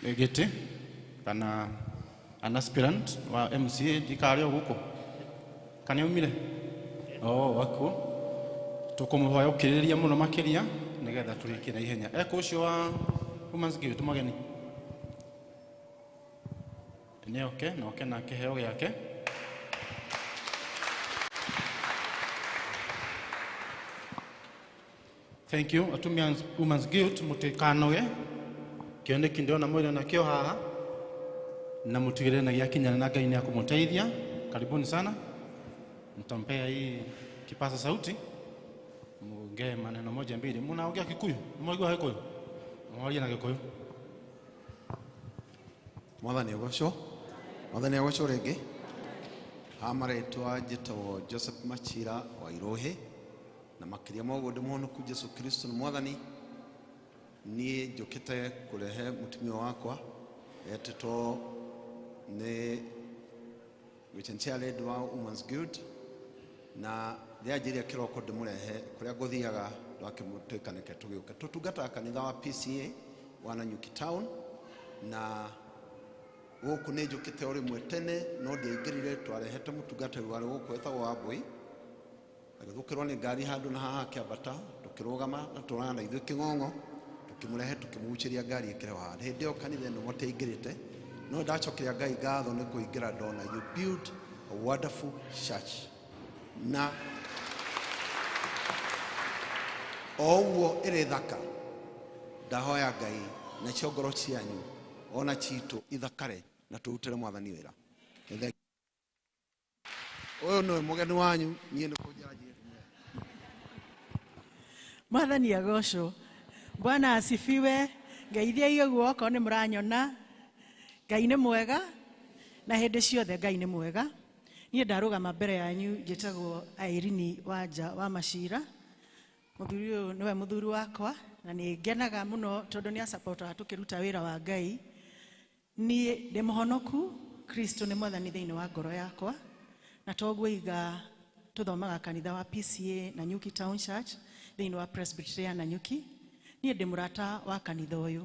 gĩtĩ kana an aspirant wa MCA ndikarĩ o gũkũ kana aumire oh wakuo tũkũmũhoya ũkirĩrĩria mũno makĩria nĩgetha tũrĩkie na ihenya. Eko ũcio wa Women's Guild mũgeni nĩ oke na oke na kĩheo gĩake. Thank you. Atumia Women's Guild mũtikanoge kĩoneki ndĩrona mwĩrĩ nakĩo haha na mũtigĩrĩre na gĩakinyana na Ngai nĩ akũmũteithia. Karibuni sana. Nitampea hii kipaza sauti muongee maneno moja mbili. Munaongea Kikuyu? Mwaigua Gikuyu? Mwaria na Gikuyu. Mwathani agocwo. Mwathani agocwo rĩngĩ. Ha marĩtwa njĩtagwo Joseph Machira wa Irohe na makĩria ma ũguo ndĩ mũhonoku Jesu Kristo nĩ Mwathani. Niĩ njũkĩte kũrehe mũtumia wakwa etĩtwo nĩ Chair wa Women's Guild na rĩanjĩria kĩroko ndĩmũrehe kũrĩa ngũthiaga ndwakĩmũtuĩka nĩke tũgĩũke. Tũtungataga kanitha wa PCA wa Nanyuki Town na gũkũ nĩ njũkĩte o rĩmwe tene no ndiaingĩrire, twarehete mũtungatĩri warĩ gũkũ wetagwo Wambui agĩthũkĩrwo nĩ ngari handũ na haha akĩambata tũkĩrũgama na tũrana na ithuĩ kĩng'ong'o tũkĩmũrehe tũkĩmũgucĩria ngari ĩkĩre haha. Hĩndĩ ĩyo kanitha ĩno mũtiaingĩrĩte no ndacokeria Ngai ngatho nĩ kũingĩra ndona you build a wonderful church na o ũguo ĩrĩ thaka. Ndahoya Ngai nacio ngoro cianyu ona citũ ithakare na tũrutĩre Mwathani wĩra. Ũyũ nĩwe mũgeni wanyu, niĩ nĩ kũnjanjia. Mwathani agocwo. Bwana asifiwe. Ngeithiai guoko nĩ mũranyona. Ngai nĩ mwega na hĩndĩ ciothe Ngai nĩ mwega. Niĩ ndarũgama mbere yanyu njĩtagwo Irene Wanja wa Macira. Mũthuri ũyũ nĩwe mũthuri wakwa na nĩ ngenaga mũno tondũ nĩ asapotaga tũkĩruta wĩra wa Ngai. Niĩ ndĩ mũhonoku, Kristo nĩ Mwathani thĩinĩ wa ngoro yakwa na toguo iga tũthomaga kanitha wa PCA Nanyuki Town Church thĩinĩ wa Presbyterian Nanyuki. Niĩ ndĩ mũrata wa kanitha ũyũ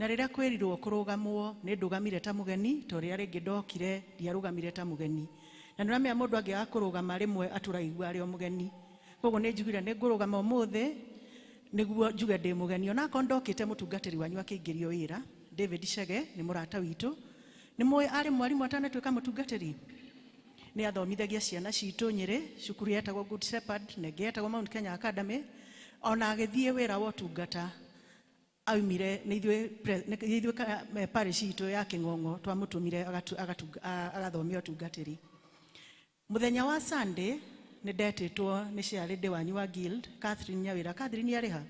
Na rĩrĩa kwĩrirwo kũrũgamwo nĩ ndũgamire ta mũgeni, to rĩrĩa rĩngĩ ndokire ndiarũgamire ta mũgeni. Na nĩũramenya mũndũ angĩaga kũrũgama rĩmwe atũraigua arĩ o mũgeni. Koguo nĩ njugire nĩ ngũrũgama ũmũthĩ nĩguo njuge ndĩ mũgeni. Onakorwo ndokĩte mũtungatĩri wanyu akĩingĩrio wĩra, David Chege nĩ mũrata witũ. Nĩ mũĩ arĩ mwarimũ atanatuĩka mũtungatĩri. Nĩ athomithagia ciana citũ Nyĩrĩ, cukuru yetagwo Good Shepherd na ĩngĩ yetagwo Mount Kenya Academy. Ona agĩthiĩ wĩra wa ũtungata aumire nĩ ithuĩ parish itũ ya Kĩng'ong'o twamũtũmire agathomia ũtungatĩri. Mũthenya wa Sunday nĩ ndetĩtwo nĩ chairlady wanyu wa guild Catherine Nyawĩra. Catherine arĩ ha?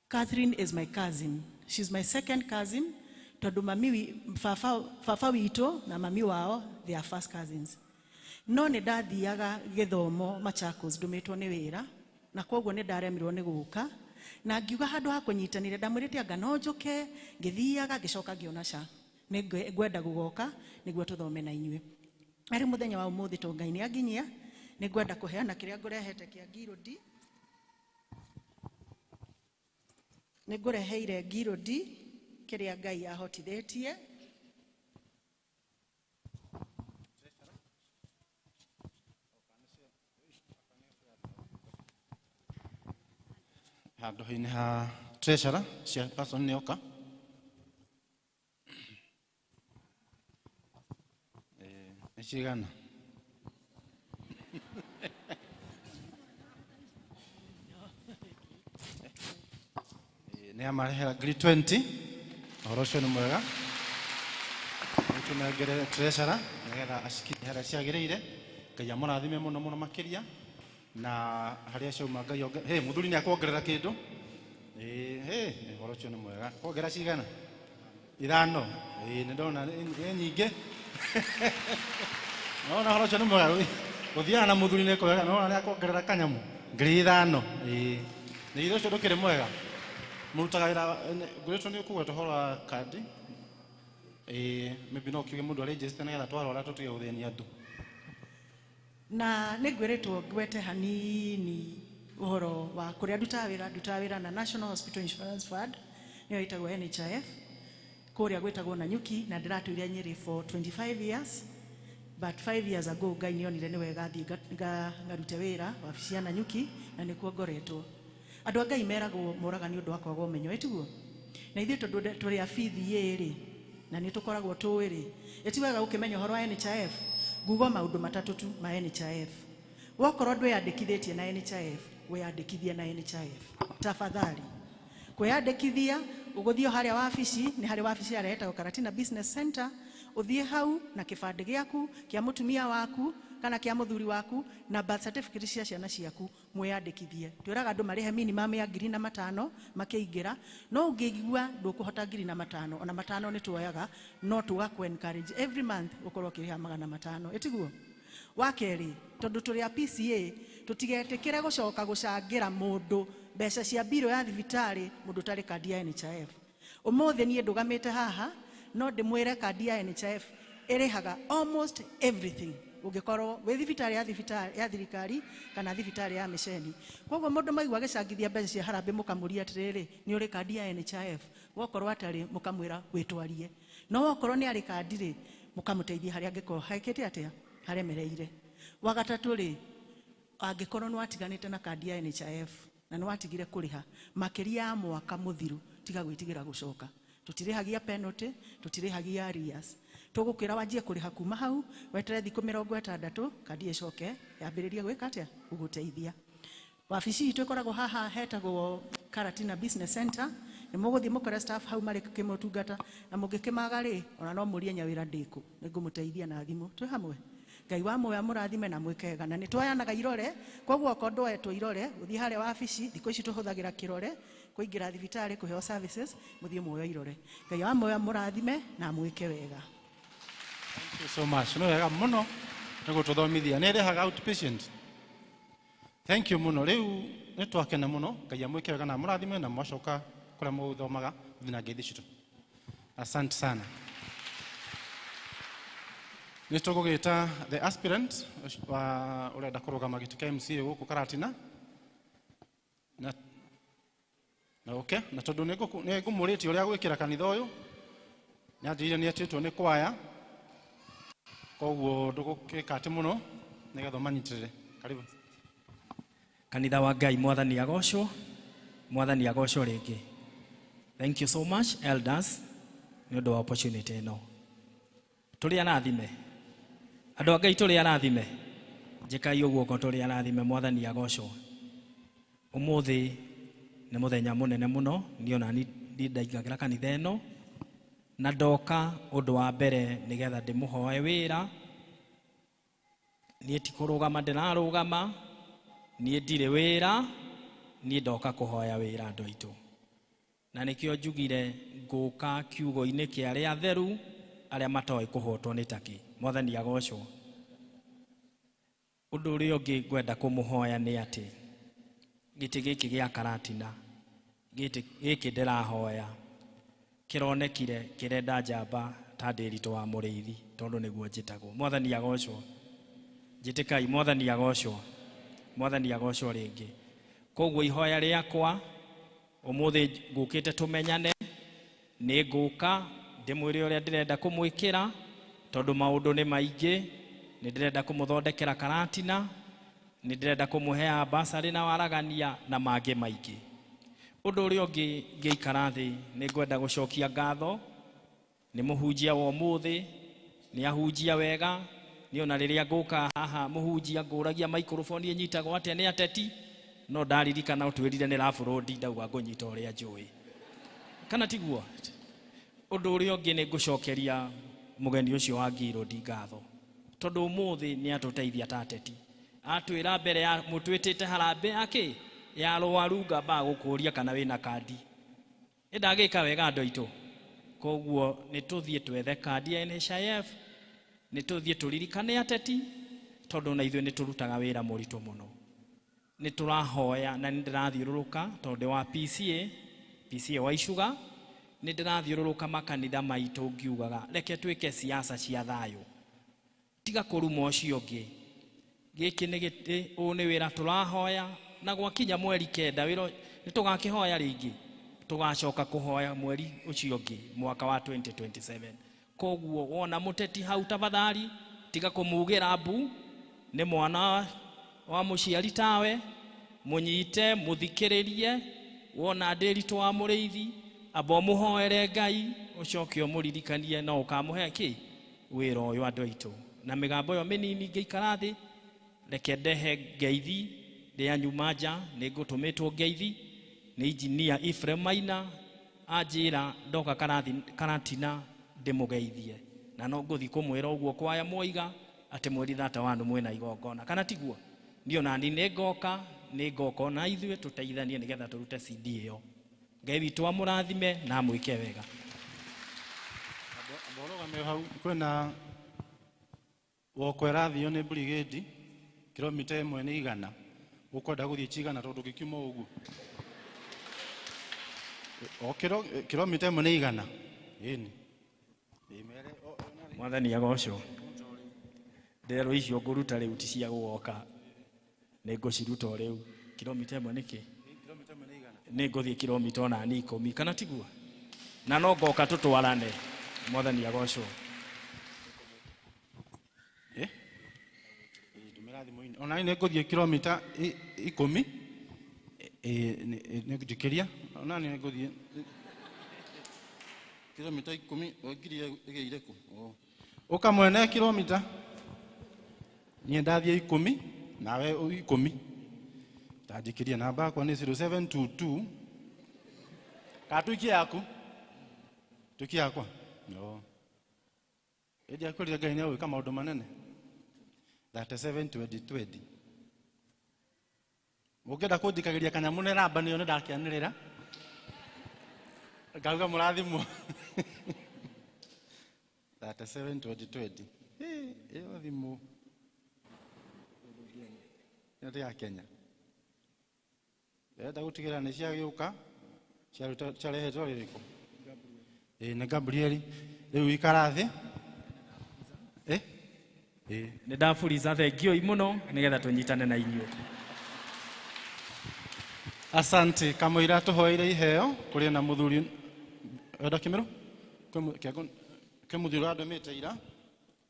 Catherine is my cousin. She's my second cousin tondũ mami baba witũ na mami wao they are first cousins. No nĩ ndathiaga gĩthomo Machakos ndũmĩtwo nĩ wĩra na kwoguo nĩ ndaremirwo nĩ gũka na ngiuga handũ ha kũnyitanĩra ndamwĩrĩte anga no njũke, ngĩthiaga ngĩcoka ngĩona ca nĩ ngwenda gũgoka nĩguo tũthome na inyuĩ. Arĩ mũthenya wa ũmũthĩ to Ngai nĩ anginyia nĩ ngwenda kũheana kĩrĩa ngũrehete kĩa ngirũndi. Nĩ ngũreheire ngirũndi kĩrĩa Ngai ahotithĩtie. Handũ-inĩ ha treasurer chairperson nĩ oka. Nĩ cigana? Nĩ amarehera ngiri 20. Ũhoro ũcio nĩ mwega. Nĩtũnengere treasurer nĩgetha acikinye harĩa ciagĩrĩire. Ngai amũrathime mũno mũno makĩria. Na harĩa ciauma Ngai onge. Hey, mũthuri nĩ akuongerera kĩndũ. Hey, ũhoro ũcio nĩ mwega. Kuongerera cigana? 5. Nĩ ndona nĩ nyingĩ. Nona ũhoro ũcio nĩ mwega. Gũthiaga na mũthuri nĩ kwega. Nona nĩ akuongerera kanyamũ ngiri 5. Nĩ ithe ũcio ndũkĩrĩ mwega. Mũrutaga wĩra ngwĩrĩtwo nĩ ũkũgweta ũhoro wa kandi. Maybe no kiuge mũndũ arĩnjĩcite nĩgetha twarwara tũtige gũthĩnia andũ. Na nĩ ngwĩrĩtwo ngwete hanini ũhoro wa kũrĩa ndutaga wĩra na National Hospital Insurance Fund nĩyo ĩtagwo NHIF kũrĩa gwĩtagwo Nanyuki na ndĩratũire Nyĩrĩ for 25 years but 5 years ago Ngai nĩonire nĩ wega thiĩ ngarute wĩra wabici ya Nanyuki na nĩkuo ngoretwo. Andũ a Ngai meragwo moraga nĩ ũndũ wa kwaga ũmenyo, ĩtiguo? Na ithuĩ tondũ tũrĩ a PDA rĩ na nĩ tũkoragwo tũĩ rĩ, ĩti wega gũkĩmenya ũhoro wa NHIF. Nguga maũndũ matatũ tu ma NHIF. Wakorwo ndwĩyandĩkithĩtie na NHIF, wĩyandĩkithie na NHIF. Tafadhali. Kwĩyandĩkithia, ũgũthiĩ harĩa wabici, nĩ harĩ wabici harĩa hetagwo Karatina Business Center, ũthiĩ hau na kĩbandĩ gĩaku, kĩa mũtumia waku, kana kĩa mũthuri waku, na birth certificate cia ciana ciaku, mwĩyandĩkithie. Twĩraga andũ marĩhe minimum ya 5,000 makĩingĩra, no ũngĩigua ndũkũhota 5,000, ona 5 nĩ tuoyaga, no tũgakũ encourage every month ũkorwo ũkĩrĩha 500, ĩtiguo? Wa kerĩ, tondũ tũrĩ a PCA, tũtigetĩkĩre gũcoka gũcangĩra mũndũ mbeca cia mbirũ ya thibitarĩ mũndũ ũtarĩ kandi ya NHIF. Ũmũthĩ niĩ ndũgamĩte haha, no ndĩmwĩre kandi ya NHIF ĩrĩhaga almost everything. Ũngĩkorwo wĩ thibitarĩ ya thirikari kana thibitarĩ ya mĩceni. Koguo mũndũ maigua agĩcangithia mbeca cia harambĩ mũkamũria atĩrĩrĩ, nĩ ũrĩ kandi ya NHIF? Wokorwo atarĩ mũkamwĩra wĩtwarie. No wokorwo nĩ arĩ kandi rĩ, mũkamũteithia harĩa angĩkorwo hekĩte atĩa, haremereire. Wa gatatũ rĩ, angĩkorwo nĩ watiganĩte na kandi ya NHIF na nĩ watigire kũrĩha makĩria ya mwaka mũthiru, tiga gwĩtigĩra gũcoka. Tũtirĩhagia penalty, tũtirĩhagia arrears. Tũgũkwĩra wanjie kũrĩha kuma hau, weterere thikũ 60, kandi ĩcoke yambĩrĩrie gwĩka atĩa, gũgũteithia. Wabici itũ ĩkoragwo haha hetagwo Karatina Business Center, nĩ mũgũthiĩ mũkore staff hau marĩ kĩmũtungata, na mũngĩkĩmaga rĩ, ona no mũrie Nyawĩra ndĩkũ, nĩngũmũteithia na thimũ. Twĩ hamwe. Ngai wa muoyo amũrathime na mwĩke wega. Na nĩ twoyanaga irore, koguo okorwo ndwoetwo irore, ũthiĩ harĩa wabici, thikũ ici tũhũthagĩra kĩrore, kũingĩra thibitarĩ kũheo services, mũthiĩ muoyo irore. Ngai wa muoyo amũrathime na mwĩke wega. Thank you so much. Nĩ wega mũno nĩ gũtũthomithia. Nĩ ĩrĩhaga outpatient. Thank you mũno. Rĩu nĩ twakena mũno. Ngai amwĩke wega na amũrathime na mwacoka kũrĩa mũgũthomaga mũthiĩ na ngeithi citũ. Asante sana. Nĩ tũgũgĩta the aspirant wa ũrenda kũrũgama gĩtĩ kĩa MCA gũkũ Karatina. Na okay. Oke na tondu nĩ ngũmũrĩtie ũrĩa gwĩkĩra kanitha ũyũ nĩ anjĩrire nĩ etĩtwo nĩ kwaya koguo ndũgũkĩka atĩ mũno nĩgetha ũmanyitĩrĩre. Karibu. Kanitha wa Ngai, mwathani agocwo, mwathani agocwo rĩngĩ. Thank you so much elders nĩ ũndũ wa opportunity ĩno. Tũrĩ arathime andũ a Ngai, tũrĩ arathime, njĩkai ũguo ko tũrĩ arathime. Mwathani agocwo. Ũmũthĩ nĩ mũthenya mũnene mũno, niĩ ona niĩ ndaingagĩra kanitha ĩno na ndoka ũndũ wa mbere nĩgetha ndĩmũhoe wĩra. Niĩ ti kũrũgama ndĩrarũgama, niĩ ndirĩ wĩra, niĩ ndoka kũhoya wĩra andũ aitũ. Na nĩkĩo njugire ngũka kiugo-inĩ kĩa arĩa atheru arĩa matoĩ kũhotwo nĩ takĩ. Mwathani agocwo. Ũndũ ũrĩa ũngĩ ngwenda kũmũhoya nĩ atĩ gĩtĩ gĩkĩ gĩa Karatina, gĩtĩ gĩkĩ ndĩrahoya kĩronekire kĩrenda njamba ta Ndĩritũ wa Mũrĩithi, tondũ nĩguo njĩtagwo. Mwathani agocwo. Njĩtĩkai, mwathani agocwo. Mwathani agocwo rĩngĩ. Koguo ihoya rĩakwa ũmũthĩ ngũkĩte tũmenyane, nĩ ngũka ndĩmwĩre ũrĩa ndĩrenda kũmwĩkĩra, tondũ maũndũ nĩ maingĩ. Nĩ ndĩrenda kũmũthondekera Karatina, nĩ ndĩrenda kũmũhe ambasarĩ na waragania na mangĩ maingĩ. Ũndũ ũrĩa ũngĩ ngĩikara thĩ nĩ ngwenda gũcokia ngatho nĩ mũhunjia wa ũmũthĩ, nĩ ahunjia wega. Nĩ ona rĩrĩa ngũka haha mũhunjia ngũragia microphone ĩnyitagwo atĩa nĩ ateti, no ndaririkana ũtwĩrire nĩ rabũrũndi, ndauga ngũnyita ũrĩa njũĩ, kana tiguo? Ũndũ ũrĩa ũngĩ nĩ ngũcokeria mũgeni ũcio wa Ngirũndi ngatho, tondũ ũmũthĩ nĩ atũteithia ta ateti. Atwĩra mbere ya mũtwĩtĩte harambee akĩ ya rwaru, ngamba gũkũria kana wĩna kandi. Nĩ ndagĩka wega andũ aitũ. Koguo nĩ tũthiĩ twethe kandi ya NHIF, nĩ tũthiĩ tũririkane ateti, tondũ na ithuĩ nĩ tũrutaga wĩra mũritũ mũno. Nĩ tũrahoya na nĩ ndĩrathiũrũrũka tondũ wa PCA, PCA wa Icuga, nĩ ndĩrathiũrũrũka makanitha maitũ ngiugaga reke twĩke siasa cia thayũ, tiga kũruma ũcio ũngĩ. Gĩkĩ nĩ gĩtĩ, ũũ nĩ wĩra tũrahoya, na gwakinya mweri 9 wĩra nĩ tũgakĩhoya rĩngĩ, tũgacoka kũhoya mweri ũcio ũngĩ mwaka wa 2027. Koguo wona mũteti hau tafadhali tiga kũmugĩra mbu, nĩ mwana wa mũciari tawe, mũnyite mũthikĩrĩrie. Wona Ndĩritũ wa Mũrĩithi amba ũmũhoere Ngai, ũcoke ũmũririkanie no ũkamũhe kĩ wĩra ũyũ andũ aitũ. Na mĩgambo ĩyo mĩnini ngĩikara thĩ, reke ndehe ngeithi rĩa nyuma nja, nĩ ngũtũmĩtwo ngeithi nĩ injinia Ephraim Maina, anjĩra ndoka Karatina ndĩmũgeithie, na no ngũthiĩ kũmwĩra ũguo kwaya mwoiga atĩ mweri 31 mwĩna igongona, kana tiguo? Niĩ ona niĩ nĩ ngoka, nĩ ngoka ona ithuĩ tũteithanie nĩgetha tũrute CD ĩyo. Ngai witũ amũrathime na amwĩke wega. Amborũgame hau kwĩna woko ĩrathio nĩ brigade kilomita 1 nĩ 100, ũkwenda gũthiĩ cigana tondũ gĩkiuma ũguo o kilomita 1 nĩ 100. Ĩni Mwathani agocwo. Ndero icio ngũruta rĩu ti cia gũgoka, nĩ ngũciruta o rĩu. Kilomita 1 nĩkĩ? Nĩ ngũthiĩ kilomita ona ni 10, kana tiguo? Na no ngoka tũtwarane. Mwathani agocwo. Ndũmĩra thimũ-inĩ. Ona niĩ nĩ ngũthiĩ kilomita 10, nĩ njĩkĩria. Ona niĩ nĩ ngũthiĩ kilomita 10, ngiri ĩgĩire kũ? Ũka mwene kilomita. Niĩ ndathiĩ 10, nawe 10. Ndanjĩkĩria namba yakwa nĩ 0722. Ka tuikie yaku? Tuikie yakwa? No. Ĩndĩ akwĩrire Ngai nĩ egwĩka maũndũ manene. 372020. Ũngĩenda kũnjikagĩria kanyamũ nĩ namba nĩyo nĩ ndakĩanĩrĩra. Ngauga mũrathimwo. 372020. Ĩyo thimũ. Ĩno ti ya Kenya. Ndĩrenda gũtigĩrĩra nĩ ciagĩũka, ciarehetwo rĩrĩkũ? Ĩĩ nĩ Gabriel. Rĩu ikara thĩ. Nĩ ndaburica thengioi mũno nĩgetha tũnyitane na inyuĩ. Asante kamũira tũhoeire iheo kũrĩ na mũthuri enda kĩmĩrũ kwĩ mũthuri ũrandũmĩte ira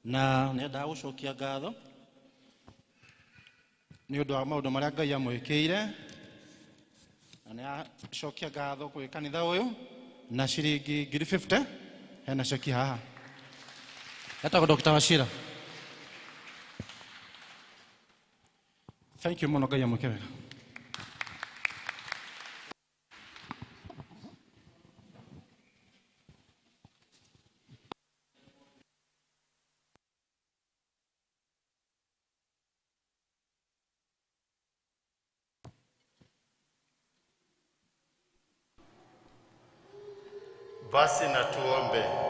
na nĩendaga gũcokia ngatho nĩ ũndũ wa maũndũ marĩa Ngai amwĩkĩire na nĩacokia ngatho kwĩ kanitha ũyũ na ciringi 50,000 hena ceki haha. Etagwo Dr. Wachira. Thank you mũno, Ngai amwĩke wega. Basi na tuombe.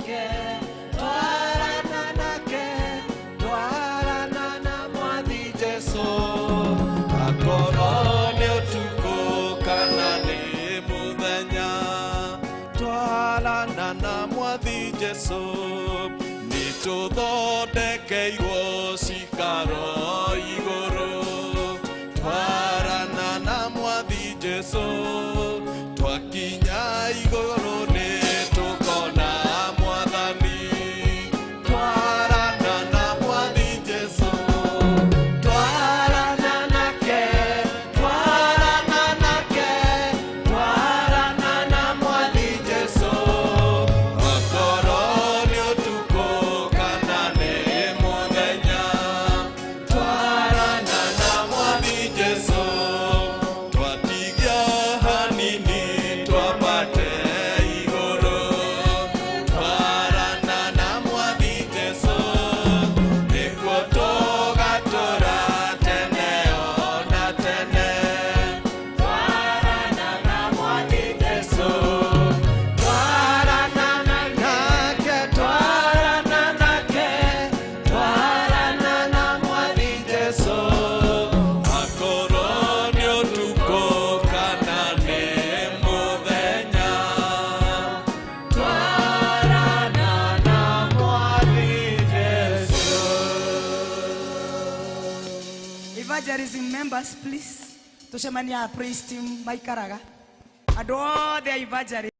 nake, twarana nake, twarana na Mwathi Jesũ. Akorwo nĩ ũtukũ kana nĩ mũthenya, twarana na Mwathi Jesũ. Nĩtũthondekeirwo cikaro igũrũ, twarana na Mwathi Jesũ. Twakinya igũrũ nĩtũkona Mwathani, twarana na Mwathi Jesũ. Twarana nake, twarana nake, twarana na Mwathi Jesũ. Akorwo nĩ ũtukũ kana nĩ mũthenya, twarana na Mwathi Jesũ. Twatigia hanini twambate igũrũ, twarana na Mwathi Jesũ. Nĩkuo tũgatũũra tene ona tene, twarana na Mwathi Jesũ. Twarana nake, twarana nake, twarana na Mwathi Jesũ. Akorwo nĩ ũtukũ kana nĩ mũthenya, twarana na Mwathi Jesũ. Evangelism members, please. Tucemania praise team maikaraga. Andũ othe a evangelism.